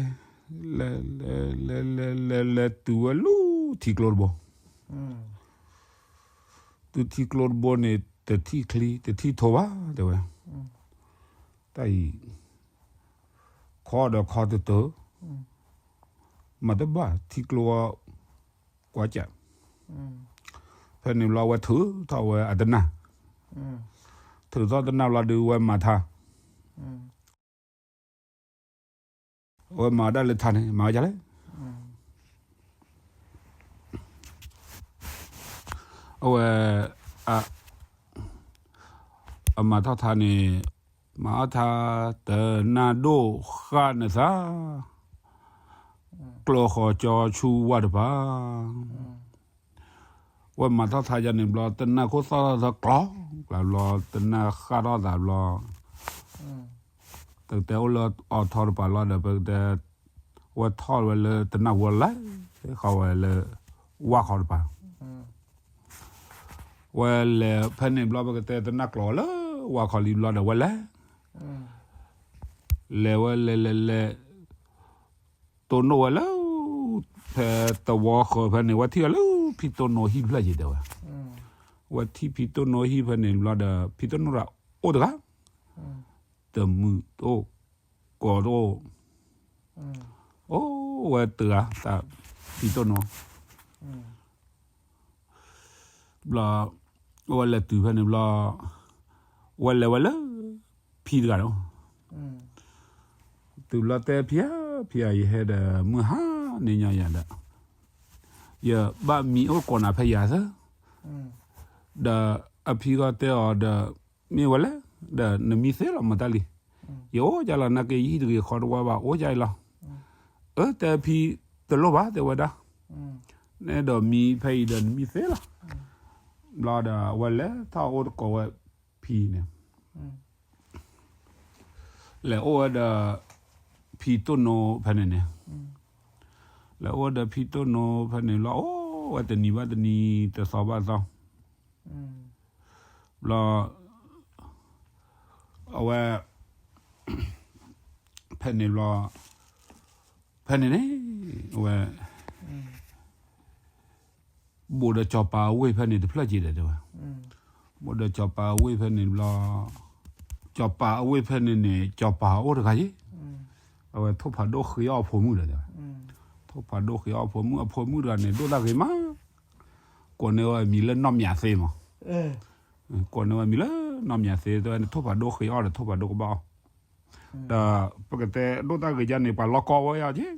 လဲၤ လဲၤ လဲၤ လဲၤ လဲၤ လဲၤ တုၤဝဲလၢထံကျိတဘိ တုၤထံကျိတဘိန့ၣ် တထံၣ်ချံ တထံၣ်ထိးဘၣ် တဲဝဲ တၢ်အံၤ ခီဒီးခီတတၢၢ် မၤတဘၣ်ထံကျိ ကွၢ်ကၠး ဖဲန့ၣ်ဘျီဝဲထုးထီၣ်ဝဲအတနၢ် ထုးထီၣ်တနၢ်ဘျီဒုးဝဲမၤထါ အဝဲမၤဒၣ်လၢထါန့ၣ် မၤဝဲဒ်လဲၣ် အဝဲ အ အမၤထီၣ်ထါန့ၣ် မၤအီၣ်ထါ တနၢ်ဒိၣ်ဃၣ်နသး ကျီဃီၤကၠီဆူဝၢ်တပၤ ဝဲမၤထီၣ်ထါယၤန့ၣ်ဘျီ တနၢ်ခိၣ်သီၣ်ထီၣ်သီၣ်ကျီၤ ကျါဘျီ တနၢ်ဃၣ်ထီၣ်သးဘျီ တကတဲအိၣ်လၢအီၤထီတပၤလီၤဒီး ပကတဲ ဝဲထီၣ်ဝဲလၢတနၢ်ဝီလဲၤ ဃီဝဲလၢ ဝၢ်ခီတပၤ ဝဲလဲၤဖဲန့ၣ်ဘျီ ပကတဲတနၢ်ကျီၤလၢ ဝၢ်ခီလံဘျီဒီး ဝဲလဲၤ လဲၤဝဲလဲၤလဲၤလဲၤ တိၢ်နီၣ်ဝဲလၢ ဖဲတဝီဃၢၤဖဲန့ၣ် ဝဲထံၣ်ဝဲလၢ ဖံတိၢ်နိဟံၣ်ဖျၢၣ်ယံၤတဲဝဲ ဝဲထံၣ်ဖံတိၢ်နိဟံၣ်ဖဲန့ၣ်ဘျီဒီး ဖံတိၢ်နိတဂၤအိၣ်တဂၤ တမုာ်တအိၣ် ကိးတအိၣ် အိၣ်ဝဲတဂၤ သးဖံတိၢ်နိ ဘျီ ဝဲလဲၤတုၤဖဲန့ၣ်ဘျီ ဝဲလဲၤဝဲလၢ ဖံတဂၤဒီး တုၤဘျီတဲဖံဧၢ ဖံဧၢ ယဟဲဒီးမုၢ်ဟါန့ၣ်ညီယၤဒီး ယဘၣ်မံအိၣ်ကိးနၤဖဲယၤသၢ ဒီးအဖံဂီၢ်တဲအီၤဒီး မ့ၢ်ဝဲလဲၣ် ဒီးနမံသ့လီၤမတၤလံ ယအိၣ်ဒ်လီၤ နာ်က့ယဟံၣ်တဂ့ၤဃီတဝါဘၣ် အိၣ်ဒ်အံၤလီၤ အၢ တဲဖံတလိၣ်ဘၣ် တဲဝဲဒၣ် နအဲၣ်ဒိးမံဖဲအံၤဒီးနမံသ့လီၤ ဘျီဒီးအဝဲလဲၤထီၣ်အိၣ်တကိးဝဲဖံန့ၣ် လဲၤအိၣ်ဝဲဒီး ဖံတိၢ်နိဖဲန့ၣ်န့ၣ် လဲၤအိၣ်ဝဲဒီးဖံတိၢ်နိဖဲန့ၣ်ဘျီ အိၣ်ဝဲတနံၤဘၣ်တနံၤ တသီဘၣ်တသီ ဘျီ အဝဲ ဖဲန့ၣ်ဘျီ ဖဲန့ၣ်န့ၣ် အဝဲ ဘူးဒီးစီၤပၤအဝ့ၢ်ဖဲန့ၣ်တဖျၢၣ်က့ၤဒီးတဲဝဲ, ဘူးဒီးစီၤပၤအဝ့ၢ်ဖဲန့ၣ်ဘျီ, စီၤပၤအဝ့ၢ်ဖဲန့ၣ်န့ၣ် စီၤပၤအိၣ်တဂၤယ့ၣ်, အဝဲထိၣ်ဖးဒိၣ်ဃ့အီၣ်အဖိမုၣ်ဒီးတဲဝဲ, ထိၣ်ဖးဒိၣ်ဃ့အီၣ်အဖိမုၣ်, အဖိမုၣ်တဂၤန့ၣ် ဒိၣ်တၢ်ဂ့ၤမး, ကိးန့ၢ်ဝဲမံၤလၢနီၢ်မၠးသ့မး, ကိးန့ၢ်ဝဲမံၤလၢနီၢ်မၠးသ့ တဲဝဲန့ၣ် ထိၣ်ဖးဒိၣ်ဃ့အီၣ်ဒီးထိၣ်ဖးဒိၣ်ကဘၣ်အီၣ်, ဒီးပကတဲဒိၣ်တၢ်ဂ့ၤယါန့ၣ် ပှၤလီၢ်ကီဝဲယါက့ၤ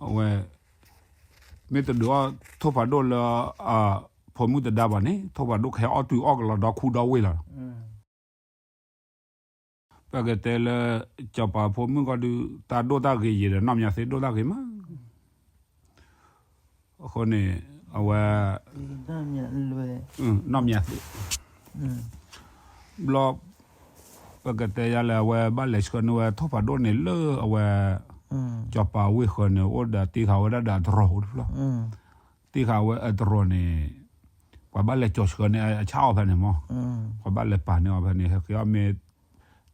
အဝဲ မ့ၢ်တဒုးအီၣ်ထိၣ်ဖးဒိၣ်လၢ အဖိမုၣ်တဒါဘၣ်န့ၣ် ထိၣ်ဖးဒိၣ်ကဟဲအီၣ်တုၤအီၣ်ကလီဒီခူဒီဝ့ၢ်လီၤ. ပကတဲလၢ စီၤပၤဖိမုၣ်ကီၢ်ဒုး တၢ်ဒိၣ်တၢ်ဂ့ၤယံၤဒီး နီၢ်မၠးသ့ဒိၣ်တၢ်ဂ့ၤမး, အဃိန့ၣ် အဝဲ နီၢ်မၠးသ့ ဘျီ ပကတဲယါလၢအဝဲဘၣ်လဲၤဆှၢန့ၢ်ဝဲထိၣ်ဖးဒိၣ်န့ၣ်လၢအဝဲ စီၤပၤဝ့ၢ်ဃၢၤန့ၣ် အိၣ်ဒီးတ့ဃာ်ဝဲဒၣ်ဒီးအတြီၤအိၣ်တဖျၢၣ်, တ့ဃာ်ဝဲအတြီၤန့ၣ် ပှၤဘၣ်လဲၤကၠီၤဆှၢန့ၢ်အဆၣ်အီၣ်ဖဲန့ၣ်မး, ပှၤဘၣ်လဲၤပာ်န့ၢ်အီၤဖဲန့ၣ် ဟဲဃ့အီၣ်မ့ၢ်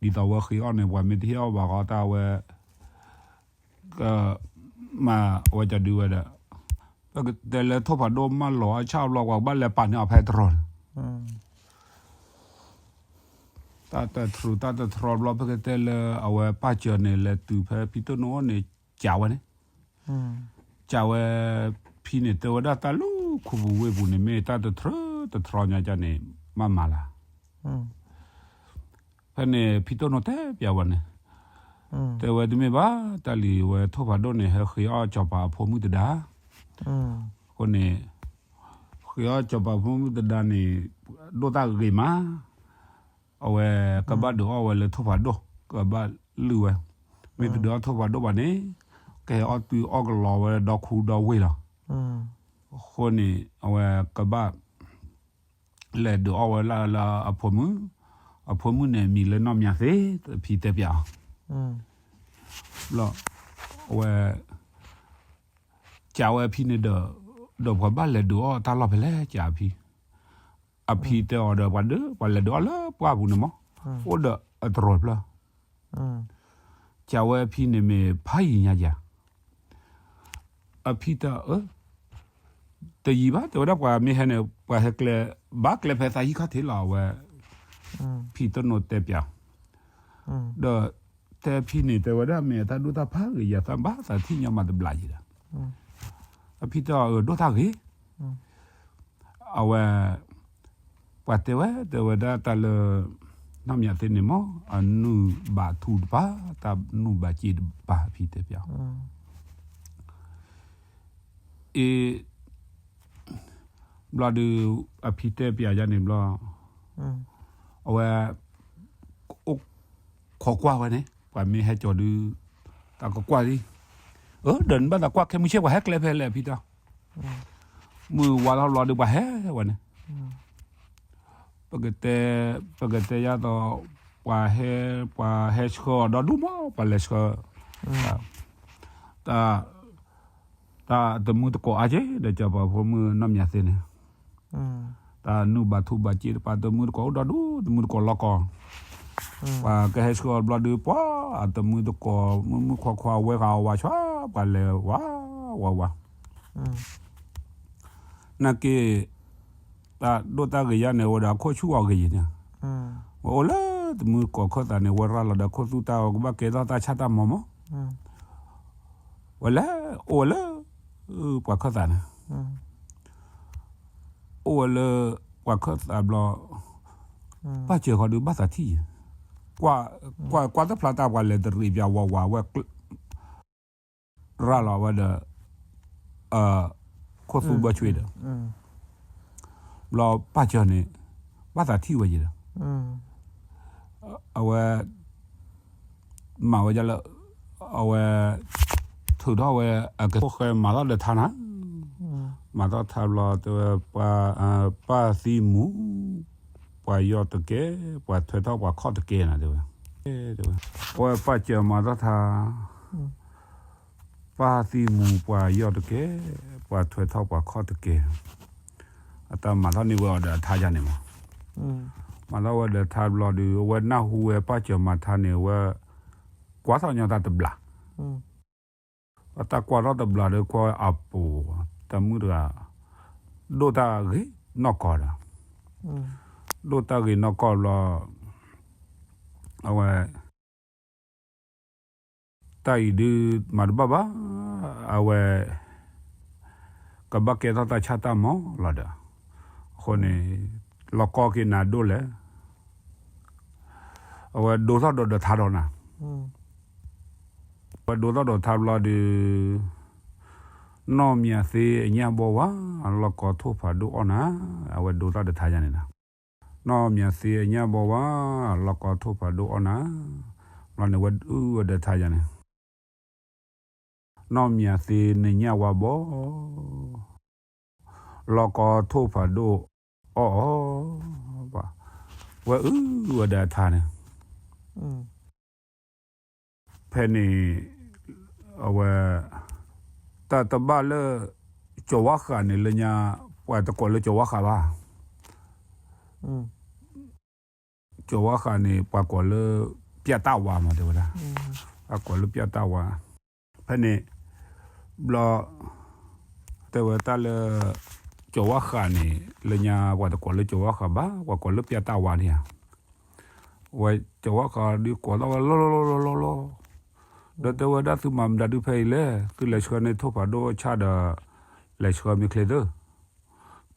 ဒ်သိးဝဲဃ့အီၣ်န့ၣ် ပှၤမ့ၢ်တဟ့ၣ်အီၣ်ဘၣ်ဃီတၢ်ဝဲ ကမၤဝဲကၠီဒုဝဲဒီး ပကတဲလၢထိၣ်ဖးဒိၣ်မၢလီၤအဆၣ်ဘျီ ပှၤကဘၣ်လဲၤပာ်န့ၢ်အီၤဖဲတရီၤန့ၣ် တၢ်တတြူးတၢ်တတြီဘျီ ပကတဲလၢအဝဲပၢ်စၢၤန့ၣ် လဲၤတုၤဖဲဖံတိၢ်နိအအိၣ်န့ၣ် ကးဝဲန့ၣ်, ကးဝဲဖံန့ၣ် တဲဝဲဒၣ်တၢ်လၢခူပူၤဝ့ၢ်ပူၤန့ၣ် မ့ၢ်တၢ်တတြူးတတြီညါကန့ၣ် မ့ၢ်မၤလၢ ဖဲန့ၣ်ဖံတိၢ်နိတဲပၠးဝဲန့ၣ်, တဲဝဲတမ့ၢ်ဘၣ် တၢ်လံၤဝဲထိၣ်ဖးဒိၣ်န့ၣ် ဟဲဃ့အီၣ်စီၤပၤအဖိမုၣ်တဒါ, အဃိန့ၣ် ဃ့အီၣ်စီၤပၤဖိမုၣ်တဒါန့ၣ် ဒိၣ်တၢ်ဂ့ၤမး, အဝဲကဘၣ်ဒုးအီၣ်ဝဲလၢထိၣ်ဖးဒိၣ် ကဘၣ်လုၢ်ဝဲ, မ့ၢ်တဒုးအီၣ်ထိၣ်ဖးဒိၣ်ဘၣ်န့ၣ် ကဟဲအီၣ်တုၤအီၣ်ကလီဝဲဒီခူဒီဝ့ၢ်လီၤ. အဃိန့ၣ် အဝဲကဘၣ် လဲၤဒုးအီၣ်ဝဲလၢလၢအဖိမုၣ်, အဖိမုၣ်န့ၣ် မံၤလၢနီၢ်မၠးသ့ ဖံတဲပၠးအီၤ, ဘျီ အဝဲ ကးဝဲအဖံန့ၣ်ဒီး, ဒီးပှၤဘၣ်လဲၤဒုးအီၣ်တၢ်လီၢ်ဖဲလဲၣ် ကးအဖံ, အဖံတဲအီၤဒီး ပှၤဒုး ပှၤလဲၤဒုးအီၣ်လၢပှၢ်ပူၤန့ၣ်မး, အိၣ်ဒီးအတရီၤဖျၢၣ် ကးဝဲအဖံန့ၣ်မ့ၢ်ဖးယံၤညါယၤ, အဖံတဲအီၤ တယံၤဘၣ် တဲဝဲဒၣ်ပှၤမ့ၢ်ဟဲန့ၣ် ပှၤဟဲကျဲ, ဘၣ်ကျဲဖဲသးဟံၣ်ခီၣ်ထံးလီၤ အဝဲ, ဖံတိၢ်နိတဲပၠး, ဒီးတဲဖံန့ၣ် တဲဝဲဒၣ်မ့ၢ်တၢ်ဒိၣ်တၢ်ဖးဂ့ၤယၤ သးဘၣ်သးထံၣ်ညီမးတဘျးယံၤဒီး, အဖံတဲအီၤ အၢ ဒိၣ်တၢ်ဂ့ၤ အဝဲ, ပှၤတဲဝဲ တဲဝဲဒၣ်တၢ်လၢ နီၢ်မၠးသ့န့ၣ်မး အနုၢ်ဘးထူတပၤ တၢ်နုၢ်ဘးစ့တပၤ အဖံတဲပၠး, အ့ ဘျီဒုး အဖံတဲပၠးယၤန့ၣ်ဘျီ, အဝဲ အိၣ်ခိးကွၢ်ဝဲန့ၣ် ပှၤမ့ၢ်ဟဲကၠီၤဒုး တၢ်ကကွၢ်လံ, အၢ ဒီးနဘၣ်သးကွၢ်ခဲမုၢ်ဆ့ၣ် ပှၤဟဲကျဲဖဲလဲၣ် အဖံတဲ, မုၢ်ဝါထီၣ်ဘျီဒုး ပှၤဟဲဝဲန့ၣ်, ပကတဲ, ပကတဲယၤသိး ပှၤဟဲ, ပှၤဟဲဆှၢအီၤဒီဒူၣ်မး ပှၤလဲၤဆှၢ, တၢ်, တၢ်တမုၢ်တကိးအါက့ၤ ဒီးစီၤပၤဖိမုၣ်နီၢ်မၠးသ့န့ၣ်, တၢ်နုၢ်ဘးထူဘးစ့တပၤ တမုၢ်တကိးအိၣ်ဒီဒူၣ် တမုၢ်တကိးလီၢ်ကီၢ်, ပှၤကဟဲဆှၢအီၤဘျီဒုး ပှၤအတမုၢ်တကိး မုၢ်မုၢ်ခွါခွါဝဲဃာ်အဝၤဆှါ ပှၤလဲၤဝး, ဝးဝး နာ်က့ တၢ်ဒိၣ်တၢ်ဂ့ၤယါန့ၣ် အိၣ်ဒီးအခိၣ်ဆူၣ်အီၤဂ့ၤယံၤန့ၣ်, ဝဲအိၣ်လၢတမုၢ်တကိးခၢၣ်သးန့ၣ် ဝဲရၤလီၤဒီးခိၣ်သူၣ်တၢ် ကဘၣ်ကဲထီၣ်တၢ်ဆၣ်တၢ်မီၤမး, ဝဲလဲၤအိၣ်ဝဲလၢ ပှၤခၢၣ်သးန့ၣ်, အိၣ်ဝဲလၢ ပှၤခၢၣ်သးဘျီ, ပၢ်စၢၤဃီဒုးဘၣ်သးထံၣ်ယံၤ, ကွၢ်, ကွၢ်တဖျါတၢ်ပှၤလဲၤတရံးပၠးဝးဝးဝဲ ရၤလီၤဝဲဒီး ခိၣ်သူၣ်ဘၢဆွ့ဒီး ဘျီပၢ်စၢၤန့ၣ် ဘၣ်သးထံၣ်ဝဲယံၤဒီး အဝဲ မၤဝဲဒ်လၢ အဝဲ ထုးထီၣ်ဝဲ အကဃဲမၤထီၣ်ဒီးထါနၤ, မၤထီၣ်ထါဘျီတဲဝဲ ပၢ်သံမူၤ ပှၤယီၢ်တကဲ, ပှၤထွဲထီၣ်ပှၤခီၣ်တကဲနၤတဲဝဲ, တဲဝဲ အဝဲပၢ်စၢၤမၤထီၣ်ထါ ပၢ်သံမူၤပှၤယီၢ်တကဲ, ပှၤထွဲထီၣ်ပှၤခီၣ်တကဲ, အတၢ်မၤထီၣ်န့ၢ်ဝဲအီၤဒီးအထါယါန့ၣ်မး, မၤထီၣ်ဝဲဒီးထါဘျီဒီး အဝဲနၢ်ဟူဝဲပၢ်စၢၤမၤထါန့ၣ် အဝဲ ကွၢ်ထီၣ်ညီတၢ်တဘျး, အတၢ်ကွၢ်ထီၣ်တဘျးဒီးကွၢ်အပူၤ တၢ်မုၣ်တဂၤ ဒိၣ်တၢ်ဂ့ၤနီၢ်ကီၢ်ဒီး, ဒိၣ်တၢ်ဂ့ၤနီၢ်ကီၢ်ဘျီ အဝဲ တၢ်အံၤဒုးမၤတဘၣ်ဘၣ်, အဝဲ ကဘၣ်ကဲထီၣ်တၢ်ဆၣ်တၢ်မီၤလီၤဒီး, အဃိန့ၣ် လီၤကီက့ၤနၤဒိၣ်လဲၣ်, အဝဲဒိးထီၣ်ဒီးဒီးထါဒီးနၤ, အဝဲဒိးထီၣ်ဒီးထါဘျီဒီး နီၢ်မၠးသ့အညၣ်ဘီဝါ လီၢ်ကီထိၣ်ဖးဒိၣ်အီၣ်နၤ, အဝဲဒိးထီၣ်ဒီးထါယါန့ၣ်နၤ, နီၢ်မၠးသ့အညၣ်ဘီဝါ လီၢ်ကီထိၣ်ဖးဒိၣ်အီၣ်နၤ, ဘျီန့ၣ်ဝဲအုၣ်ဝဲဒီးထါယါန့ၣ် နီၢ်မၠးသ့နညၣ်ဝါဘီ လီၢ်ကီထိၣ်ဖးဒိၣ်အီၣ်အီၤ, ဝဲအုၣ်ဝဲဒီးထါန့ၣ်, ဖဲန့ၣ် အဝဲ တၢ်တဘၣ်လၢ ကၠီၤဝါဃးန့ၣ်လၢညါ ပှၤတကိးလၢကၠီၤဝါဃးဘၣ် ကၠီၤဝါဃးန့ၣ် ပှၤကိးလၢ ပျၢ်တၢ်ဝါမး တဲဝဲဒၣ်, ပှၤကိးလၢပျၢ်တၢ်ဝါ, ဖဲန့ၣ် ဘျီ တဲဝဲတၢ်လၢ ကၠီၤဝါဃးန့ၣ် လၢညါပှၤတကိးလၢကၠီၤဝါဃးဘၣ် ပှၤကိးလၢပျၢ်တၢ်ဝါန့ၣ်ဧါ. ဝဲကၠီၤဝါဃးဒုးကိးသီၣ်ဝဲလီၤလီၤလီၤလီၤလီၤ. ဒီးတဲဝဲဒၣ်သုမၤမတၤဒုးဖဲအံၤလဲၣ်, သုလဲၤဆှၢန့ၢ်ထိၣ်ဖးဒိၣ်ဆၣ်ဒီး လဲၤဆှၢမ့ၢ်ချ့သု,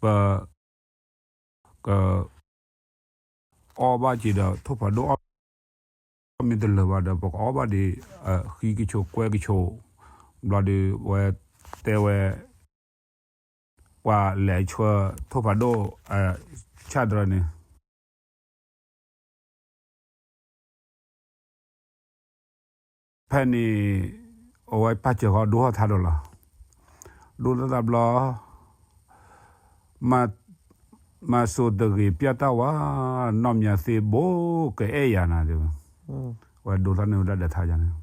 ပ က အီၣ်ဘၣ်က့ၤဒီး ထိၣ်ဖးဒိၣ်အီၣ်မ့ၢ်တလၢာ်ဘၣ်ဒီး ပကအီၣ်ဘၣ်ဒံး ဃံကဆိးကွဲကဆိး, ဘျီဒုးဝဲတဲဝဲ ပှၤလဲၤဆှၢထိၣ်ဖးဒိၣ် ဆၣ်တရၢန့ၣ် ဖဲန့ၣ် အဝဲပၢ်စၢၤဃီဒိထီၣ်ထါဒီးလီၤ. ဒိထီၣ်ထါဘျီ မၤစိာ်တဂ့ၤပျၢ်တၢ်ဝါ, နီၢ်မၠးသ့ဘိကအဲၣ်ယၤနၤတဲဝဲ, ဝဲဒိထီၣ်န့ၢ်ဝဲဒၣ်ဒီးထါယၤန့ၣ်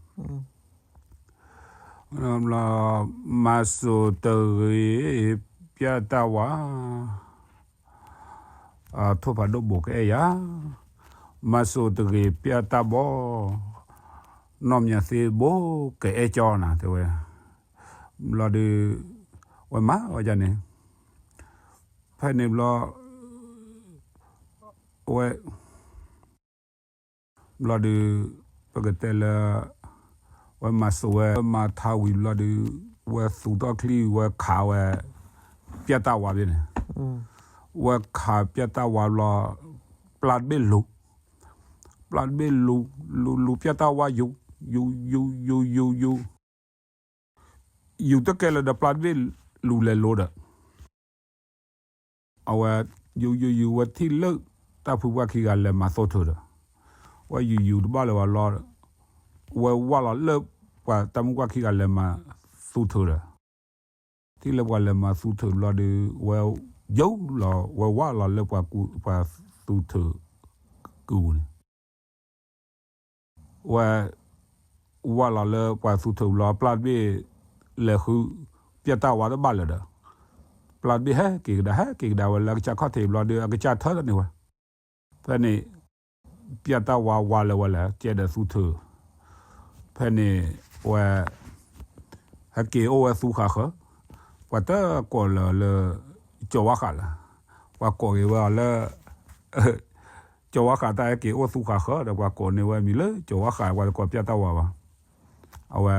မၤစိာ်တဂ့ၤပျၢ်တၢ်ဝါ, ထိၣ်ဖးဒိၣ်ဘိကအဲၣ်ယၤ, မၤစိာ်တဂ့ၤပျၢ်တၢ်ဘီ, နီၢ်မၠးသ့ဘိကအဲၣ်ကၠီနၤတဲဝဲ, ဘျီဒုး ဝဲမၤဝဲဒ်န့ၣ်, ဖဲန့ၣ်ဘျီ ဝဲ ဘျီဒုး ပကတဲလၢ ဝဲမၤစိာ်ဝဲ မၤထါဝံၤဘျီဒုး ဝဲသူၣ်ထီၣ်ချံဝဲခးဝဲ ပျၢ်တၢ်ဝါဘ့ၣ်န့ၣ်, ဝဲခးပျၢ်တၢ်ဝါဘျီ ပျၢ်တဘ့ၣ်လူၤ, ပျၢ်တဘ့ၣ်လူၤ လူၤလူၤပျၢ်တၢ်ဝါယူၤ, ယူၤ ယူၤ ယူၤ ယူၤ ယူၤ ယူၤတကဲလၢၤဒီးပျၢ်တဘ့ၣ်လူၤလဲၤလိၤဒီး အဝဲ ယူၤ ယူၤ ယူၤ ဝဲထံၣ်လၢတၢ်ဖုပှၢ်ခံဂၤလဲၤမၤသူၣ်ထုးဒီး ဝဲယူၤယူၤတဘၣ်လၢၤဘၣ်လီၤ, ဝဲဝၢ်လီၤလၢပှၤတၢ်မုၣ်ပှၢ်ခံဂၤလဲၤမၤသူၣ်ထုးဒီး ထံၣ်လၢပှၤလဲၤမၤသူၣ်ထုးဘျီဒုး ဝဲယူၤလီၤ ဝဲဝၢ်လီၤလၢပှၤသူၣ်ထုး ကုာ်ပူၤန့ၣ် ဝဲ ဝၢ်လီၤလၢပှၤသူၣ်ထုးဘျီ ပျၢ်တဘ့ၣ် လဲၤဃု ပျၢ်တၢ်ဝါတဘၣ်လၢၤဒီး ပျၢ်တဘ့ၣ်ဟဲက့ၤကဒါ ဟဲက့ၤကဒါဝဲလၢအကစၢ်ခီၣ်ထံးဘျီဒုး အကစၢ်ထၢထီၣ်န့ၢ်ဝဲ, ဖဲန့ၣ် ပျၢ်တၢ်ဝါဝါလၢၤဝဲလဲၣ် ကဲဒီးသူၣ်ထုး, ဖဲန့ၣ် ဝဲ ဟဲက့ၤအိၣ်ဝဲသူဃာ်ဃၢၤ, ပှၤတကိးလၢၤလၢ ကၠီၤဝါဃးလၢၤ, ပှၤကိးက့ၤဝဲအီၤလၢ ကၠီၤဝါဃးတၢ်ဟဲက့ၤအိၣ်သူဃာ်ဃၢၤဒီး ပှၤကိးန့ၢ်ဝဲအမံၤလၢကၠီၤဝါဃး ပှၤတကိးပျၢ်တၢ်ဝါဘၣ်, အဝဲ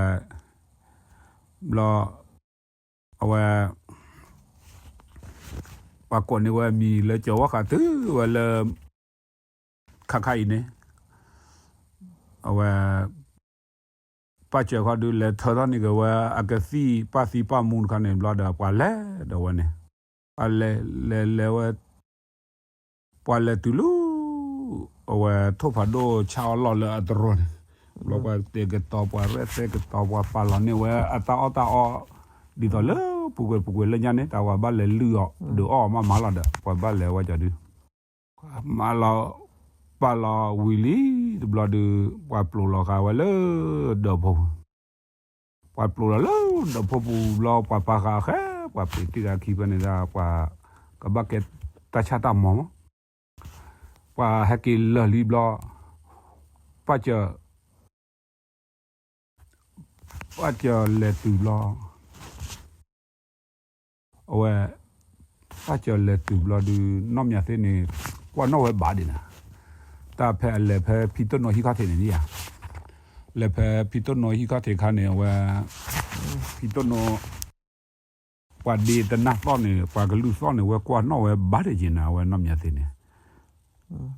ဘျီ အဝဲ ပှၤကိးန့ၢ်ဝဲအမံၤလၢကၠီၤဝါဃးတုၤဝဲလၢ ခါခါအံၤန့ၣ် အဝဲ ပၢ်စၢၤခီဒုးလဲၤထၢထီၣ်န့ၢ်က့ၤဝဲ အကသံၣ်ပၢ်သံပၢ်မူတခါန့ၣ် ဘျီဒီးပှၤလဲၤဒီးဝဲန့ၣ် ပှၤလဲၤလဲၤလဲၤဝဲ ပှၤလဲၤတုၤလၢ အဝဲထိၣ်ဖးဒိၣ်ဆၣ်အီၣ်လီၢ်လၢအတရိန့ၣ် ဘျီပှၤတဲာ်ကတီၤ ပှၤရဲၣ်သဲကတီၤ ပှၤပာ်လီၤန့ၢ်ဝဲအတၢ်အီၣ်တၢ်အီ ဒ်သိးလၢပူၤကွံာ်ပူၤကွံာ်လၢညါန့ၣ် တၢ်ဝဲဘၣ်လဲၤလုၢ်အီၤ ဒုးအီၣ်အီၤမးမးလီၤဒီး ပှၤဘၣ်လဲၤဝဲကီဒုး မးလီၤ ပာ်လီၤဝံၤလံတဘျီဒုး ပှၤပျိးလီၤဃာ်ဝဲလၢ ဒၢးဖိပူၤ ပှၤပျိးလီၤလၢဒၢးဖိပူၤဘျီ ပှၤပာ်ဃာ်အဃဲ ပှၤပျိးတံၢ်တၢ်ခံဖဲန့ၣ်ဒၣ် ပှၤကဘၣ်ကဲတၢ်ဆၣ်တၢ်မီၤမး ပှၤဟဲက့ၤလၢာ်လံဘျီ ပၢ်စၢၤ ပၢ်စၢၤလဲၤတုၤဘျီ အဝဲ ပၢ်စၢၤလဲၤတုၤဘျီဒုး နီၢ်မၠးသ့န့ၣ် ကွၢ်နီၣ်ဝဲဘၣ်ဒံးနၤ တၢ်ဖဲအလဲၤဖဲဖံတိၣ်နိဟံၣ်ခီၣ်ထံးန့ၣ်ဧါ လဲၤဖဲဖံတိၣ်နိဟံၣ်ခီၣ်ထံးခါန့ၣ် အဝဲ ဖံတိၣ်နိ ပှၤဒ့တနၢ်သီၣ်န့ၣ် ပှၤကလုၢ်သီၣ်န့ၣ် ဝဲကွၢ်နီၣ်ဝဲဘၣ်ဒံးက့ၤနၤ အဝဲနီၢ်မၠးသ့န့ၣ်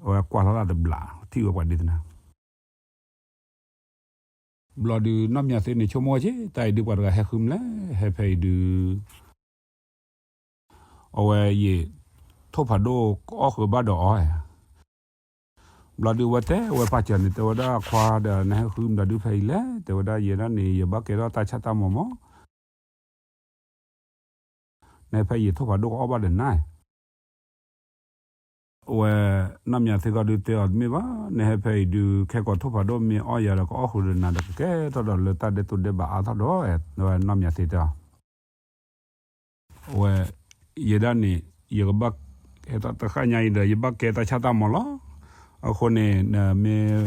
အဝဲကွၢ်ထီၣ်တၢ်တဘျး ထံၣ်ဝဲပှၤဒ့တနၢ် ဘျီဒုးနီၢ်မၠးသ့န့ၣ် ဆိကမိၣ်ဝဲက့ၤ တၢ်အံၤဒုးပှၤတဂၤဟဲဃုမလဲၣ် ဟဲဖဲအံၤဒုး အဝဲယံာ် ထိၣ်ဖးဒိၣ်ကအီၣ်ဃုာ်ဘၣ်ဒီးအီၤ ဘျီဒုးဝဲတဲဝဲပၢ်စၢၤန့ၣ် တဲဝဲဒၣ်ခွါဒီးနဟဲဃုမတၤဒုးဖဲအံၤလဲၣ် တဲဝဲဒၣ်ယဲဒၣ်န့ၣ် ယဘၣ်ကဲထီၣ်တၢ်ဆၣ်တၢ်မီၤမး နဟဲဖဲအံၤထိၣ်ဖးဒိၣ်ကအီၣ်ဘၣ်ဒီးနၤ အဝဲ နီၢ်မၠးသ့ကီၢ်ဒုးတဲအီၤတမ့ၢ်ဘၣ် နဟဲဖဲအံၤဒုး ခဲကိာ်ထိၣ်ဖးဒိၣ်မ့ၢ်အီၣ်ယၤဒီး ကအီၣ်ဃုာ်ဒီးနၤဒီး ကကဲထီၣ်ဒီးလၢတၢ်ဒဲးတိၢ်ဒဲးဘးအါထီၣ်ဒီး ဝဲနီၢ်မၠးသ့တဲအီၤ အဝဲ ယဲဒၣ်န့ၣ် ယကဘၣ်ဟဲထီၣ်တဃၣ်ညါအံၤဒီး ယဘၣ်ကဲတၢ်ဆၣ်တၢ်မီၤလီၤ. အဃိန့ၣ် နမ့ၢ်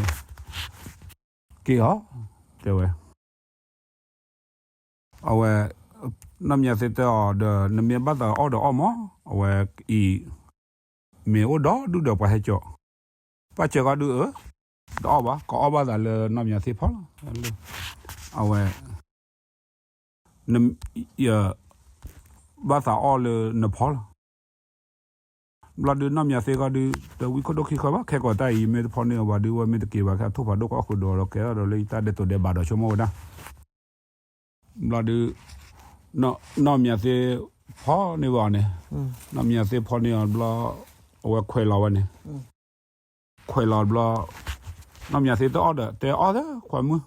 က့ၤအီၤ တဲဝဲ အဝဲ နီၢ်မၠးသ့တဲအီၤဒီး နမ့ၢ်ဘၣ်သးအီၣ်ဒီးအီၣ်မး, အဝဲအံၤ မ့ၢ်အိၣ်ဒီဒူၣ်ဒီးပှၤဟဲကၠီ, ပၢ်စၢၤကီဒုအၢ, တအီၣ်ဘၣ်, ကအီၣ်ဘၣ်သးလၢနီၢ်မၠးသ့ဖီလီၤ. အဝဲ ဘၣ်သးအီၣ်လၢနဖီလီၤ. ဘျီဒုးနီၢ်မၠးသ့ကီဒုး တဝံခိၣ်ဒိၣ်ခံဃၢဘၣ်, ခဲကိာ်တၢ်အံၤ မ့ၢ်တဖီန့ၢ်အီၤဘၣ်ဒုး ဝဲမ့ၢ်တက့ၤဘၣ် ခဲထိၣ်ဖးဒိၣ်ကအီၣ်ဃုာ်ဒီး ကဲထီၣ်ဒီးလၢယတၢ်ဒဲးတိာ်ဒဲးဘးဒီးဆိကမိၣ်ဝဲဒၣ်. ဘျီဒုး နီၢ်မၠးသ့ဖီန့ၢ်ဘၣ်အီၤန့ၣ်, နီၢ်မၠးသ့ဖီန့ၢ်အီၤဘျီ အဝဲခွဲးလီၤဝဲန့ၣ်, ခွဲးလီၤဘျီ နီၢ်မၠးသ့တအီၣ်ဒီး တဲအီၣ်သၢခွါမုၣ်,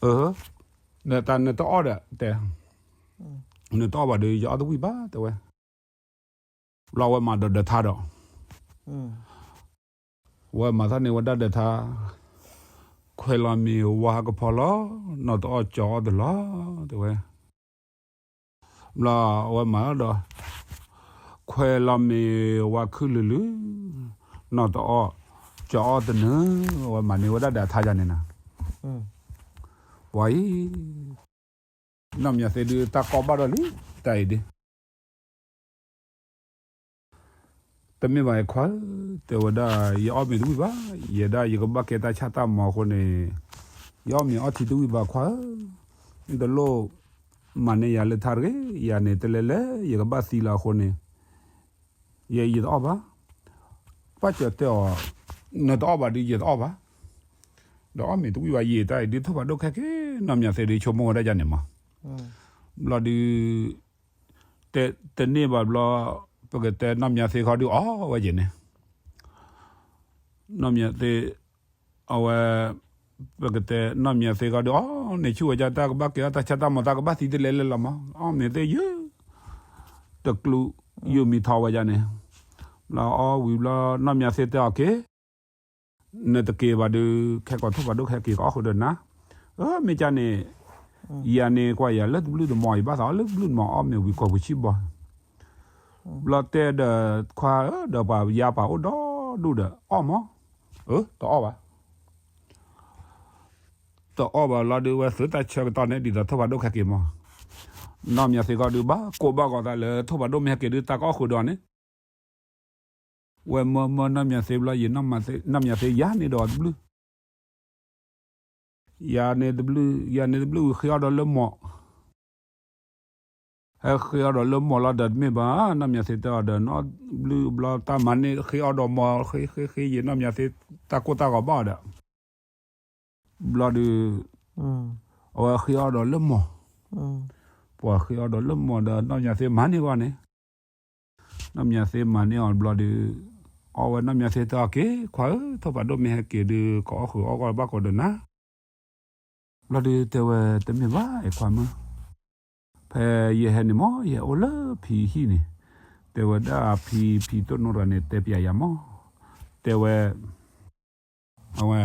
အၢ နတၢ်နတအီၣ်ဒီးတဲ, နတအီၣ်ဘၣ်ဒီး ယအီၣ်တဝံၣ်ဘၣ် တဲဝဲ. ဘျီအဝဲမၤဒီးဒၢးထါဒီး ဝဲမၤသးန့ၢ်ဝဲဒၣ်ဒၢးထါ, ခွဲးလီၤမ့ၢ်ဝါကဖီလီၤ, နီၢ်တအီၣ်ကၠီအီၣ်တလီၤ, တဲဝဲ. ဘျီအဝဲမၤဒီး ခွဲးလီၤမ့ၢ်ဝါခုၣ်လုာ်လုာ်, နီၢ်တအီၣ်ကၠီအီၣ်တနၢၤ, အဝဲမၤန့ၢ်ဝဲဒၣ်ဒၢးထါယၤန့ၣ်နၤ. ပှၤအံၤ နီၢ်မၠးသ့ဒုးတၢ်ကီဘၣ်ဒီးလံ, တၢ်အံၤဒုး တမ့ၢ်ဘၣ်အခွါဧၢ, တဲဝဲဒၣ် ယအီၣ်မ့ၢ်တဝံၣ်ဘၣ်, ယဲဒၣ်ယကဘၣ်ကဲတၢ်ဆၣ်တၢ်မီၤအဃိန့ၣ်, ယအီၣ်မ့ၢ်အီထံတဝံၣ်ဘၣ်ခွါဧၢ, နတလိၣ်မၤန့ၢ်ယၤလၢထါတဂ့ၤ, ယၤန့ၣ်တလဲၤလဲၤ ယကဘၣ်သံလီၤအဃိန့ၣ်, ယဲယတအီၣ်ဘၣ်. ပၢ်စၢၤတဲအီၤ, နတအီၣ်ဘၣ်ဒီးယတအီၣ်ဘၣ်, ဒီးအီၣ်မ့ၢ်တဝံၣ်ဘၣ်ယဲတၢ်အံၤဒုး ထိၣ်ဖးဒိၣ်ခဲက့ၤ, နီၢ်မၠးသ့ဒုးဆိကမိၣ်ဝဲဒၣ်ယၤန့ၣ်မး. ဘျီဒုး တန့ၢ်ဘၣ်ဘျီ ပကတဲနီၢ်မၠးသ့ခီဒုးအီၣ်ဝဲက့ၤန့ၣ်, နီၢ်မၠးသ့ အဝဲ ပကတဲနီၢ်မၠးသ့ခီဒုးအီၣ်န့ၣ် ဆူၣ်ဝဲဒၣ်တၢ်ကဘၣ်ကဲထီၣ်တၢ်ဆၣ်တၢ်မီၤ တၢ်ကဘၣ်သံတလဲၤလဲၤလီၤမး, အီၣ်မ့ၢ်သ့ယုၢ် တကျူ ယုၢ်မံၤထီၣ်ဝဲဒၣ်န့ၣ်, ဘျီအီၣ်ဝံၤဘျီ နီၢ်မၠးသ့တဲအီၤက့ၤ နတက့ၤဘၣ်ဒုး ခဲကိာ်ထိၣ်ဖးဒိၣ်ခဲက့ၤ ကအီၣ်ဃုာ်ဒီးနၤ, အၢ မ့ၢ်ကၢ်န့ၣ် ယၤန့ၣ်ကွၢ်ယၤလၢတဘျုးတမီၤ ယဘၣ်သးအီၣ်လၢတဘျုးတမီၤ အီၣ်မ့ၢ်ဝံၤကိာ်ပူၤဆံးဘီ, ဘျီတဲဒီးခွါဧၢ ဒီးပှၤယါပှၤအိၣ်ဒီဒူၣ်ဒီး အီၣ်မး, အၢ တအီၣ်ဘၣ် တအီၣ်ဘၣ်လီၤဒုး ဝဲသုးတၢ်ဆၢကတီၢ်န့ၣ် ဒ်သိးထိၣ်ဖးဒိၣ်ခဲက့ၤမး, နီၢ်မၠးသ့ကီၢ်ဒုး ဘၣ်ကိးဘၣ်ဂီၤသးလၢထိၣ်ဖးဒိၣ်မ့ၢ်ဟဲက့ၤဒုး တၢ်ကအီၣ်ဃုာ်ဒီးန့ၣ် ဝဲမၢမၢနီၢ်မၠးသ့ဘျီ ယံာ် နီၢ်မၠးသ့ယၤန့ၣ်ဒီးတဘျုး, ယၤန့ၣ်တဘျုး ယၤန့ၣ်တဘျုးဝံၤ ဃ့အီၣ်ဒီးလၢမိၢ် ဟဲဃ့အီၣ်ဒီးလၢမိၢ်လီၤဒီးတမ့ၢ်ဘၣ်, နီၢ်မၠးသ့တဲအီၤဒီး နီၢ်ဘျုးဘျီတၢ်မၤန့ၢ် ဃ့အီၣ်ဒီးမိၢ် ဃ့ဃ့ဃ့ယံာ် နီၢ်မၠးသ့ တၢ်ကိၢ်တၢ်ဂီၤဘၣ်အီၤဒီး ဘျီဒုး အဝဲဃ့အီၣ်ဒီးလၢမိၢ်, ပှၤဃ့အီၣ်ဒီးလၢမိၢ်ဒီး နီၢ်မၠးသ့မၤန့ၢ်အီၤန့ၣ်, နီၢ်မၠးသ့မၤန့ၢ်အီၤဘျီဒုး အီၣ်ဝဲ နီၢ်မၠးသ့တဲအီၤက့ၤ ခွါဧၢ ထိၣ်ဖးဒိၣ်မ့ၢ်ဟဲက့ၤဒုး ကအီၣ်ဃုာ်အီၣ်ဂီၢ်ဘၣ်ကိးဒီးနၤ ဘျီဒုးတဲဝဲ တမ့ၢ်ဘၣ် အဲၣ်ခွါမုၣ်, ဖဲယဟဲန့ၣ်မ့ၢ် ယဟဲအိၣ်လၢဖံဟံၣ်န့ၣ်, တဲဝဲဒၣ်ဖံ ဖံတိၢ်နီၣ်တဂၤန့ၣ် တဲပျးယၤမ့ၢ်, တဲဝဲ အဝဲ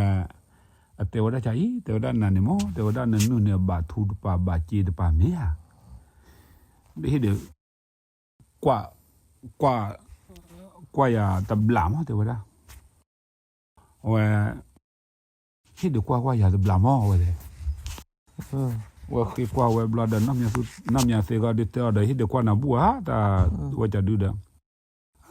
အတဲဝဲဒၣ်ကအံၤ တဲဝဲဒၣ်နၤန့ၣ်မ့ၢ် တဲဝဲဒၣ်နနုၢ်န့ၣ် ဘၣ်ထူတပၤဘၣ်စ့တပၤမ့ၢ်ဧါ, ဟ့ၣ်ဒီး ကွၢ် ကွၢ် ကွၢ်ယၤတဘျးမ့ၢ် တဲဝဲဒၣ် အဝဲ ဟ့ၣ်ဒီးကွၢ်ကွၢ်ယၤတဘျးမ့ၢ် အဝဲ ဝဲဃ့ကွၢ်ဝဲဘျီဒီး နီၢ်မၠးသ့ကီၢ်ဒုးတဲအီၤဒီး ဟ့ၣ်ဒီးကွၢ်နၤဘူၣ်ဧါ တၢ်ဝဲကၢ်ဒုးဒီး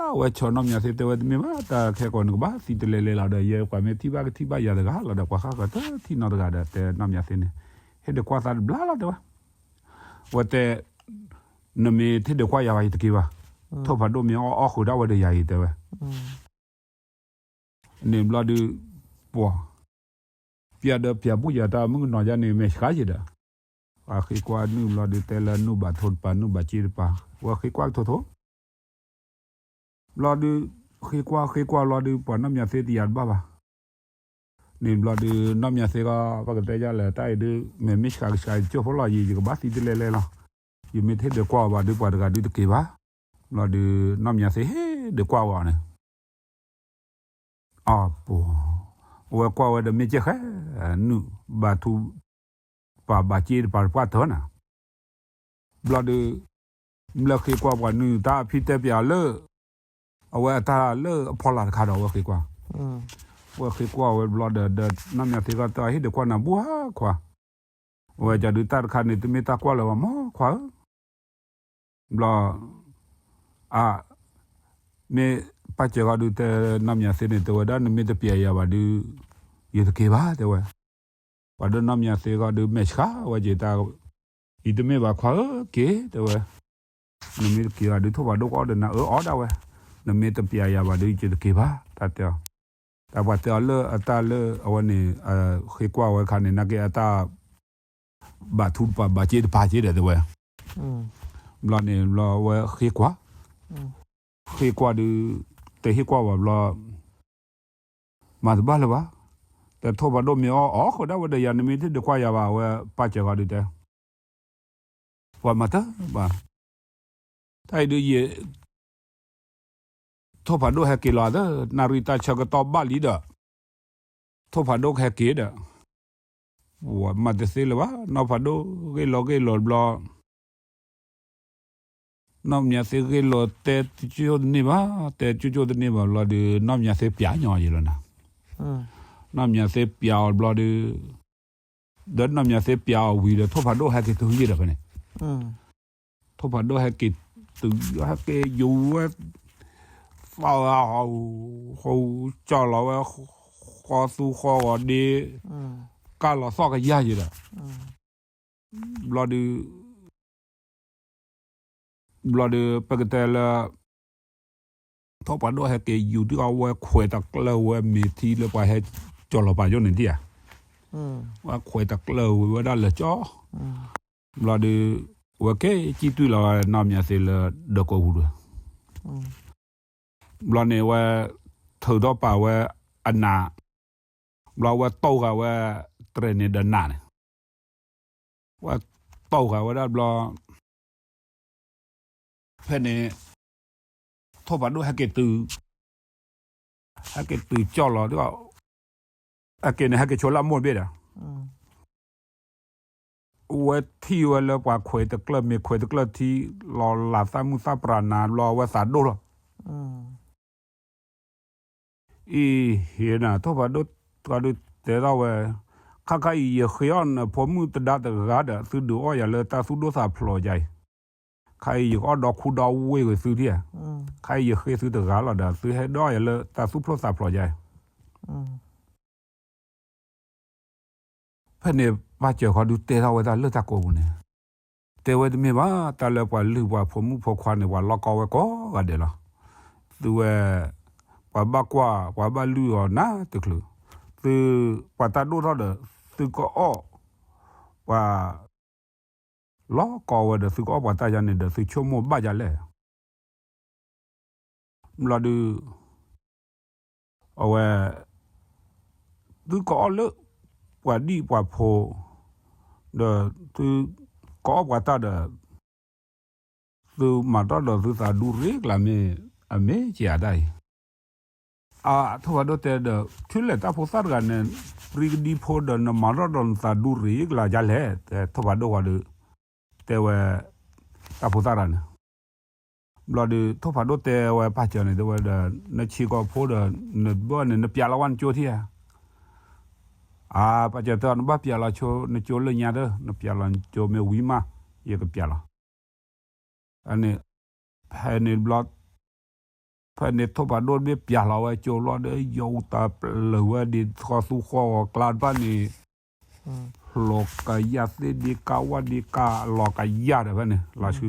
အဝဲဆီၣ်နီၢ်မၠးသ့တဲဝဲတမ့ၢ်ဘၣ် တၢ်ခဲကိာ်နကဘၣ်သံတလဲၤလဲၤလီၤဒီး ယဲပှၤမ့ၢ်ထံၣ်ဘၣ်ကထံၣ်ဘၣ်ယၤတဂၤလီၤဒီး ပှၤဃၣ်ဃၢၤတထံၣ်နီတဂၤဒီး တဲနီၢ်မၠးသ့န့ၣ် ဟ့ၣ်ဒီးကွၢ်သးတဘျးလီၤတဲဝဲ ဝဲတဲ နမ့ၢ်ထံၣ်ဒီးကွၢ်ယၤဘၣ် ယတက့ၤဘၣ်, ထိၣ်ဖးဒိၣ်မ့ၢ်အီၣ်အီၣ်ဃုာ်ဒၣ်ဝဲဒီးယၤအံၤတဲဝဲ န့ၣ်ဘျီဒုး ပှၤ ပျဲဒီးပျဲဘူၣ်ယၤတၢ်မုၣ်ကနီၤယါန့ၣ် မဲာ်ဆှးယံၤဒီး ပှၤဃ့ကွၢ်နုၢ်ဘျီဒုး တဲလၢနုၢ်ဘၣ်ထိတပၤ နုၢ်ဘၣ်စ့တပၤ ဝဲဃ့ကွၢ်ကထိထိ ဘျီဒုး ဃ့ကွၢ်ဃ့ကွၢ်ဘျီဒုး ပှၤနီၢ်မၠးသ့တယၤတဘၣ်ဘၣ် န့ၣ်ဘျီဒုး နီၢ်မၠးသ့ကီး ပကတဲယၤလဲၣ် တၢ်အံၤဒုး မ့ၢ်မ့ၢ်ဆှးကဆှးကၠိဖိလီၤ ယံာ် ယကဘၣ်သံတလဲၤလဲၤလီၤ ယမ့ၢ်တဟ့ၣ်ဒီးကွၢ်အီၤဘၣ်ဒုး ပှၤတဂၤဒုးတက့ၤဘၣ် ဘျီဒုး နီၢ်မၠးသ့ဟ့ၣ်ဒီးကွၢ်ဝဲအီၤန့ၣ် အပူၤ အဝဲကွၢ်ဝဲဒီးမ့ၢ်ကဲဃဲ နုၢ်ဘၣ်ထူ ပာ်ဘၣ်စ့တပၤတပှၢ်တၢၢ်နၤ ဘျီဒုး ဘျၢဃ့ကွၢ်ပှၤနုၢ်တၢ်အဖံတဲပျးလၢ အဝဲအတၢ်လၢအဖီလာ်တခါဒီး အဝဲဃ့ကွၢ် အဝဲဃ့ကွၢ်ဝဲဘျီဒီး ဒီးနီၢ်မၠးသ့ကီးတၢ်ဟ့ၣ်ဒီးကွၢ်နၤဘူၣ်ဧါခွါ ဝဲကဒုးတၢ်တခါန့ၣ် တမ့ၢ်တၢ်ကွၢ်လၢၤဘၣ် မ့ၢ်ခွါဧၢ, ဘျီ အ မ့ၢ်ပၢ်စၢၤဃီဒုးတဲ နီၢ်မၠးသ့န့ၣ် တဲဝဲဒၣ် နမ့ၢ်တပျဲယၤဘၣ်ဒုး ယတက့ၤဘၣ် တဲဝဲ, ပှၤဒီးနီၢ်မၠးသ့ဃီဒုး မဲာ်ဆှးဝဲက့ၤတၢ်, ယတမ့ၢ်ဘၣ်ခွါဧၢ က့ၤ တဲဝဲ, နမ့ၢ်တက့ၤဘၣ်ဒုး ထိၣ်ဖးဒိၣ်ကအီၣ်ဒီးနၤ အၢအီၣ်ဒၣ်ဝဲ, နမ့ၢ်တပျဲယၤဘၣ်ဒုး ယတက့ၤဘၣ် တၢ်တဲအီၤ, တၢ်ပှၤတဲအီၤလၢအတၢ်လၢအဝဲန့ၣ် ဃ့ကွၢ်ဝဲခါန့ၣ် နာ်က့အတၢ် ဘၣ်ထူတပၤ ဘၣ်စ့တပၤက့ဒီးတဲဝဲ, ဘျီန့ၣ် ဘျီဝဲဃ့ကွၢ်, ဃ့ကွၢ်ဒုး တဟ့ၣ်ကွၢ်ဘၣ်ဘျီ, မၤတဘၣ်လၢၤဘၣ်, တထိၣ်ဖးဒိၣ်မ့ၢ်အီၣ်အီၣ်ဃုာ်ဒၣ်ဝဲဒီးယၤ နမ့ၢ်တဒုးကွၢ်ယၤဘၣ် အဝဲပၢ်စၢၤဃီဒုးတဲ ပှၤမၤတၢ်ဘၣ်, တၢ်အံၤဒုးယ ထိၣ်ဖးဒိၣ်ဟဲက့ၤလီၤသၢ နၣ်ရံၣ်တၢ်ဆၢကတီၢ်ဘၣ်လံဒီး, ထိၣ်ဖးဒိၣ်ကဟဲက့ၤဒီး, မၤတသ့လၢၤဘၣ် နီၢ်ဖးဒိၣ်ဂ့ၢ်လီၤဂ့ၢ်လီၤဘျီ, နီၢ်မၠးသ့ဂ့ၢ်လီၤတဲကၠိၣ်တန့ၢ်ဘၣ် တဲကၠိၣ်ကၠိၣ်တန့ၢ်ဘၣ်ဘျီဒီး နီၢ်မၠးသ့ပျးညီယံၤလီၤနၤ, နီၢ်မၠးသ့ပျးအီၤဘျီဒီး, ဒီးနီၢ်မၠးသ့ပျးအီၤဝံၤဒီး ထိၣ်ဖးဒိၣ်ဟဲက့ၤတုၤယံၤဒီးဖဲန့ၣ် ထိၣ်ဖးဒိၣ်ဟဲက့ၤတုၤ ဟဲက့ၤယူၤဝဲ, သီၣ်ဝဲဟီၣ်, ဟီၣ်ကၠီၣ်လီၤဝဲ, ဃီသူဃီဂီၤဒ့, ကၢ်လီၤသီၣ်ကယၢ်ယံၤဒီး, ဘျီဒီး, ဘျီဒီး ပကတဲလၢ ထိၣ်ဖးဒိၣ်ဟဲက့ၤယူၤ တုၤအဝဲခွဲးတကျၢၢ်ဝဲမ့ၤထံလၢပှၤဟဲကၠီၤလီၤပာ်ယိၣ်န့ၣ်ဒံဧါ, ဝဲခွဲးတကျၢၢ်ဝံၤဝဲဒၣ်လၢာ်ကၠီ, ဘျီဒီး, ဝဲက့ၤကံၣ်တွံၢ်လီၤနီၢ်မၠးသ့လၢဒီးကိးပူၤဒီး, ဘျီန့ၣ်ဝဲ, ထုးထီၣ်ပာ်ဝဲအနး, ဘျီဝဲတိၢ်ဃာ်ဝဲ, တြဲၤန့ၣ်ဒီးနးန့ၣ် ဝဲတိၢ်ဃာ်ဝဲဒၣ်ဘျီ, ဖဲန့ၣ်, ထိၣ်ဖးဒိၣ်ဟဲက့ၤတုၤ, ဟဲက့ၤတုၤကၠီၣ်လီၤ, ဟဲက့ၤန့ၣ် ဟဲက့ၤဆိလၢအမိၢ်တဘ့ၣ်ဒီး, ဝဲထံၣ်ဝဲလၢပှၤခွဲးတကျၢၢ် မ့ၤခွဲးတကျၢၢ်ထံ, လီၤလးသးမုၢ်သးပြးနၤဘျီ အဝဲသးဒိၣ်လီၤ. အံၤဟ့ၣ်နၤ ထိၣ်ဖးဒိၣ်တဂၤဒုးတဲထီၣ်ဝဲ, ခါခါအံၤ ယဃ့အီၣ်နဖိမုၣ်သဒါတဂၤဒီး သုဒုးအီၣ်ယၤလၢတၢ်သူၣ်ဒိၣ်သးဖျိးယၤအံၤ, ခါအံၤယကအီၣ်ဒီခူဒီဝ့ၢ်ဂ့ၤသုဒံဧါ, ခါအံၤယဃ့သုတဂၤလီၤဒီး သုဟဲဒုးအီၣ်ယၤလၢတၢ်သူၣ်ဖျိသးဖျိးယၤအံၤ, ဖဲန့ၣ်ပၢ်စၢၤဃီဒုးတဲထီၣ်ဝဲတၢ်လၢတၢ်ကိးပူၤန့ၣ်, တဲဝဲတမ့ၢ်ဘၣ် တၢ်လၢပှၤလုၢ်ပှၤဖိမုၣ်ဖိခွါန့ၣ် ပှၤလီၢ်ကီဝဲကိးဂၤဒဲးလီၤ. သုဝဲ, ပှၤဘၣ်ကွၢ် ပှၤဘၣ်လုၢ်အီၤနၤတချုး, သု, ပှၤတၢ်ဒိၣ်ထီၣ်ဒီး, သုကအီၣ်, ပှၤ လီၢ်ကီဝဲဒီး သုကအီၣ်ပှၤတၢ်ယါန့ၣ်ဒီး သုဆိကမိၣ်ဘၣ်ယါလဲၣ် ဘျီဒုး, အဝဲ, သုကအီၣ်လၢ, ပှၤဒံၣ်ပှၤဖိ, ဒီးသုကအီၣ်ပှၤတၢ်ဒီး, သုမၤထီၣ်ဒီးသုသးဒူရ့ကျါမ့ၢ်, အမ့ၢ်က့ၤအတၢ်အံၤ, အထိၣ်ဖးဒိၣ်တဲဒီး ထံၣ်လဲၣ်တၢ်ဖိသၣ်တဂၤန့ၣ်, ပရံကဒံဖိဒီးနမၤထီၣ်ဒီးနသးဒူရ့ကျါယါလဲၣ်, ထိၣ်ဖးဒိၣ်ဃီဒီး, တဲဝဲ, တၢ်ဖိသၣ်တဂၤန့ၣ် ဘျီဒီး ထိၣ်ဖးဒိၣ်တဲဝဲပၢ်စၢၤန့ၣ် တဲဝဲဒီး နဆံးကိာ်ဖိဒီး နဘၣ်န့ၣ် နပျးလီၤဝဲနကၠိထံဧါ, အါ ပၢ်စၢၤတဲအီၤ နဘၣ်ပျးလီၤဆိ နကၠိလၢညါဒီး နပျးလီၤနကၠိမ့ၢ်ဝံၤမး ယကပျးလီၤ, န့ၣ်, ဖဲန့ၣ်ဘျီ ဖဲန့ၣ်ထိၣ်ဖးဒိၣ်တဘ့ၣ်ပျးလီၤဝဲကၠိလီၤဒီး ယီၤအူတၢ်ပျၢၤဝဲဒ်ဃီသူဃီဂီၤကျါတဖၣ်န့ၣ်, လီၤကယၢ်သ့ၣ်ဒ့ကါဝၣ်ဒ့ကါလီၤကယၢ်ဒီးဖဲန့ၣ် လီၤဆူ,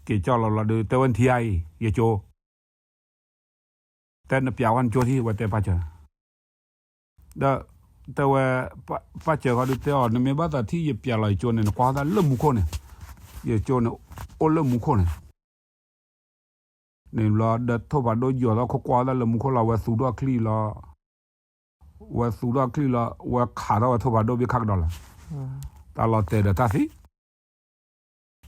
က့ၤကၠီၣ်လီၤလီၤဒီး တဲဝဲနထံၣ်ဧါအံၤ ယကၠိ တဲနပျးဝဲနကၠိထံ ဝဲတဲပၢ်စၢၤ, ဒီး, တဲဝဲ, ပၢ်စၢၤဃီဒုးတဲအီၤ နမ့ၢ်ဘၣ်သးထံၣ်ယပျးလီၤယကၠိန့ၣ် နကွၢ်သးလၢမူခိၣ်န့ၣ်, ယကၠိန့ၣ်, အိၣ်လၢမူခိၣ်န့ၣ်, န့ၣ်ဘျီဒီးထိၣ်ဖးဒိၣ်ယီၤထီၣ်ခိၣ်ကွၢ်သးလၢမူခိၣ်လီၤ ဝဲသူထီၣ်ချံလီၤ, ဝဲသူထီၣ်ချံလီၤ ဝဲခးထီၣ်ဝဲထိၣ်ဖးဒိၣ်ဘ့ၣ်ခါကဒီးလီၤ, တၢ်လီၤတဲာ်ဒီးတၢ်သံ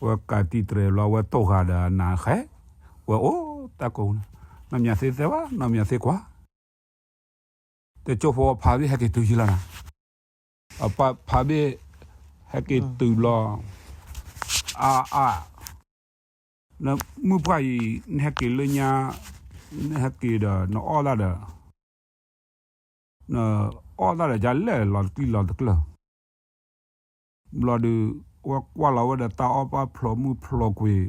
ဝဲကးတံၢ်တြဲၤဘျီ ဝဲတိၢ်ဃာ်ဒီးနၤဃဲ, ဝဲအိၣ်တၢ်ကိးပူၤန့ၣ်, နီၢ်မၠးသ့တဲဝဲ နီၢ်မၠးသ့ကွၢ်, တကၠိဖိဖးဘ့ၣ်ဟဲက့ၤတုၤယံၤလီၤနၤ, အပၢ်ဖးဘ့ၣ်, ဟဲက့ၤတုၤဘျီ, အါအါ, နမုၢ်ပှၢ်အံၤ, နဟဲက့ၤလၢညါ, နဟဲက့ၤဒီး နအီၣ်သးဒီး နအီၣ်သးဒီးယၤလဲၣ်လီၤတကျံၢ်လီၤတကျၢၢ်, ဘျီဒုး ဝဲကွၢ်လီၤဝဲဒီးတၢ်အီၣ်ပၢ်ဖျိးမုၢ်ဖျိးကွံာ်,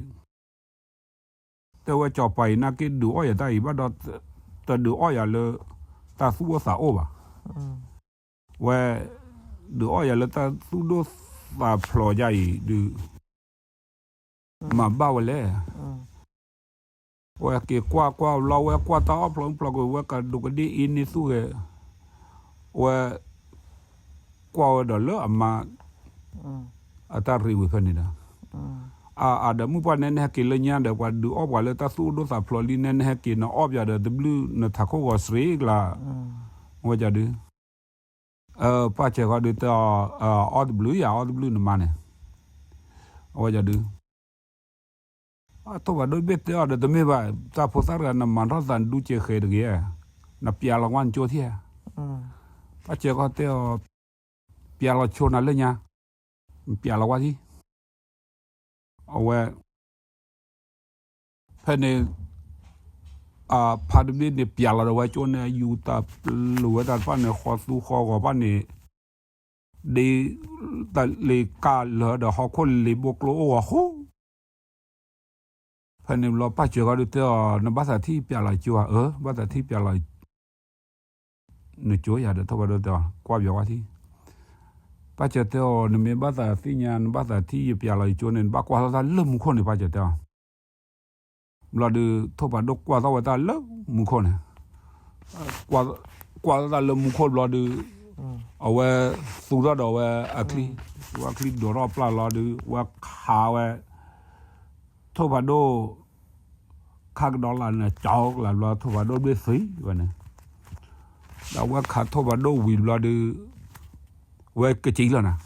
တဲဝဲ ကၠီၤပၤအံၤ နာ်က့ဒုးအီၣ်ယၤတၢ်အံၤဘၣ်ဒီး တဒုးအီၣ်ယၤလၢ တၢ်သူၣ်အိၣ်သးအိၣ်ဘၣ်. ဝဲ ဒုးအီၣ်ယၤလၢတၢ်သူၣ်ဒိၣ်သးဖျိးယၤအံၤဒုး မၤဘၣ်ဝဲလဲၣ်. ဝဲက့ၤကွၢ်ကွၢ်ဘျီ ဝဲကွၢ်တၢ်အီၣ်ဖျိးမုၢ်ဖျိးကွံာ် ဝဲကဒူးကဒ့ၣ်အ့န့ၢ်သူၣ်ဂဲၤ, ဝဲ ကွၢ်ဝဲဒီးလၢအမါ အတၢ်ရ့ဝံၤဖဲန့ၣ်ဒီး အါအါဒီး မုၢ်ပှၢ်နဲနဟဲက့ၤလၢညါဒီး ပှၤဒုးအီၣ်ပှၤလၢတၢ်သူၣ်ဒိၣ်သးဖျိးလံ နဲနဟဲက့ၤနအီၣ်ပှၤဒီးတဘျုးနထးခိၣ်ဂီၤစရ့ကျါ, အဝဲဒုး ပၢ်စၢၤဃီဒုးတဲအီၤ, အီၣ်တဘျုးယၤ အီၣ်တဘျုးနမါန့ၣ်, အဝဲဒုး ထိၣ်ဖးဒိၣ်တဘ့ၣ်တဲအီၤဒီး တမ့ၢ်ဘၣ်, တၢ်ဖိသၣ်တဂၤ နမၤထီၣ်သးဒူကဲၤဃဲၤတဂ့ၤ, နပျးလီၤကွၢ်နကၠိထံဧါ. ပၢ်စၢၤဃီတဲအီၤ, ပျးလီၤကၠိနၤလၢညါ, နပျးလီၤကွၢ်ထံ အဝဲ ဖဲန့ၣ် ဖါတဘ့ၣ်န့ၣ် ပျးလီၤဒီးဝဲကၠိန့ၣ် ယူၤတၢ်ပျိးဝဲတၢ်တဖၣ်န့ၣ် ဃီသူဃီဂီၤဖၣ်န့ၣ် ဒ်တၢ်လ့ကၢ်လၢာ်ဒီးဟီၣ်ခိၣ်လ့ဘိကျိအိၣ်ဂီၤဃိ ဖဲန့ၣ်ဘျီ ပၢ်စၢၤဃီဒုးတဲအီၤ နဘၣ်သးထံၣ်ပျးလီၤကၠိဧါ. အၢ ဘၣ်သးထံၣ်ပျးလီၤ နကၠိယၤဒီး ထိၣ်ဖးဒိၣ်တဲအီၤ ကွၢ်ပျးဝဲထံ ပၢ်စၢၤတဲအီၤ နမ့ၢ်ဘၣ်သးသ့ၣ်ညါ နဘၣ်သးထံၣ်ယပျးလီၤယကၠိန့ၣ် နဘၣ်ကွၢ်ထီၣ်တၢ်လၢမူခိၣ်န့ၣ် ပၢ်စၢၤတဲအီၤ. ဘျီဒုး ထိၣ်ဖးဒိၣ်ကွၢ်ထီၣ်ဝဲတၢ်လၢမူခိၣ်န့ၣ်, ကွၢ်ထီၣ်တၢ်လၢမူခိၣ်ဘျီဒုး အဝဲသူထီၣ်ဒီးဝဲအချံ, ဝဲချံဒိးထီၣ်ပျၢ်လီၤဒုး ဝဲခးဝဲ ထိၣ်ဖးဒိၣ် ခါကဒီးလၢန့ၣ် ကၠီကလးဘျီ ထိၣ်ဖးဒိၣ်ဘ့ၣ်သံဝဲန့ၣ်, ဒီးဝဲခးထိၣ်ဖးဒိၣ်ဝံၤဘျီဒုး ဝဲကစံလီၤနၤ,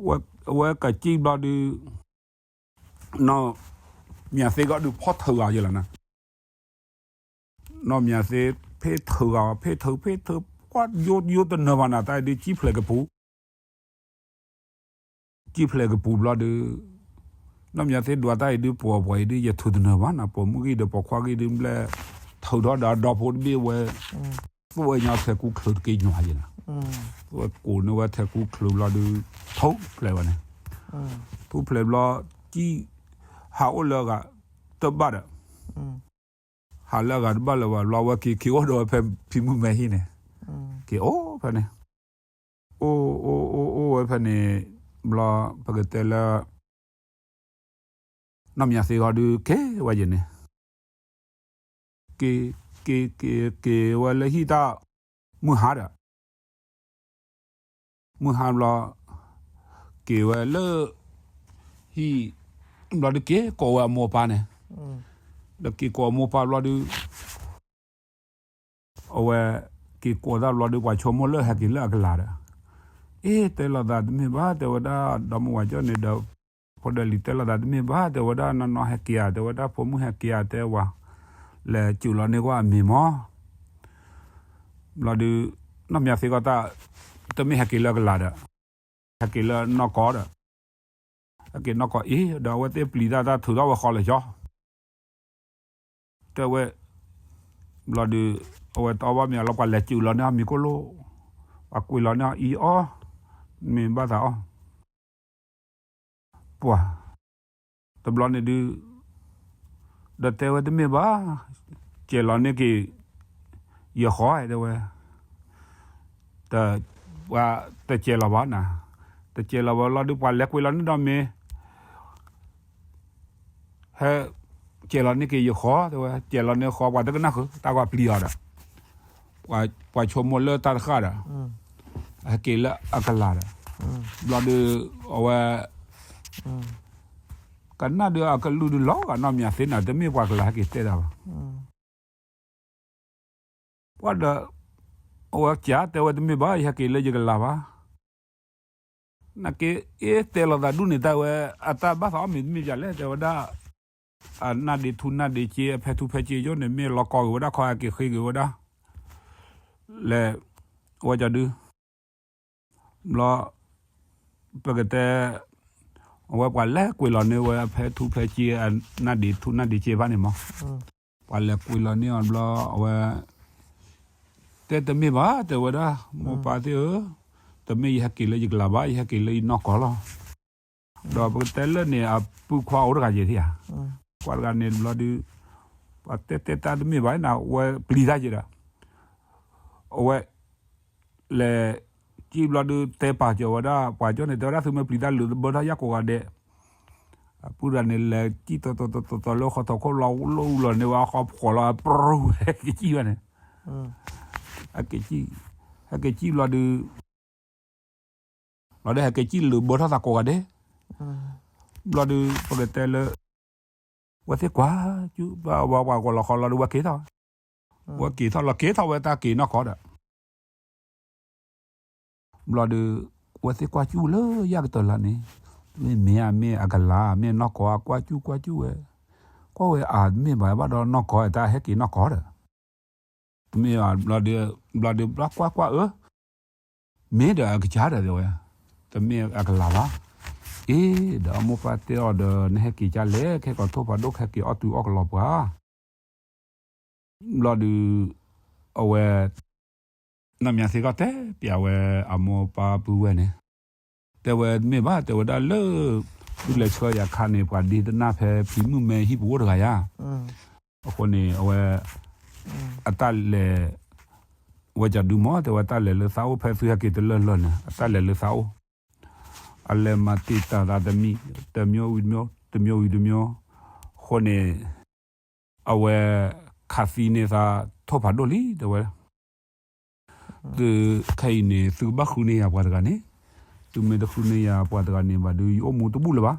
ဝဲကစံဘျီဒုး နီၢ်မၠးသ့ကီးဒုးဖီၣ်ထုးဂၤယဲလီၤနၤ, နီၢ်မၠးသ့ ဖ့ထုးဂၤ ဖ့ထုး ဖ့ထုး ကွၢ်ယိယိတနၢၤဘၣ်နၤ တၢ်အံၤဒုး ကံၣ်ဖျဲးကပူၤ ကံၣ်ဖျဲးကပူၤဘျီဒုး နီၢ်မၠးသ့ဒွးတၢ်အံၤဒုး ပှၤပှၤအံၤဒုး ယထုးတနၢၤဘၣ်နၤ ပိာ်မုၣ်ဂံၢ်ဒီးပိာ်ခွါဂံၢ်ဒုး ဘျဲၣ်ထုးထီၣ်ဒီးအဒီဖိတဘ့ၣ်ဝဲ သူၣ်ဝဲညီထဲကူချၢးတက့ၢ်ညီယဲနၤ, သူၣ်ဝဲကိးန့ၢ်ဝဲထဲကူချၢးဘျီဒုး ထူၣ်ဖျဲးဝဲန့ၣ်, ထူၣ်ဖျဲးဘျီ ကံၣ် ဟးအိၣ်လၢအဂၤတဘၣ်ဒီး ဟးလၢအဂၤတဘၣ်လၢၤဘၣ်ဘျီ ဝဲက့ၤက့ၤအိၣ်ဒီးဝဲဖဲဖံမုၣ်မဲဟံၣ်န့ၣ်, က့ၤအိၣ်ဖဲန့ၣ်, အိၣ်အိၣ်အိၣ်အိၣ်ဝဲဖဲန့ၣ် ဘျီ ပကတဲလၢ နီၢ်မၠးသ့ဂီၤဒုးက့ၤဝဲယဲန့ၣ်, က့ၤ က့ၤ က့ၤ က့ၤဝဲလၢဟံၣ်တၢ် မုၢ်ဟါဒီး မုၢ်ဟါဘျီ က့ၤဝဲလၢ ဟံၣ် ဘျီဒုးက့ၤကိးဝဲအမိၢ်ပၢ်န့ၣ်, ဒီးက့ၤကိးအမိၢ်ပၢ်ဘျီဒုး အဝဲ က့ၤကိးတၢ်ဘျီဒုး ပှၤဆိကမိၣ်လၢဟဲက့ၤလၢအကလၤဒီး, အ့ တဲလိာ်သးတမ့ၢ်ဘၣ် တဲဝဲဒၣ် ဒီမါဝၤကၠီန့ၣ်ဒီး ဖိဒၢလံၤတဲလိာ်သးတမ့ၢ်ဘၣ် တဲဝဲဒၣ် နီၢ်နီၢ်ဟဲက့ၤဧါ တဲဝဲဒၣ် ဖိမုၣ်ဟဲက့ၤဧါ တဲဝဲ, လဲၤစူးလီၤန့ၢ်ကွၢ်အမံၤမီၢ် ဘျီဒုး နီၢ်မၠးသ့ကီးတၢ် တမ့ၢ်ဟဲက့ၤလၢအကလၤဒီး ဟဲက့ၤလၢနီၢ်ကီၢ်ဒီး, ဟဲက့ၤနီၢ်ကီၢ်အံၤ ဒီးအဝဲသ့ၣ်ပျံၤတၢ်တၢ်ထုးထီၣ်ဝဲဃီလၢာ်ကၠီ တဲဝဲ, ဘျီဒုး အဝဲတအီၣ်ဘၣ်မ့ၤအလီၢ် ပှၤလဲၤစူးလီၤန့ၢ်အီၤမံၤကိၣ်လိၣ်, ပှၤကွံာ်လီၤန့ၢ်အီၤအံၤအီၣ်, မ့ၢ်ဘၣ်သးအီၣ် ပှၤ, တဘျီန့ၣ်ဒုး, ဒီးတဲဝဲတမ့ၢ်ဘၣ်, ကဲၤလီၤန့ၢ်က့ၤ ယဃီတဲဝဲ, တ, ပှၤတကဲၤလီၤဘၣ်နၤ, တကဲၤလီၤဘၣ်လီၤဒုး ပှၤလဲၤကွံာ်လီၤန့ၢ်ဒီးမ့ၤ ဟဲ, ကဲၤလီၤန့ၢ်က့ၤယဃီတဲဝဲ, ကဲၤလီၤန့ၢ်ဃီ ပှၤတကနၣ်ဃုာ် တၢ်ကွၢ်ပျံၤအီၤဒီး, ပှၤဆိကမိၣ်လၢတၢ်တဃၣ်ဒီး, ဟဲက့ၤလၢအကလၤဒီး, ဘျီဒုး, အဝဲ, ကနၣ်ဒုးအကလုၢ်ဒုးလီၤဂာ်နီၢ်မၠးသ့နၤ တမ့ၢ်ပှၤကလၤဟဲက့ၤတဲတၢ်ဘၣ် ပှၤဒီး, အဝဲကတဲဝဲတမ့ၢ်ဘၣ် ယဟဲက့ၤလၢယကလၤဘၣ်. နာ်က့ အ့တဲလိာ်သးဒူၣ်န့ၣ် တဲဝဲ, အတၢ်ဘၣ်သးအီၣ်မ့ၤတမ့ၢ်ပၠးလဲၣ် တဲဝဲဒၣ်, အနၢ်ဒ့ထူနၢ်ဒ့စ့ အဖဲထူဖဲစ့ယိၣ်န့ၣ် မ့ၢ်လီၤကီၢ်ဂ့ၤဝဲဒၣ် ခီဟဲက့ၤဃ့ဂ့ၤဝဲဒၣ်, လဲၤ, အဝဲကဒု ဘျီ, ပကတဲ, အဝဲပှၤလဲၤကွံာ်လီၤန့ၢ်ဝဲ အဖဲထူဖဲစ့ အနၢ်ဒ့ထူနၢ်ဒ့စ့ဘၣ်န့ၣ်မး, ပှၤလဲၤကွံာ်လီၤန့ၢ်အီၤဘျီ အဝဲ, တဲတမ့ၢ်ဘၣ် တဲဝဲဒၣ် မိၢ်ပၢ်သ့ၣ်ဧၢ, တမ့ၢ်ယဟဲက့ၤလၢယကလၤဘၣ်, ယဟဲက့ၤလၢယနီၢ်ကီၢ်လီၤ. ဒီးပကတဲလၢန့ၣ် အပုၢ်ခွါအိၣ်တဂၤယဲၢ်ဧါ, ပှၤတဂၤန့ၣ်ဘျီဒုး, ပှၤတဲတဲတၢ်တမ့ၢ်ဘၣ်နၤ, ဝဲပျံၤတၢ်ယဲၢ်ဒီး, အဝဲ လဲၤ ကံၣ်ဘျီဒုး တဲပာ်စၢၤဝဲဒၣ်ပှၤကၠီန့ၣ် တဲဝဲဒၣ်သုမ့ၢ်ပျံၤတၢ်လၢာ်တဘၢထီၣ်ယၢ်ကိးဂၤဒဲး, အပုၢ်တဂၤန့ၣ် လဲၤကံၣ်တီတီတီတီလၢဃီထီၣ်ခိၣ်လီၤ လီၤအူလီၤန့ၢ်ဝဲဃီဖှီၣ်လီၤ ပြူဝဲကံၣ်ဘၣ်န့ၣ်, ဟဲက့ၤကံၣ်ဘျီဒုး လီၤဒီးဟဲက့ၤကံၣ်လၢာ်ဘၢထီၣ်သးကိးဂၤဒဲး, ဘျီဒုး ပကတဲလၢ ဝဲသ့ၣ်ကွၢ်ကၠူၣ်, ဝဲပှၤကွၢ်လီၤဃီလီၤဒီး ဝဲက့ၤထီၣ်, ဝဲက့ၤထီၣ်လီၤ က့ၤထီၣ်ဝဲတၢ်က့ၤနီၢ်ကီၢ်ဒီး ဘျီဒုး ဝဲသ့ၣ်ကွၢ်ကၠူၣ်လၢယၢ်ကတၢၢ်လၢ်န့ၣ်, မ့မ့ၢ်အမ့ၢ်အကလၤ မ့ၢ်နီၢ်ကီၢ်အကွၢ်ကၠူၣ်ကွၢ်ကၠူၣ်ဝဲ, ကွၢ်ဝဲအမ့ၢ်ဘၣ်ဘၣ်ဒီးနီၢ်ကီၢ်တၢ်ဟဲက့ၤနီၢ်ကီၢ်ဒီး, တမ့ၢ်ဘျီဒုး ဘျီဒုးဘျီကွၢ်ကွၢ်အၢ မ့ၢ်ဒီးအကစၢ်ဒီးတဲဝဲ, တမ့ၢ်အကလၤဘၣ်, အ့ ဒီးအမိၢ်ပၢ်တဲအီၤဒီး နဟဲက့ၤကၢ်လဲၣ် ခဲကီးထိၣ်ဖးဒိၣ် ဟဲက့ၤအီၣ်တုၤအီၣ်ကလီပှၤ ဘျီဒုး အဝဲ နီၢ်မၠးသ့ၣ်ကီၢ်တဲပၠးဝဲအမိၢ်ပၢ်ပုၢ်ဝဲၢ်န့ၣ်, တဲဝဲမ့ၢ်ဘၣ် တဲဝဲဒၣ်လၢ သုလဲၤဆှၢယၤခါန့ၣ် ပှၤဒ့တနၢ်ဖဲဖံမုၣ်မဲဟံၣ်ပူၤအိၣ်တဂၤယါ, အဃိန့ၣ် အဝဲ အတၢ်လဲၤ ဝဲကဒုမီၢ် တဲဝဲတၢ်လဲၤလၢသးအိၣ်ဖဲသုဟဲက့ၤတလၢာ်လၢာ်န့ၣ် အတၢ်လဲၤလၢသးအိၣ်, အလဲၤမၤတံာ်တာ်သးတမံၤ တမျိုးဝံၤတမျိုး တမျိုးဝံၤတမျိုး, အဃိန့ၣ် အဝဲခးသံန့ၢ်သးထိၣ်ဖးဒိၣ်လံ တဲဝဲ, သုခဲအံၤန့ၣ် သုကဘၣ်ဃုန့ၢ်ယၤပှၤတဂၤန့ၣ်, သုမ့ၢ်တဃုန့ၢ်ယၤပှၤတဂၤန့ၣ်ဘၣ်ဒုး ယအိၣ်မူတဘူၣ်လၢၤဘၣ်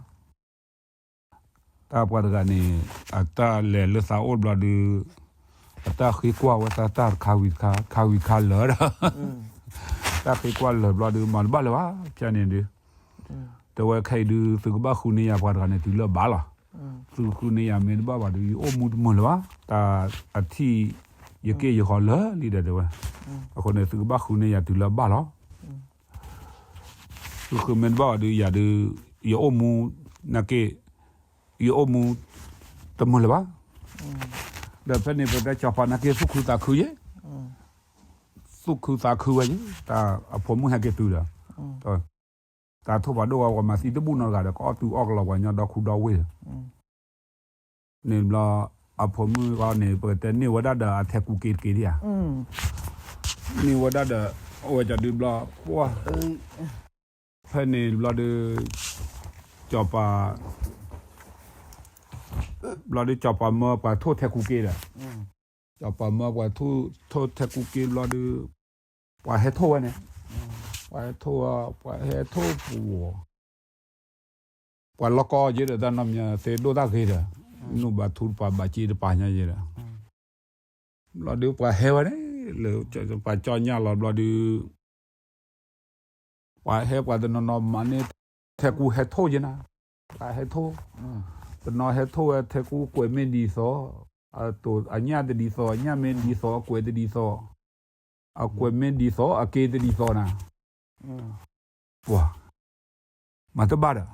တၢ်ပှၤတဂၤန့ၣ် အတၢ်လဲၤလၢသးအိၣ်ဘျီဒုး အတၢ်ဃ့ကွၢ်ဝဲသးတၢ်တခါဝံၤတခါ တခါဝံၤတခါလၢာ်ဒီး တၢ်ဃ့ကွၢ်လၢာ်ဘျီဒုး မၤတဘၣ်လၢၤဘၣ် ဖဲန့ၣ်ဒုး တဲဝဲခဲအံၤဒုး သုကဘၣ်ဃုန့ၢ်ယၤပှၤတဂၤန့ၣ် တုၤလၢဘၣ်လီၤ. သုဃုန့ၢ်ယၤမ့ၢ်တဘၣ်ဘၣ်ဒုး ယအိၣ်မူတမုာ်လၢၤဘၣ်. တၢ်အထံၣ်ယက့ၢ်ယဂီၤလၢာ်လံဒီးတဲဝဲ, အဃိန့ၣ် သုကဘၣ်ဃုန့ၢ်ယၤတုၤလၢအဘၣ်လီၤ. ဃုဃုမ့ၢ်တဘၣ်ဘၣ်ဒုး ယၤဒုး ယအိၣ်မူ နာ်က့ ယအိၣ်မူ တမုာ်လၢၤဘၣ်. ဒီးဖဲန့ၣ် ပတဲစီၤပၤနာ်က့ သူၣ်ခုသးခုယဲ, သူၣ်ခုသးခုဝဲယဲ, တၢ်အဖိမုၣ်ဟဲက့ၤတုၤဒီး တၢ်ထိၣ်ဖးဒိၣ်ဝဲ ပှၤမၤသံတဘူၣ်နီတဂၤဒီး ကအီၣ်တုၤအီၣ်ကလီပှၤညီဒီခူဒီဝ့ၢ်ဒီး န့ၣ်ဘျီ အဖိမုၣ်ဂီၢ်န့ၣ် ပကတဲန့ၢ်ဝဲဒၣ်ဒီးအထဲကူက့တက့တဧါ, န့ၢ်ဝဲဒၣ်ဒီး အဝဲကဒုဘျီ ပှၢ် ဖဲန့ၣ်ဘျီဒုး စီၤပၤ ဘျီဒုးစီၤပၤမၢပှၤထိၣ်ထဲကူက့ဒီး, စီၤပၤမၢပှၤထိၣ်ထဲကူက့ဘျီဒုး ပှၤဟဲထိၣ်ဝဲန့ၣ်, ပှၤဟဲထိၣ်ဝဲ ပှၤဟဲထိၣ်ပူၤ ပှၤလီၢ်ကီယဲဒီး တၢ်နီၢ်မၠးသ့ဒိၣ်တၢ်ဂ့ၤဒီး နုာ်ဘၣ်ထူတပၤ ဘၣ်စ့တပၤညါယဲဒီး ဘျီဒုးပှၤဟဲဝဲန့ၣ် လၢပှၤကၠီညၣ်လီၤဘျီဒုး ပှၤဟဲပှၤတနီၤနီၤမၤန့ၢ် ထဲကူဟဲထိၣ်ယဲနၤ, ပှၤဟဲထိၣ်, တနီၤဟဲထိၣ်ဝဲထဲကူကွဲးမ့ၢ်ဒ်သိး, အညၣ်တဒ်သိး အညၣ်မ့ၢ်ဒ်သိး အကွဲးတဒ်သိး, အကွဲးမ့ၢ်ဒ်သိး အက့တဒ်သိးနၤ, ပှၤ မၤတဘၣ်ဒီး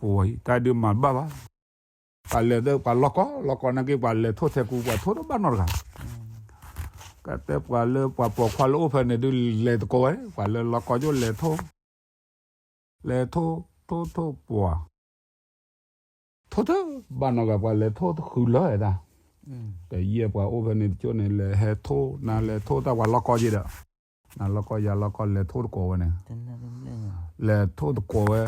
ပှၤတၢ်ဒုးမၤတဘၣ်ဘၣ်. ပှၤလဲၤဒီးပှၤလီၢ်ကီ လီၢ်ကီနာ်က့ ပှၤလဲၤထိၣ်ထဲကူ ပှၤထိၣ်တဘၣ်နီတဂၤ, ကတဲပှၤလၢပှၤပိာ်ခွါလၢအိၣ်ဖဲန့ၣ်ဒုး လဲၤသကိးဝဲ ပှၤလၢလီၢ်ကီယိၣ်လဲၤထိၣ်, လဲၤထိၣ် ထိၣ်ထိၣ်ပှၤ ထိၣ်တဘၣ်နီတဂၤ ပှၤလဲၤထိၣ်တဃုလၢာ်တၢ်, ကယဲၢ်ပှၤအိၣ်ဖဲန့ၣ်တကၠိန့ၣ် လဲၤဟဲထိၣ် နၤလဲၤထိၣ်တၢ်ပှၤလီၢ်ကီယဲဒီး, နၤလီၢ်ကီယၤလီၢ်ကီ လဲၤထိၣ်သကိးဝဲန့ၣ်, လဲၤထိၣ်သကိးဝဲ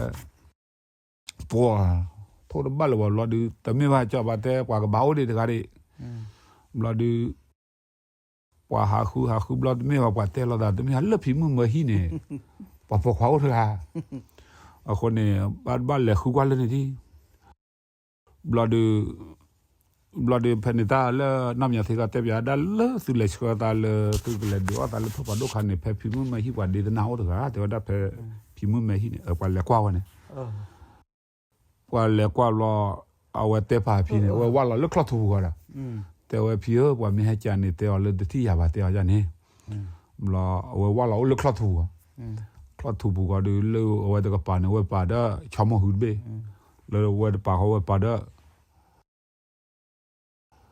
ပှၤ ထိၣ်တဘၣ်လၢၤဘၣ်ဘျီဒုး တမ့ၢ်ဘၣ်ကၠီပၤတဲ ပှၤကဘၣ်အိၣ်ဒံးတဂၤဒံး, ဘျီဒုး ပှၤဟးဃုဟးဃုဘျီ တမ့ၢ်ဘၣ်ပှၤတဲလိာ်သး တမ့ၢ်ဟးလၢဖံမုၣ်မၢဟံၣ်န့ၣ်, ပှၤပိာ်ခွါအိၣ်တဂၤ, အဃိန့ၣ် ဘၣ်တဘၣ်လဲၤဃုကွၢ်လၢန့ၣ်ဒံး, ဘျီဒုး ဘျီဒုးဖဲန့ၣ်တၢ်လၢနီၢ်မၠးသ့ကီၢ်တဲပၠးဒၣ်လၢသုလဲၤဆှၢသးလၢ သုကလဲၤဒုးအီၣ်သးလၢထိၣ်ဖးဒိၣ်ခါန့ၣ် ဖဲဖံမုၣ်မၢဟံၣ်ပှၤဒ့တနၢ်အိၣ်တဂၤ တဲဝဲဒၣ်ဖဲ ဖံမုၣ်မၢဟံၣ်န့ၣ် ပှၤလဲၤကွၢ်ဝဲန့ၣ်, ပှၤလဲၤကွၢ်ဘျီ အဝဲတဲပာ်ဖံန့ၣ် အဝဲဝၢ်လီၤလၢချီၣ်ထူပူၤဃီဒီး, တဲဝဲဖံဧၢ ပှၤမ့ၢ်ဟဲကၠးန့ၣ် တဲအီၤလၢတထံၣ်ယၤဘၣ် တဲအီၤယၤန့ၣ်, ဘျီအဝဲဝၢ်လီၤအိၣ်လၢချီၣ်ထူပူၤဃီ, ချီၣ်ထူပူၤဃီဒုး လၢအဝဲတကပၤန့ၣ် အဝဲပာ်ဒီး ဆီမိၢ်ဟုတဘ့ၣ်, လၢအဝဲတပာ်ဃီ အဝဲပာ်ဒီး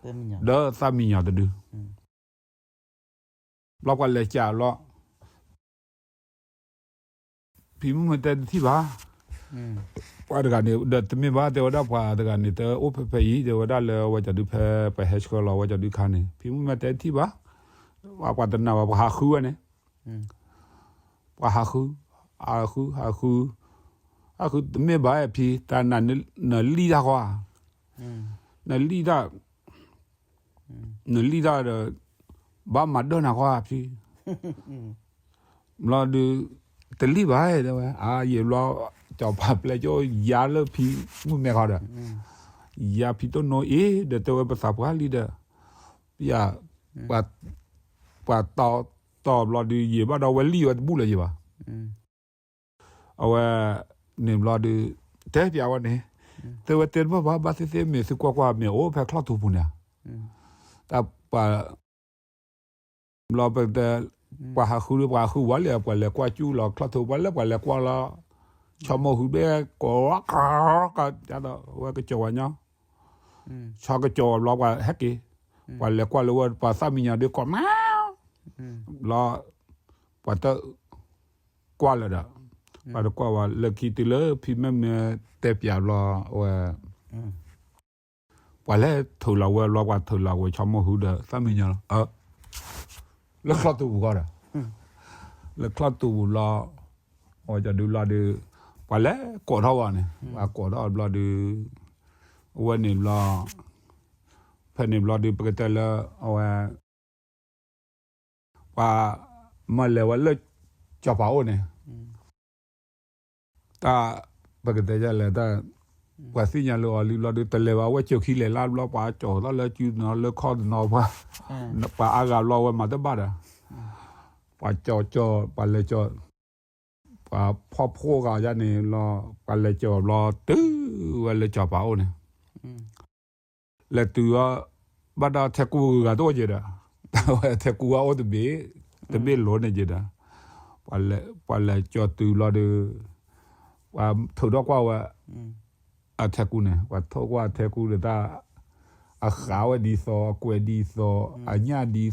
ဒီးသၣ်မံညီၤတဒု, ဘျီပှၤလဲၤကၠးဘျီ, ဖံမုၣ်မ့ၢ်တဲတထံၣ်ဘၣ်, ပှၤတဂၤန့ၣ်ဒီးတမ့ၢ်ဘၣ် တဲဝဲဒၣ်ပှၤတဂၤန့ၣ် တအိၣ်ဖဲဖဲအံၤ တဲဝဲဒၣ်လၢအဝဲကဒုးဖဲပှၤဟဲဆှၢလီၤဝဲကဒုခါန့ၣ် ဖံမုၣ်မ့ၢ်တဲတထံၣ်ဘၣ်, ပှၤတနာ်ဘၣ် ပှၤဟးဃုဝဲန့ၣ်, ပှၤဟးဃု, ဟးဃု ဟးဃု, ဟးဃုတမ့ၢ်ဘၣ်ဖံ တၢ်နလံၣ်တၢ်ဃီဧါ, နလံၣ်တၢ် နလံၣ်တၢ်ဒီး ဘၣ်မၤဒၢၣ်နၤဃီဧါဖံ, ဘျီဒုး တလံၣ်ဘၣ်တဲဝဲ အါယံာ်ဘျီ ကၠီၤပၤပျဲကၠိယါလၢဖံမုၣ်မဲာ်ဃီဒီး ယါဖံတိၢ်နိအံၤ ဒီးတဲဝဲပသးပှၢ်လံဒီး ပယ ပှၤတီတီဘျီဒုး ယံာ်ဘၣ်ဒီးဝဲလံၣ်ဝဲတဘူၣ်လၢၤယံာ်ဘၣ်, အဝဲ န့ၣ်ဘျီဒုး တဲပျးဝဲန့ၣ်, တဲဝဲတဲတဘၣ်ဘၣ် ဘၣ်သ့ၣ်သ့ၣ်မ့ၢ်သုကွၢ်ကွၢ်မ့ၢ်အိၣ်ဖဲချီၣ်ထူပူၤန့ၣ်, တၢ်ပှၤ ဘျီပတဲ ပှၤဟးဃုဒီးပှၤဟးဃုဝဲလံ ပှၤလဲၤကွၢ်ကၠူလီၤချီၣ်ထူ ပှၤလဲၤပှၤလဲၤကွၢ်လီၤ, ဆီမိၢ်ဟုဘဲကိး ဝဲကစီၤဝဲညီ ဆီကစီၤဝဲဘျီပှၤဟဲက့ၤ, ပှၤလဲၤကွၢ်လၢဝဲပှၤသၣ်မံညီဒုးကိးမး, ဘျီ ပှၤတ ကွၢ်လၢၤဒီး ပှၤတကွၢ်ဝဲလၢခံတုၤလၢဖံမုၣ်မဲာ်တဲပျးဘျီဝဲ ပှၤလဲၤထုးလီၤဝဲဘျီ ပှၤထုးလီၤဝဲဆီမိၢ်ဟုဒီးသၣ်မံညီလီၤ, လၢချီၣ်ထူပူၤဃီဒီး လၢချီၣ်ထူပူၤလီၤ, အဝဲကဒုလီၤဒုး ပှၤလဲၤကိးထီၣ်ဝဲန့ၣ် ပှၤကိးထီၣ်ဘျီဒုး အဝဲန့ၣ်ဘျီ ဖဲန့ၣ်ဘျီဒုး ပကတဲလၢ အဝဲ ပှၤမၤလဲၤဝဲလၢကၠီၤပၤအိၣ်န့ၣ်, တၢ် ပကတဲယလဲၣ်တၢ် ပှၤသ့ၣ်ညါလၢအီၤလံဘျီဒုး တလဲၤဘၣ်ဝဲကၠိၤခံလဲၤလၢဘျီ ပှၤကၠီၤသီၣ်လၢကုနီၤလၢခီၣ်တနီၤ ပှၤ ပှၤအါဂၤဘျီဝဲမၤတဘၣ်ဒီး ပှၤကၠီၤကၠီၤ ပှၤလဲၤကၠီၤ ပှၤဖီၣ်ဖှိၣ်ဂၤယါန့ၣ်လီၤ ပှၤလဲၤကၠီၤဘျီတုၤဝဲလၢကၠီၤပၤအိၣ်န့ၣ် လဲၤတုၤအီၤ ဘၣ်ဒီးထဲကူဂုၤဂၤတအိၣ်က့ၤဒီး ဝဲထဲကူအအိၣ်တဘ့ၣ် တဘ့ၣ်လိၤန့ၣ်က့ၤဒီး ပှၤလဲၤကၠီၤတုၤဘျီဒီး ပှၤထုးထီၣ်ကွၢ်ဝဲ အထဲကူန့ၣ် ပှၤထိၣ်ကွၢ်အထဲကူဒီးတၢ် အဃးဝဲဒ်သိး အကွဲးဒ်သိး အညၣ်ဒ်သိး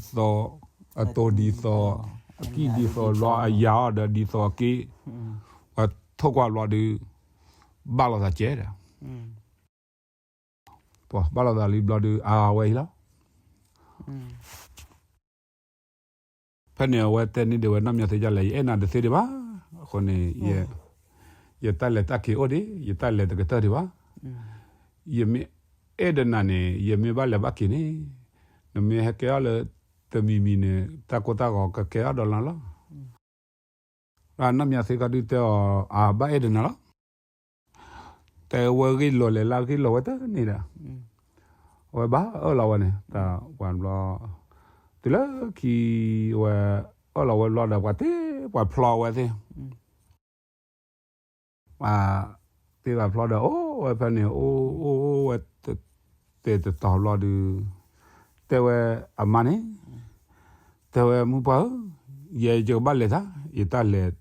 အတိၤဒ်သိး အကံၣ်ဒ်သိးဘျီ အယၤအီၤဒီးဒ်သိးအက့ၣ် ပှၤထိၣ်ကွၢ်ဘျီဒီး ဘၣ်လိာ်သးကဲဒီး ပှၤဘၣ်လိာ်သးလံဘျီဒုး အါဝဲအံၤလီၤ. ဖဲန့ၣ်အဝဲတဲန့ၢ်ဒံးဝဲနီၢ်မၠိသ့ၣ်ဒ်လဲၣ် ယအဲၣ်နၤတသ့ဒံးဘၣ်. အဃိန့ၣ် ယတၢ်လဲၤတၢ်က့ၤအိၣ်ဒံး ယတၢ်လဲၤတကတၢၢ်ဒံးဘၣ်. ယမ့ၢ်အဲၣ်ဒိးနၤန့ၣ် ယမ့ၢ်ဘၣ်လဲၤဘၣ်က့ၤန့ၣ် နမ့ၢ်ဟဲကဲထီၣ်လၢတမံၤမံၤန့ၣ် တၢ်ကိၢ်တၢ်ဂီၤကကဲထီၣ်ဒီးနၤလီၤ. နီၢ်မၠိသ့ၣ်ခီဒုးတဲအီၤ အဘၣ်အဲၣ်ဒိးနၤလီၤ. တဲဝဲဂ့ၢ်လိာ်လဲၤလၢဂ့ၢ်လိာ်ဝဲတန့ၣ်ဒီး အဝဲဘၣ်အၢၣ်လီၤဝဲန့ၣ် တၢ်ပှၤဘျီ တုၤလၢခံဝဲ အၢၣ်လီၤဝဲဘျီဒီး ပှၤတ့ပှၤဖျီဝဲသ့ၣ် ပှၤတ့ပှၤဖျီဒီး အိၣ်ဝဲဖဲန့ၣ် အိၣ်အိၣ်ဝဲ တဲတတီၤဘျီဒုး တဲဝဲအမါန့ၣ် တဲဝဲမုၢ်ပှၢ်ဧၢ, ယဲယကဘၣ်လဲၤတၢ် ယတၢ်လဲၤ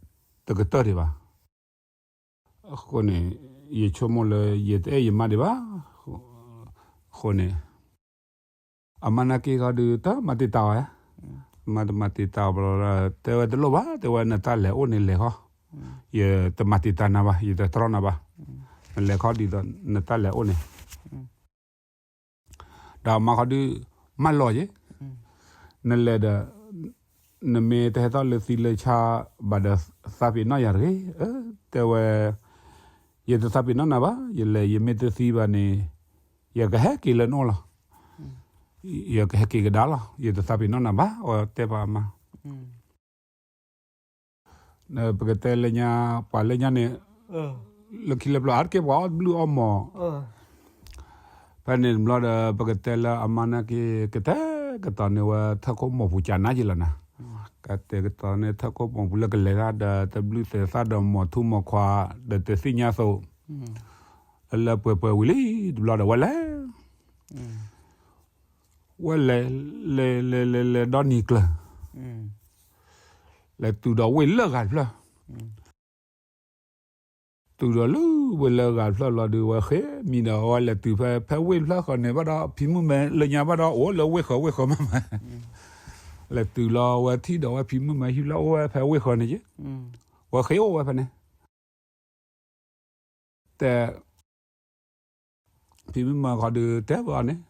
တကတၢၢ်ဒံးဘၣ်. အဃိန့ၣ် ယဆိကမိၣ်လၢယတအဲၣ်ယမါဒံးဘၣ်. အဃိန့ၣ် အမါနာ်က့ၤခီဒုး တမၤတံာ်တာ်ဝဲ, မါတမၤတံာ်တာ်ဘျီဒီး တဲဝဲတလိၣ်ဘၣ် တဲဝဲနတၢ်လဲၤအိၣ်န့ၣ်လဲၤခီ, ယတမၤတံာ်တာ်နၤဘၣ် ယတတြီနၤဘၣ်, နလဲၤခီဒ်သိးနတၢ်လဲၤအိၣ်န့ၣ် ဒီးအမါခီဒုး မၢလီၤယဲ, နလဲၤဒီး နမ့ၢ်တဟဲထီၣ်လၢသံလၢဆါဘၣ်ဒီး သးပ့ၤနီၣ်ယၤတဂ့ၤ. တဲဝဲ ယတသးပ့ၤနီၣ်နၤဘၣ်, ယလဲၤယမ့ၢ်တသံဘၣ်န့ၣ် ယကဟဲက့ၤလၢနအိၣ်လီၤ. ယကဟဲက့ၤကဒါလီၤ, ယတသးပ့ၤနီၣ်နၤဘၣ် အဝဲတဲပှၤအမါ ပကတဲလၢညါ ပှၤလၢညါန့ၣ် လၢခံလၢပျၢၤအါတက့ၢ်ပှၤအီၣ်ဘျုးအီၣ်မီၤ, ဖဲန့ၣ်ဘျီဒီး ပကတဲလၢအမါနာ်က့ၤ ကတဲာ်ကတီၤန့ၢ်ဝဲထၢၣ်ခိၣ်မိၢ်ပူၤကနါက့ၤလီၤနၤ, ကတဲာ်ကတီၤန့ၢ်ထၢၣ်ခိၣ်မိၢ်ပူၤလၢကလဲၤတၢ်ဒီး တဘျုးသဲးသၣ်ဒီးမိၢ်ထူမိၢ်ခွါ ဒီးတသ့ၣ်ညါအသိး လၢပှဲၤပှဲၤဝံၤလံတဘျီဒီးဝဲလဲၤ ဝဲလဲၤ လဲၤ လဲၤ လဲၤ လဲၤဒီနံၤကျၢၤ, လဲၤတုၤဒီးဝ့ၢ်လၢဂၤတဖျၢၣ်, တုၤဒီးလၢဝ့ၢ်လၢဂၤတဖျၢၣ်လီၤဒုး ဝဲဃ့မံဒီး ဝဲလဲၤတုၤဖဲ ဖဲဝ့ၢ်တဖျၢၣ်ဃီန့ၣ် ဘၣ်ဒီးဖံမုၣ်မဲာ်လၢညါဘၣ်ဒီးအိၣ်လၢဝ့ၢ်ဃီဝ့ၢ်ဃီမးမး, လဲၤတုၤလီၤဝဲထံၣ်ဒီးဝဲဖံမုၣ်မဲာ်ဟံၣ်လၢအိၣ်ဝဲဖဲဝ့ၢ်ဃီန့ၣ်က့, ဝဲဃ့အိၣ်ဝဲဖဲန့ၣ် တဲ ဖံမုၣ်မၢခီဒုးတဲဘၣ်အီၤန့ၣ်,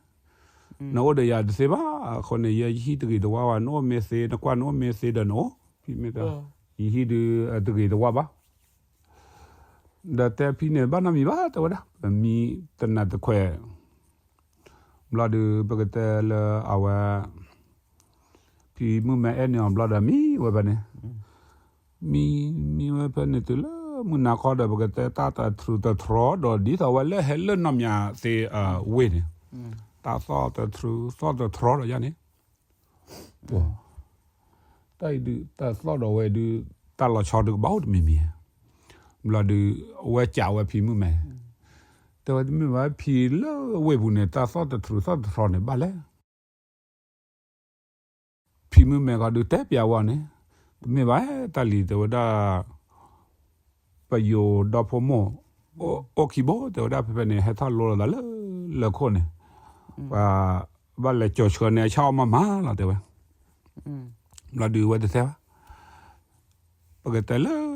နအိၣ်ဒီးယၤတသ့ဘၣ်, အဃိန့ၣ် ယဟံၣ်တဂ့ၤတဝါဘၣ်, နအိၣ်မ့ၢ်သ့ နကွၢ်နအိၣ်မ့ၢ်သ့ဒီးနအိၣ်, ဖံမ့ၢ်တဲ, ယဟံၣ်ဒုးတဂ့ၤတဝါဘၣ်. ဒီးတဲဖံန့ၣ် ဘၣ်နီတမံၤဘၣ် တဲဝဲဒၣ်, ပမံတနၤတခွဲး ဘျီဒုး ပကတဲလၢအဝဲ ဖံမုၣ်မဲအဲၣ်န့ၢ်အီၤဘျီဒီး မံဝဲဖဲန့ၣ်, မံ မံဝဲဖဲန့ၣ်တုၤလၢမုၢ်နၤခီဒီး ပကတဲတၢ်တထြူးတထြီဒီး ဒ်သိးဝဲလၢဟဲလၢနီၢ်မၠးသ့ဝ့ၢ်န့ၣ်, တၢ်သီၣ်တထြူးသီၣ်တထြီဒီးယါန့ၣ်, တၢ်အံၤဒုး တၢ်သီၣ်ဒီးဝဲဒုး တၢ်လီၤဆီဒုးကဘၣ်အိၣ်တမံၤမံၤ, ဘျီဒုး အဝဲကးဝဲဖံမုၣ်မဲ, တဲဝဲတမ့ၢ်ဘၣ် ဖံလၢဝ့ၢ်ပူၤန့ၣ် တၢ်သီၣ်တထြူးသီၣ်တထြီန့ၣ်ဘၣ်လဲၣ်. ဖံမုၣ်မဲခီဒုးတဲပျးဝဲန့ၣ်, တမ့ၢ်ဘၣ် တၢ်လံၤတဲဝဲဒၣ်, ပယိၤဒီဖိမိၢ် အိၣ်ခံဘိ တဲဝဲဒၣ် ဖဲဖဲန့ၣ် ဟဲထီၣ်လိလီၤသးလၢလၢၢ်ခိၣ်န့ၣ်, ပှၤဘၣ်လဲၤကၠီၤဆှၢန့ၢ်အဆၣ်အီၣ်မးမးလီၤ တဲဝဲ, ဘျီဒုးဝဲတတဲဘၣ် ပကတဲလၢ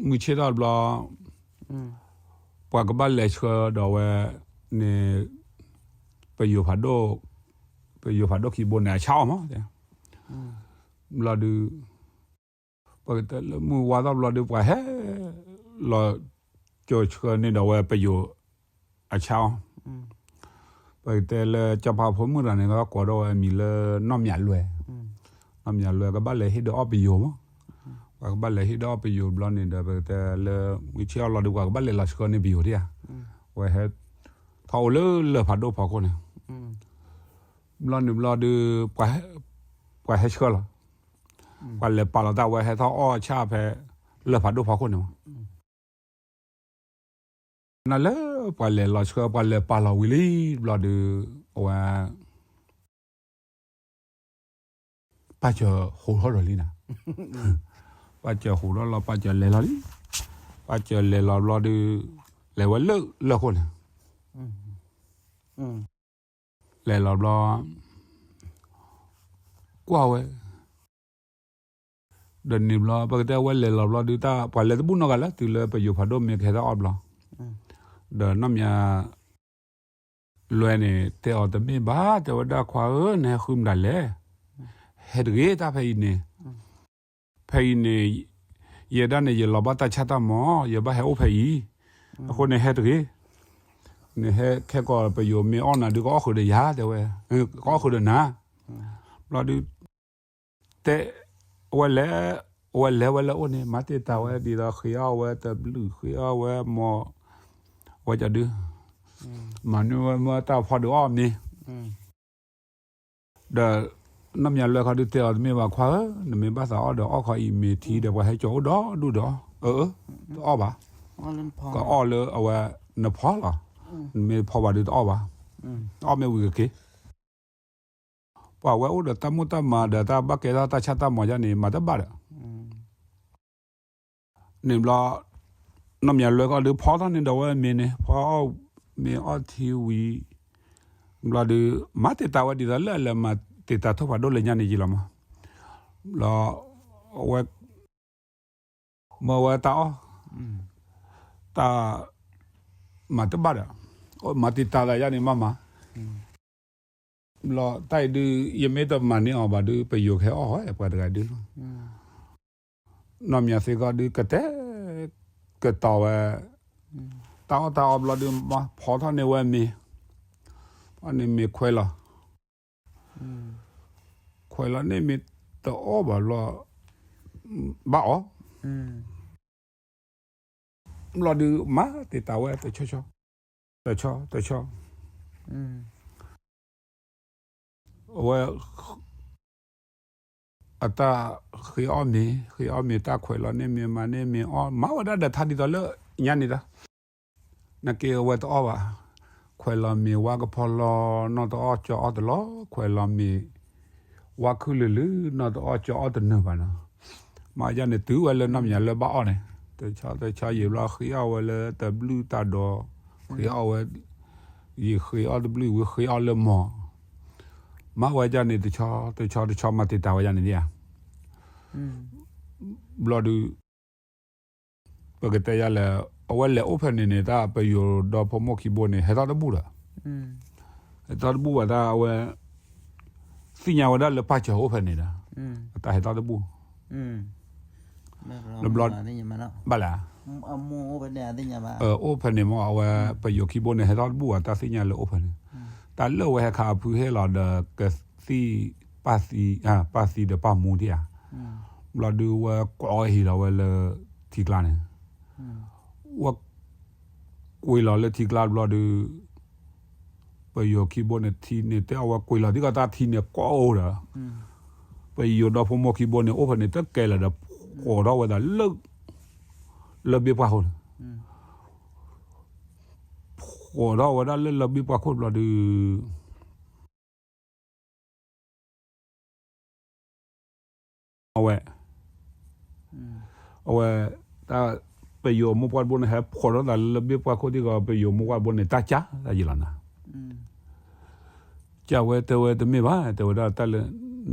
မုၢ်ဆ့ၣ်ထီၣ်တဘျီ, ပှၤကဘၣ်လဲၤဆှၢဒီးဝဲန့ၣ်, ပယိၤဖးဒိၣ်, ပယိၤဖးဒိၣ်ခံဘိန့ၣ် အဆၣ်အီၣ်မး, ဘျီဒုး, ပကတဲလၢမုၢ်ဝါထီၣ်ဘျီဒုး ပှၤဟဲ လီၤကၠီၤဆှၢန့ၢ်ဒီးဝဲပယိၤ အဆၣ်အီၣ်, ပကတဲလၢကၠီဖါဖိမုၣ်တဂၤန့ၣ် ကိးထီၣ်ဝဲအမံၤလၢနီၢ်မၠးလွဲ, နီၢ်မၠးလွဲ ကဘၣ်လဲၤဟ့ၣ်ဒီးအီၣ်ပယိၤမး, ပှၤကဘၣ်လဲၤဟ့ၣ်ဒီးအီၣ်ပယိၤဘျီန့ၣ်ဒီး ပကတဲလၢ မုၢ်ဆ့ၣ်အီၣ်လီၤဒုး ပှၤကဘၣ်လဲၤလီၤဆှၢန့ၢ်ပယိၤဒံဧါ, ဝဲဟဲ ထီၣ်အိၣ်လၢလၢၢ်ဖးဒိၣ်ဖီခိၣ်န့ၣ်, ဘျီန့ၣ်ဘျီဒုး ပှၤဟဲဆှၢလီၤ, ပှၤလဲၤပာ်လီၤတၢ်ဝဲဟဲထီၣ်အီၣ်ဆၣ်ဖဲ လၢၢ်ဖးဒိၣ်ဖီခိၣ်န့ၣ်မး နလၢပှၤလဲၤလီၤဆှၢ ပှၤလဲၤပာ်လီၤဝံၤလံဘျီဒုး အဝဲ ပၢ်စၢၤဟူးထီၣ်ဒီးလံနၤ, ပၢ်စၢၤဟူးထီၣ်လီၤ ပၢ်စၢၤလဲၤလီၤလံ, ပၢ်စၢၤလဲၤလီၤဘျီဒုး လဲၤဝဲလၢလၢၢ်ခိၣ်န့ၣ် လဲၤလီၤဘျီ ကွၢ်ဝဲ ဒီးန့ၣ်ဘျီ ပကတဲဝဲလဲၤလီၤဘျီဒုး တၢ်ပှၤလဲၤတဘူၣ်နီတဂၤလၢ တုၤလၢပယိၤဖးဒိၣ်မ့ၢ်ကဟဲထီၣ်အီၣ်ဘျီ, ဒီးနီၢ်မၠးလွဲန့ၣ် တဲအီၤတမ့ၢ်ဘၣ် တဲဝဲဒၣ်ခွါဧၢ နဟဲဃုမတၤလဲၣ်, ဟဲတဂ့ၤတၢ်ဖဲအံၤန့ၣ်, ဖဲအံၤန့ၣ် ယဲဒၣ်န့ၣ် ယလီၤဘၣ်တၢ်ဆၣ်တၢ်မီၤ ယဘၣ်ဟဲအိၣ်ဖဲအံၤ, အဃိန့ၣ်ဟဲတဂ့ၤ, နဟဲခဲကီးပယိၤမ့ၢ်အီၣ်နၤဒုး ကအီၣ်ဃုာ်ဒီးယၤ တဲဝဲ, ကအီၣ်ဃုာ်ဒီးနၤ, ဘျီဒုး တဲ ဝဲလဲၤ ဝဲလဲၤဝဲလၢအိၣ်န့ၣ် မၤတံာ်တာ်ဝဲဒ်သိး ဃ့အီၣ်ဝဲတဘျုး ဃ့အီၣ်ဝဲမီၤ ဝဲကဒု မၤနုၤဝဲမ့ၢ်တၢ်ဖီဒုးအီၣ်မ့ၤ ဒီး နီၢ်မၠးလွဲခီဒုးတဲအီၤ တမ့ၢ်ဘၣ်ခွါဧၢ, နမ့ၢ်ဘၣ်သးအီၣ်ဒီးအီၣ်ခီအံၤ မ့ၤထံဒီးပှၤဟဲကၠီၤအိၣ်ဒီဒူၣ်ဒီး အၢ တအီၣ်ဘၣ်, ကအီၣ်လၢအဝဲနဖီလီၤ, နမ့ၢ်ဖီဘၣ်ဒုးတအီၣ်ဘၣ်, တအီၣ်မ့ၢ်ဝံၤကက့ၤ ပှၤဝဲအိၣ်ဒီးတၢ်မိၣ်တၢ်မၤဒီးတၢ်ဘၣ်ကဲထီၣ်တၢ်ဆၣ်တၢ်မီၤယါန့ၣ် မၤတဘၣ်ဒီး န့ၣ်ဘျီ နီၢ်မၠးလွဲကီၢ်ဒုးဖီထီၣ်န့ၣ်ဒီးဝဲမ့ၤန့ၣ် ဖီအီၣ်မ့ၤအီၣ်ထံဝံၤ ဘျီဒုး မၤတံာ်တာ်ဝဲဒ်သိးလၢအလဲၤမၤတံာ်တာ်ထိၣ်ဖးဒိၣ်လၢညါန့ၣ်ယံၤလီၤမး, ဘျီ အဝဲ မၢဝဲတၢ်အီၣ် တၢ် မၤတဘၣ်ဒီး မၤတံာ်တာ်သးယါန့ၣ်မးမး ဘျီတၢ်အံၤဒုး ယမ့ၢ်တမၤန့ၢ်အီၤဘၣ်ဒုး ပယိၤကဟဲအီၣ်ဝဲပှၤတဂၤဒုးလီၤ, နီၢ်မၠးသ့ကီၢ်ဒုးကတဲ ကတီၤဝဲ တၢ်အီၣ်တၢ်အီဘျီဒုး ဖီထီၣ်န့ၢ်ဝဲမ့ၤ, ဖီန့ၢ်မ့ၤခွဲးလီၤ ခွဲးလီၤန့ၣ်မ့ၢ်တအီၣ်ဘၣ်ဘျီ ဘၣ်အီၣ် ဘျီဒုးမၤတံာ်တာ်ဝဲတဆီဆီ တဆီတဆီ အဝဲ အတၢ်ဃ့အီၣ်မ့ၤ ဃ့အီၣ်မ့ၤတၢ်ခွဲးလီၤန့ၢ်မ့ၤမၤန့ၢ်မ့ၤအီၣ် မၤဝဲဒၣ်ဒီးထါဒ်သိးလၢညါန့ၣ်ဒီး နက့အဝဲတအီၣ်ဘၣ်, ခွဲးလီၤမ့ၤဝါကဖီလီၤ နီၢ်တအီၣ်ကၠီအီၣ်တလီၤ, ခွဲးလီၤမ့ၤ ဝါခုၣ်လုာ်လုာ် နီၢ်တအီၣ်ကၠီအီၣ်တနၢၤဘၣ်နီၤ, မၤယါန့ၣ်တုၤဝဲလၢနီၢ်မၠးလၢဘၣ်အီၣ်န့ၣ် တဆီတဆီယံာ်ဘျီဃ့အီၣ်ဝဲလၢတဘျုးတၢ်ဒီး ဃ့အီၣ်ဝဲ ယံာ်ဃ့အီၣ်တဘျုးဝံၤဃ့အီၣ်လၢမီၤ, မၤဝဲဒၣ်န့ၣ်တဆီတဆီတဆီမၤတံာ်တာ်ဝဲဒၣ်န့ၣ်ဧါ, ဘျီဒုး ပကတဲယါလၢ အဝဲလဲၤအိၣ်ဖဲန့ၣ်န့ၣ် တၢ်ပယိၤဒီဖိမိၢ်ခံဘိန့ၣ် ဟဲထီၣ်တဘူၣ်ဒီး, ဟဲထီၣ်တဘူၣ်ဘၣ်တၢ်အဝဲ သ့ၣ်ညါဝဲဒၣ်လၢပၢ်စၢၤအိၣ်ဖဲန့ၣ်ဒီး, အတၢ်ဟဲထီၣ်တဘူၣ် ဘၣ်လဲၣ်, အိၣ်ဖဲန့ၣ်မ့ၢ် အဝဲပယိၤခံဘိန့ၣ် ဟဲထီၣ်တဘူၣ်ဘၣ်တၢ်သ့ၣ်ညါလၢအိၣ်ဖဲန့ၣ်, တၢ်လၢဝဲဟဲခးအဖုဟ့ၣ်လီၤဒီးကသံၣ် ပၢ်သံဒီးပၢ်မူဒံးဧါ, ဘျီဒုးဝဲကွၢ်အီၤဟ့ၣ်လီၤဝဲလၢထံကျါန့ၣ်, ဝဲကွံာ်လီၤလၢထံကျါဘျီဒုး ပယိၤခံဘိန့ၣ် ထံန့ၣ်တဲအဝဲကွံာ်လီၤ ဒ်သိးတၢ်ထံန့ၣ်ကိးအိၣ်ဒီး, ပယိၤဒီဖိမိၢ်ခံဘိန့ၣ် အိၣ်ဖဲန့ၣ်တကဲလၢာ်ဒီး ဖှီၣ်ထီၣ်ဝဲဒၣ်လၢ လၢဘ့ၣ်ပှၢ်ခိၣ်န့ၣ်, ဖှီၣ်ထီၣ်ဝဲဒၣ်လၢလၢဘ့ၣ်ပှၢ်ခိၣ်ဘျီဒုး အဝဲ, အဝဲ, တၢ် ပယိၤမိၢ်ပှၢ်တဘိန့ၣ် ဟဲဖှီၣ်ထီၣ်သးလၢဘ့ၣ်ပှၢ်ခိၣ်ဒ်သိး ပယိၤမိၢ်ပှၢ်တဘိန့ၣ် တၢ်ကၢ်တၢ်ယံၤလီၤနၤ, ကၢ်ဝဲတဲဝဲတမ့ၢ်ဘၣ် တဲဝဲဒၣ်တၢ်လၢ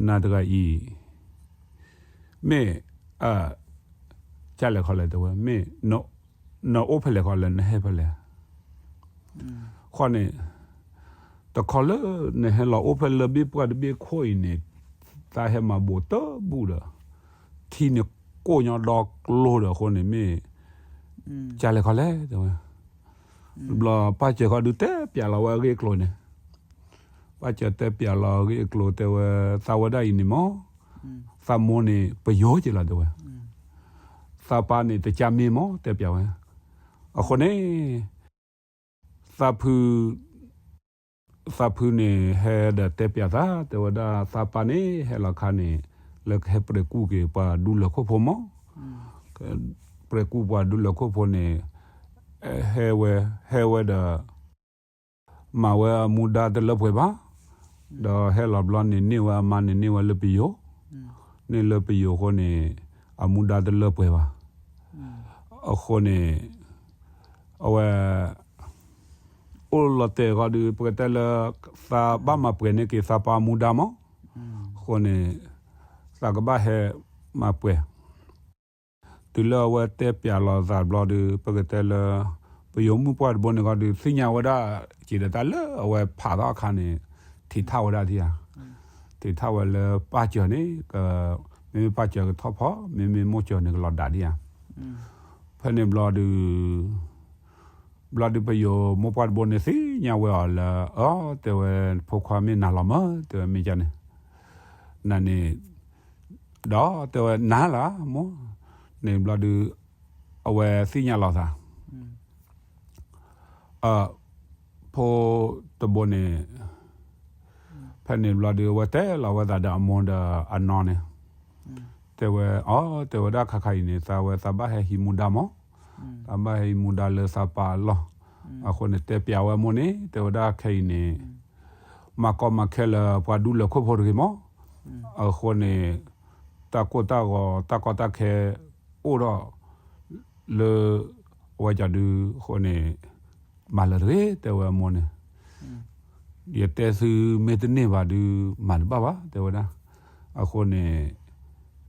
နၤတဂၤအံၤ မ့ၢ် ကၢ်လဲၤခီလဲၣ်တဲဝဲ မ့ၢ် နအိၣ်ဖဲလဲၣ်ခီလဲၣ် နဟဲဖဲလဲၣ် ဃီန့ၣ် တခီလၢနဟဲလီၤအိၣ်ဖဲလၢဘ့ၣ်ပှၢ်တဘ့ၣ်ခိၣ်အံၤန့ၣ် သးဟဲမၤဘူးတဘူၣ်ဒီး ထံန့ၣ်ကိၢ်ညီဒီကျိဒီးအဃိန့ၣ်မ့ၢ် ကၢ်လဲၤခီလဲၣ်တဲဝဲ, ဘျီပၢ်စၢၤဃီဒုးတဲပၠးလီၤဝဲအဂ့ၢ်အကျိၤန့ၣ်, ပၢ်စၢၤတဲပၠးလီၤအဂ့ၢ်အကျိၤတဲဝဲ သးဝဲဒၣ်အံၤန့ၣ်မ့ၢ် သးမိၢ်န့ၣ် ပယိၤက့ၤလီၤတဲဝဲ, သးပၢ်န့ၣ် တကၢ်မ့ၢ်မ့ၢ်တဲပၠးဝဲ, အဃိန့ၣ် သးဖု သးဖုန့ၣ် ဟဲဒီးတဲပၠးသး တဲဝဲဒၣ်သးပၢ်န့ၣ် ဟဲလီၤခါန့ၣ် လၢကဟဲပြဲၤကူၣ်က့ၤပှၤဒူလၢၢ်ခိၣ်ဖိမ့ၢ်, ပြဲၤကူၣ်ပှၤဒူလၢၢ်ခိၣ်ဖိန့ၣ် ဟဲဝဲ ဟဲဝဲဒီး မၤဝဲအမူဒါတလၢပှဲၤဘၣ်, ဒီးဟဲလီၤဘျီန့ၣ် န့ၢ်ဝဲအမါန့ၣ် န့ၢ်ဝဲလၢပယိၤ, န့ၢ်လၢပယိၤအဃိန့ၣ် အမူဒါတလၢပှဲၤဘၣ်, အဃိန့ၣ် အဝဲ အိၣ်လီၤတဲာ်ဃီဒီး ပကတဲလၢ သးဘၣ်မၤပှဲၤန့ၢ်က့ၤသးပၢ်မူဒါမး, အဃိန့ၣ် သးကဘၣ်ဟဲမၤပှဲၤ, တုၤလၢအဝဲတဲပၠးလီၤသးဘျီဒီး ပကတဲလၢ ပယိၤမုၣ်ပှၢ်တဘိန့ၣ်ဃီဒီး သ့ၣ်ညါဝဲဒၣ် က့ၤဒီးတၢ်လၢအဝဲဖးထီၣ်အခါန့ၣ် ထံးထၣ်ဝဲဒၣ်ဒံးဧါ, ထံးထၣ်ဝဲလၢပၢ်စၢၤန့ၣ် မ့မ့ၢ်ပၢ်စၢၤကထီၣ်ဖီ မ့မ့ၢ်မိၢ်စၢၤန့ၣ်ကလီၤဒးဒံးဧါ, ဖဲန့ၣ်ဘျီဒီး ဘျီဒုးပယိၤမိၢ်ပှၢ်တဘိန့ၣ်သ့ၣ်ညါဝဲအီၤလၢ အ တဲဝဲ ဖိခွါမ့ၢ်နၤလီၤမၢ် တဲဝဲမ့ၢ်ကန့ၣ်, နၤန့ၣ် ဒီးတဲဝဲနၤလၢမိၢ်, န့ၣ်ဘျီဒုး အဝဲသ့ၣ်ညါလီၤသး အ ဖိတဘိန့ၣ် ဖဲန့ၣ်ဘျီဒုး အဝဲတဲလီၤဝဲသးဒီးအမိၢ်ဒီးအနီၢ်န့ၣ်, တဲဝဲ အ တဲဝဲဒၣ်ခါခါအံၤန့ၣ် သးဝဲသးဘၣ်ဟဲဟံးမူဒါမး, သးဘၣ်ဟဲဟံးမူဒါလၢသးပၢ်အလီၢ်, အဃိန့ၣ် တဲပၠးဝဲမိၢ်န့ၣ် တဲဝဲဒၣ်ခဲအံၤန့ၣ် မၤကီမၤခဲလၢပှၤဒူလၢၢ်ခိၣ်ဖိတဂ့ၤမး, အဃိန့ၣ် တၢ်ကိၢ်တၢ်ဂီၤတၢ်ကီတၢ်ခဲအိၣ်ဒီး လၢ အဝဲကဒုးအဃိန့ၣ် မၤလၢတဂ့ၤ တဲဝဲအမိၢ်န့ၣ်, ယတဲသုမ့ၢ်တန့ၢ်ဘၣ်ဒုး မၤတဘၣ်ဘၣ် တဲဝဲဒၣ်, အဃိန့ၣ်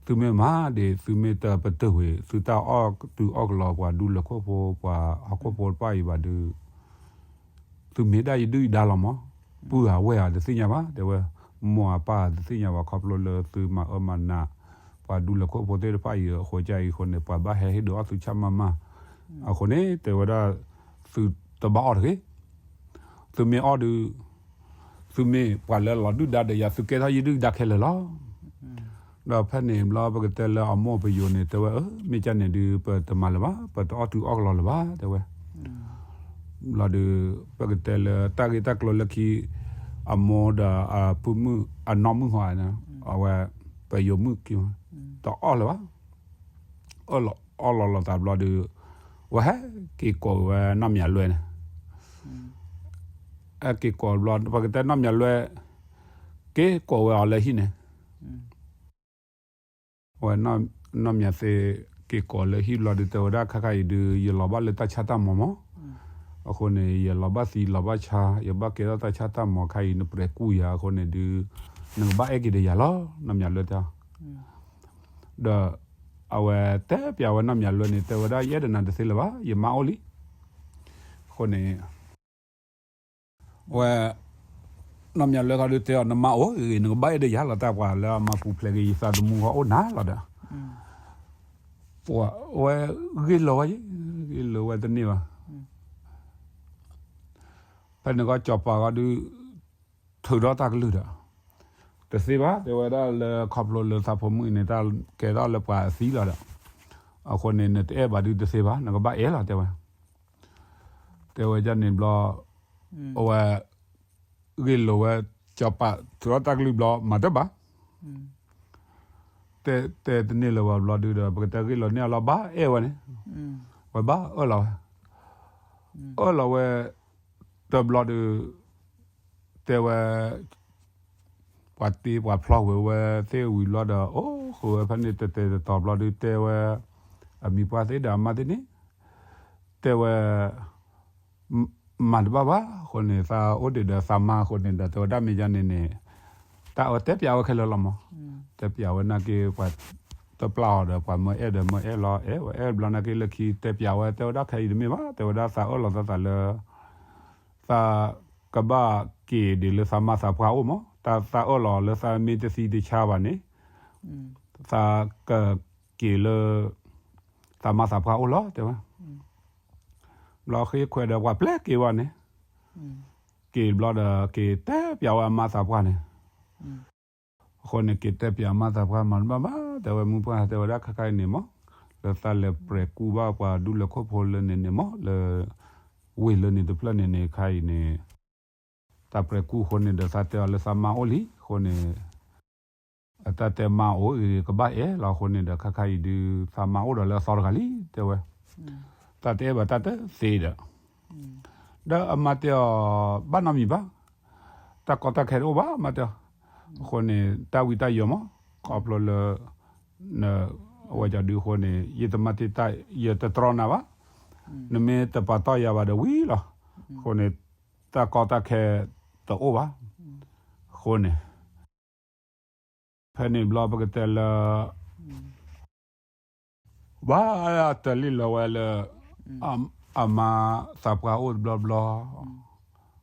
သုမ့ၢ်မၤဒ် သုမ့ၢ်တပတုာ်ဝံၤ သုတၢ်အီၣ်တုၤအီၣ်ကလီပှၤဒူလၢၢ်ခိၣ်ဖိ ပှၤဟီၣ်ခိၣ်ဖိတဖၣ်အံၤဘၣ်ဒုး သုမ့ၢ်ဒၣ်ယဒုၣ်ယဒါလီၤမး, ပုၢ်ဧါဝဲၢ်ဧါတသ့ၣ်ညါဘၣ် တဲဝဲ, မိၢ်ဧါပၢ်တသ့ၣ်ညါဘၣ် ခီဖျိလၢသုမၤအၢမၤနး ပှၤဒူလၢၢ်ခိၣ်ဖိသ့ၣ်တဖၣ်အံၤအဃိ ကအံၤအဃိန့ၣ် ပှၤဘၣ်ဟဲဟ့ၣ်ဒုးအီၣ်သုဆၣ်မးမး, အဃိန့ၣ် တဲဝဲဒၣ် သုတဘၣ်အီၣ်တဂ့ၤ, သုမ့ၢ်အီၣ်ဒုး သုမ့ၢ်ပှၤလၢလီၤဒုၣ်ဒါဒီးယၤ သုကဲထီၣ်ယဒုၣ်ဒါခဲလၢာ်လီၤ. ဒီးဖဲန့ၣ်ဘျီ ပကတဲလၢအမိၢ်ပယိၤန့ၣ် တဲဝဲ အၢ မ့ၢ်ကန့ၣ်ဒုး ပတမၤလၢၤဘၣ် ပတအီၣ်တုၤအီၣ်ကလီလၢၤဘၣ် တဲဝဲ, ဘျီဒုး ပကတဲလၢတၢ်ဂ့ၢ်တၢ်ကျိၤလၢခံ အမိၢ်ဒီးအပုၢ်မုၣ် အနီၢ်မုၣ်ဟီ အဝဲ ပယိၤမုၣ်ခံ တအီၣ်လၢၤဘၣ်, အီၣ်လီၤလီၤသးဘျီဒုး ဝဲဟဲက့ၤကိးဝဲနီၢ်မၠးလွဲန့ၣ်, ဟဲက့ၤကိးဘျီ ပကတဲနီၢ်မၠးလွဲ က့ၤကိးဝဲအီၤလၢဟံၣ်န့ၣ် အဝဲနီၢ်မၠးသ့ က့ၤကိးလၢဟံၣ်ဘျီဒုး တဲဝဲဒၣ်ခါခါအံၤဒုး ယလီၤဘၣ်လၢတၢ်ဆါတၢ်မီၤမး, အဃိန့ၣ် ယလီၤဘၣ်သံလီၤဘၣ်ဆါ ယဘၣ်ကဲထီၣ်တၢ်ဆါတၢ်မီၤခါအံၤ နပြဲၤကူၣ်ယၤအဃိန့ၣ်ဒုး နကဘၣ်အဲၣ်က့ၤဒီးယၤလီၤ နီၢ်မၠးလွဲတဲအီၤ, ဒီး အဝဲတဲပၠးဝဲနီၢ်မၠးလွဲန့ၣ် တဲဝဲဒၣ် ယအဲၣ်ဒိးနၤတသ့လၢၤဘၣ်, ယမါအိၣ်လံ. အဃိန့ၣ် ဝဲ နီၢ်မၠးလွဲခီဒုးတဲအီၤ နမါအိၣ်ဂ့ၤဂ့ၤ နကဘၣ်အဲၣ်ဒီးယၤလီၤ တၢ်ပှၤလၢအမၤပူၤဖျဲးက့ၤယသးသမူဃီအိၣ်နၤလီၤဒီး ပှၤဝဲဂ့ၢ်လိာ်ဝဲယဲ, ဂ့ၢ်လိာ်ဝဲတန့ၢ်ဘၣ်. ဖဲန့ၣ်ကီးစီၤပၤဃီဒုး ထုးထီၣ်တၢ်ကလုၢ်ဒီး တသ့ဘၣ်, တဲဝဲဒၣ်လၢခီဖျိလၢသးဖိမုၣ်န့ၣ် တၢ်ကဲထီၣ်လၢပှၤအသံလီၤဒီး အဃိန့ၣ် နတအဲၣ်ဘၣ်ဒုးတသ့ဘၣ်, နကဘၣ်အဲၣ်လီၤ တဲဝဲ. တဲဝဲဒ်န့ၣ်ဘျီ အဝဲ ဂ့ၢ်လိာ်ဝဲ စီၤပၤထုးထီၣ်တၢ်ကလုၢ်ဘျီ မၤတဘၣ် တဲ တဲတန့ၢ်လၢၤဘၣ်ဘျီဒုးဒီး ပကတဲဂ့ၢ်လိာ်န့ၢ်အီၤလီၤ ဘၣ်အဲၣ်ဝဲန့ၣ် ဝဲဘၣ်အၢၣ်လီၤဝဲ, အၢၣ်လီၤဝဲ တဘျီဒုး တဲဝဲ ပှၤတ့ပှၤဖျီဝဲဝဲသ့ၣ်ဝံၤဘျီဒီး အိၣ်ဃုာ်ဝဲဖဲန့ၣ်တဲာ်တဲာ်တီတီဘျီဒုး တဲဝဲ အမံၤပှၢ်သ့ၣ်ဒီးအမါသ့ၣ်န့ၣ် တဲဝဲ မၤတဘၣ်ဘၣ်အဃိန့ၣ် သးအိၣ်ဒံးဒီးသးမါအဃိန့ၣ်ဒီး တဲဝဲဒၣ်မ့ၢ်ယါန့ၣ်န့ၣ် တၢ်အၢတဲပၠးဝဲခဲလၢာ်လီၤမး, တဲပၠးဝဲနာ်က့ ပှၤတပျၢ်အီၤဒီး ပှၤမၢအဲၣ်ဒီးမၢအဲၣ်လီၤ အဲၣ်ဝဲအဲၣ်ဘျီနာ်က့ လၢခံတဲပၠးဝဲ တဲဝဲဒၣ်ခဲအံၤတမ့ၢ်ဘၣ်, တဲဝဲဒၣ်သးအၢၣ်လီၤသးသးလၢ သးကဘၣ်က့ၤဒံးလၢသးမါသးပှၢ်အိၣ်မး, တၢ်သးအၢၣ်လီၤလၢသးမ့ၢ်တသံတဆါဘၣ်န့ၣ် သးကက့ၤလၢ သးမါသးပှၢ်အိၣ်လီၤ တဲဝဲ. ဘျီဃ့ခွဲးဒီးပှၤပျဲက့ၤဝဲန့ၣ် က့ၤဘျီဒီး က့ၤတဲပၠးဝဲအမါသးပှၢ်န့ၣ်, အဃိန့ၣ် က့ၤတဲပၠးအမါသးပှၢ် မၤတဘၣ်ဘၣ် တဲဝဲ မုၢ်ပှၢ်တဲဝဲဒၣ် ခဲခါအံၤန့ၣ်မး လၢသးလဲၤပြဲးကူၣ်ဘၣ်ပှၤဒူလၢၢ်ခိၣ်ဖိလၢန့ၣ်န့ၣ်မး လၢ ဝ့ၢ်လၢန့ၣ်တဖျၢၣ်န့ၣ်န့ၣ် ခါအံၤန့ၣ် တၢ်ပြဲးကူၣ်အဃိန့ၣ်ဒီး သးတဲအီၤလၢသးမါအိၣ်လံအဃိန့ၣ် အတၢ်တဲမါအိၣ်ဂ့ၤဂ့ၤ ကဘၣ်အဲၣ်လီၤအဃိန့ၣ်ဒီး ခဲခါအံၤဒုး သးမါအိၣ်ဒီးလၢအသီတဂၤလံ တဲဝဲ, တၢ်တအဲၣ်ဘၣ်တၢ်တသ့ဒီး ဒီးအမါတဲအီၤ ဘၣ်နီတမံၤဘၣ်, တၢ်ကီတၢ်ခဲတအိၣ်ဘၣ် အမါတဲအီၤ, အဃိန့ၣ် တၢ်ဝံတၢ်ယိာ်မး ခီဖျိလၢ အဝဲဒၣ်ဒုးအဃိန့ၣ် ယတမၤတ့ၢ်တၢ် ယတတြီနၤဘၣ်, နမ့ၢ်တပာ်တီၢ်ယၤဘၣ်ဒီးဝံၤလီၤ, အဃိန့ၣ် တၢ်ကီတၢ်ခဲတအိၣ်ဘၣ်, အဃိန့ၣ် ဖဲန့ၣ်ဘျီပကတဲလၢ ဘၣ်တၢ်လံၣ်လီၤဝဲလၢ အမါသးပှၢ်အိၣ်တဘျီဘျီ,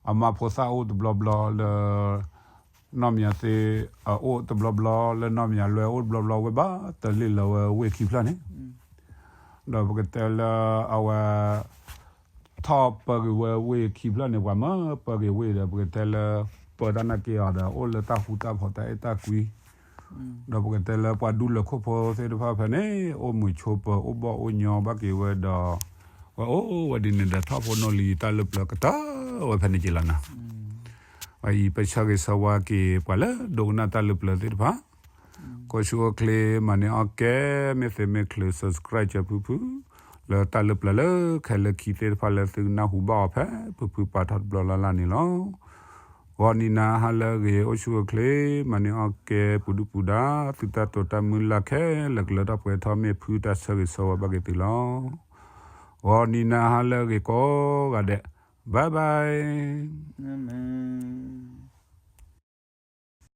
အမါဖိသၣ်အိၣ်တဘျီဘျီလၢ နီၢ်မၠးသ့အအိၣ်တဘျီဘျီ လၢနီၢ်မၠးလွဲအိၣ်တဘျီဘျီ ဝဲဘၣ်တၢ်လံၣ်လီၤဝဲဝ့ၢ်ခံဖျၢၣ်န့ၣ်, ဒီးပကတဲလၢအဝဲ ထီၣ်ပၢက့ၤဝဲဝ့ၢ်ခံဖျၢၣ်န့ၣ် ပှၤမၢပၢက့ၤဝ့ၢ်ဒီး ပကတဲလၢ ပၢတၢ်နာ်က့ၤအီၤဒီး အိၣ်လၢတၢ်ဃူတၢ်ဖိးတၢ်အဲၣ်တၢ်ကွံ, ဒီးပကတဲလၢပှၤဒူလၢၢ်ခိၣ်ဖိသ့ၣ်တဖၣ်ဖဲန့ၣ် အိၣ်မုာ်ဆိးပၢၤ အိၣ်ဘီၣ်အိၣ်ညီဘၣ်က့ၤဝဲဒီး ဝဲအိၣ်ဝဲဒ်န့ၣ်ဒီး ထီၣ်ဖိနီၣ်လံၤတၢ်လၢပျၢၤကတၢၢ်ဝဲဖဲန့ၣ်က့ၤလီၤနီၤ. ဝဲအံၤပဆၢဂ့ၤဆၢဝါက့ၤ ပှၤလၢဒိကနၣ်တၢ်လၢပျၢၤသ့ၣ်တဖၣ် ကိးဆူၣ်အိၣ်ချ့ မၤန့ၢ်အီၣ်ကဲ မ့ၢ်သ့မ့ၢ်ချုး subscribe ကၢဖုဖု လၢတၢ်လၢပျၢၤလၢခဲလၢာ်ခံသ့ၣ်တဖၣ်လၢသုကနၢ်ဟူဘၣ်အီၤဖဲ ဖုဖုပာ်ထီၣ်တဘျီလၢ်လၢ်န့ၣ်လီၤ. ဂီၤနံၤနၤဟါလၢအဂ့ၤ အိၣ်ဆူၣ်အိၣ်ချ့ မၤန့ၢ်အီၣ်ကဲ ပူၤဒုၣ်ပူၤဒါ သုတၢ်တိာ်တၢ်မုၢ်လၢ်ခဲလၢာ် ကလၢထီၣ်ပှဲၤထီၣ် မ့ၢ်ဖုတၢ်ဆၢဂ့ၤဆၢဝါဘၣ်က့ၤသုလီၤ. ဂီၤနံၤနၤဟါလၢအဂ့ၤကိးဂၤဒဲး bye bye.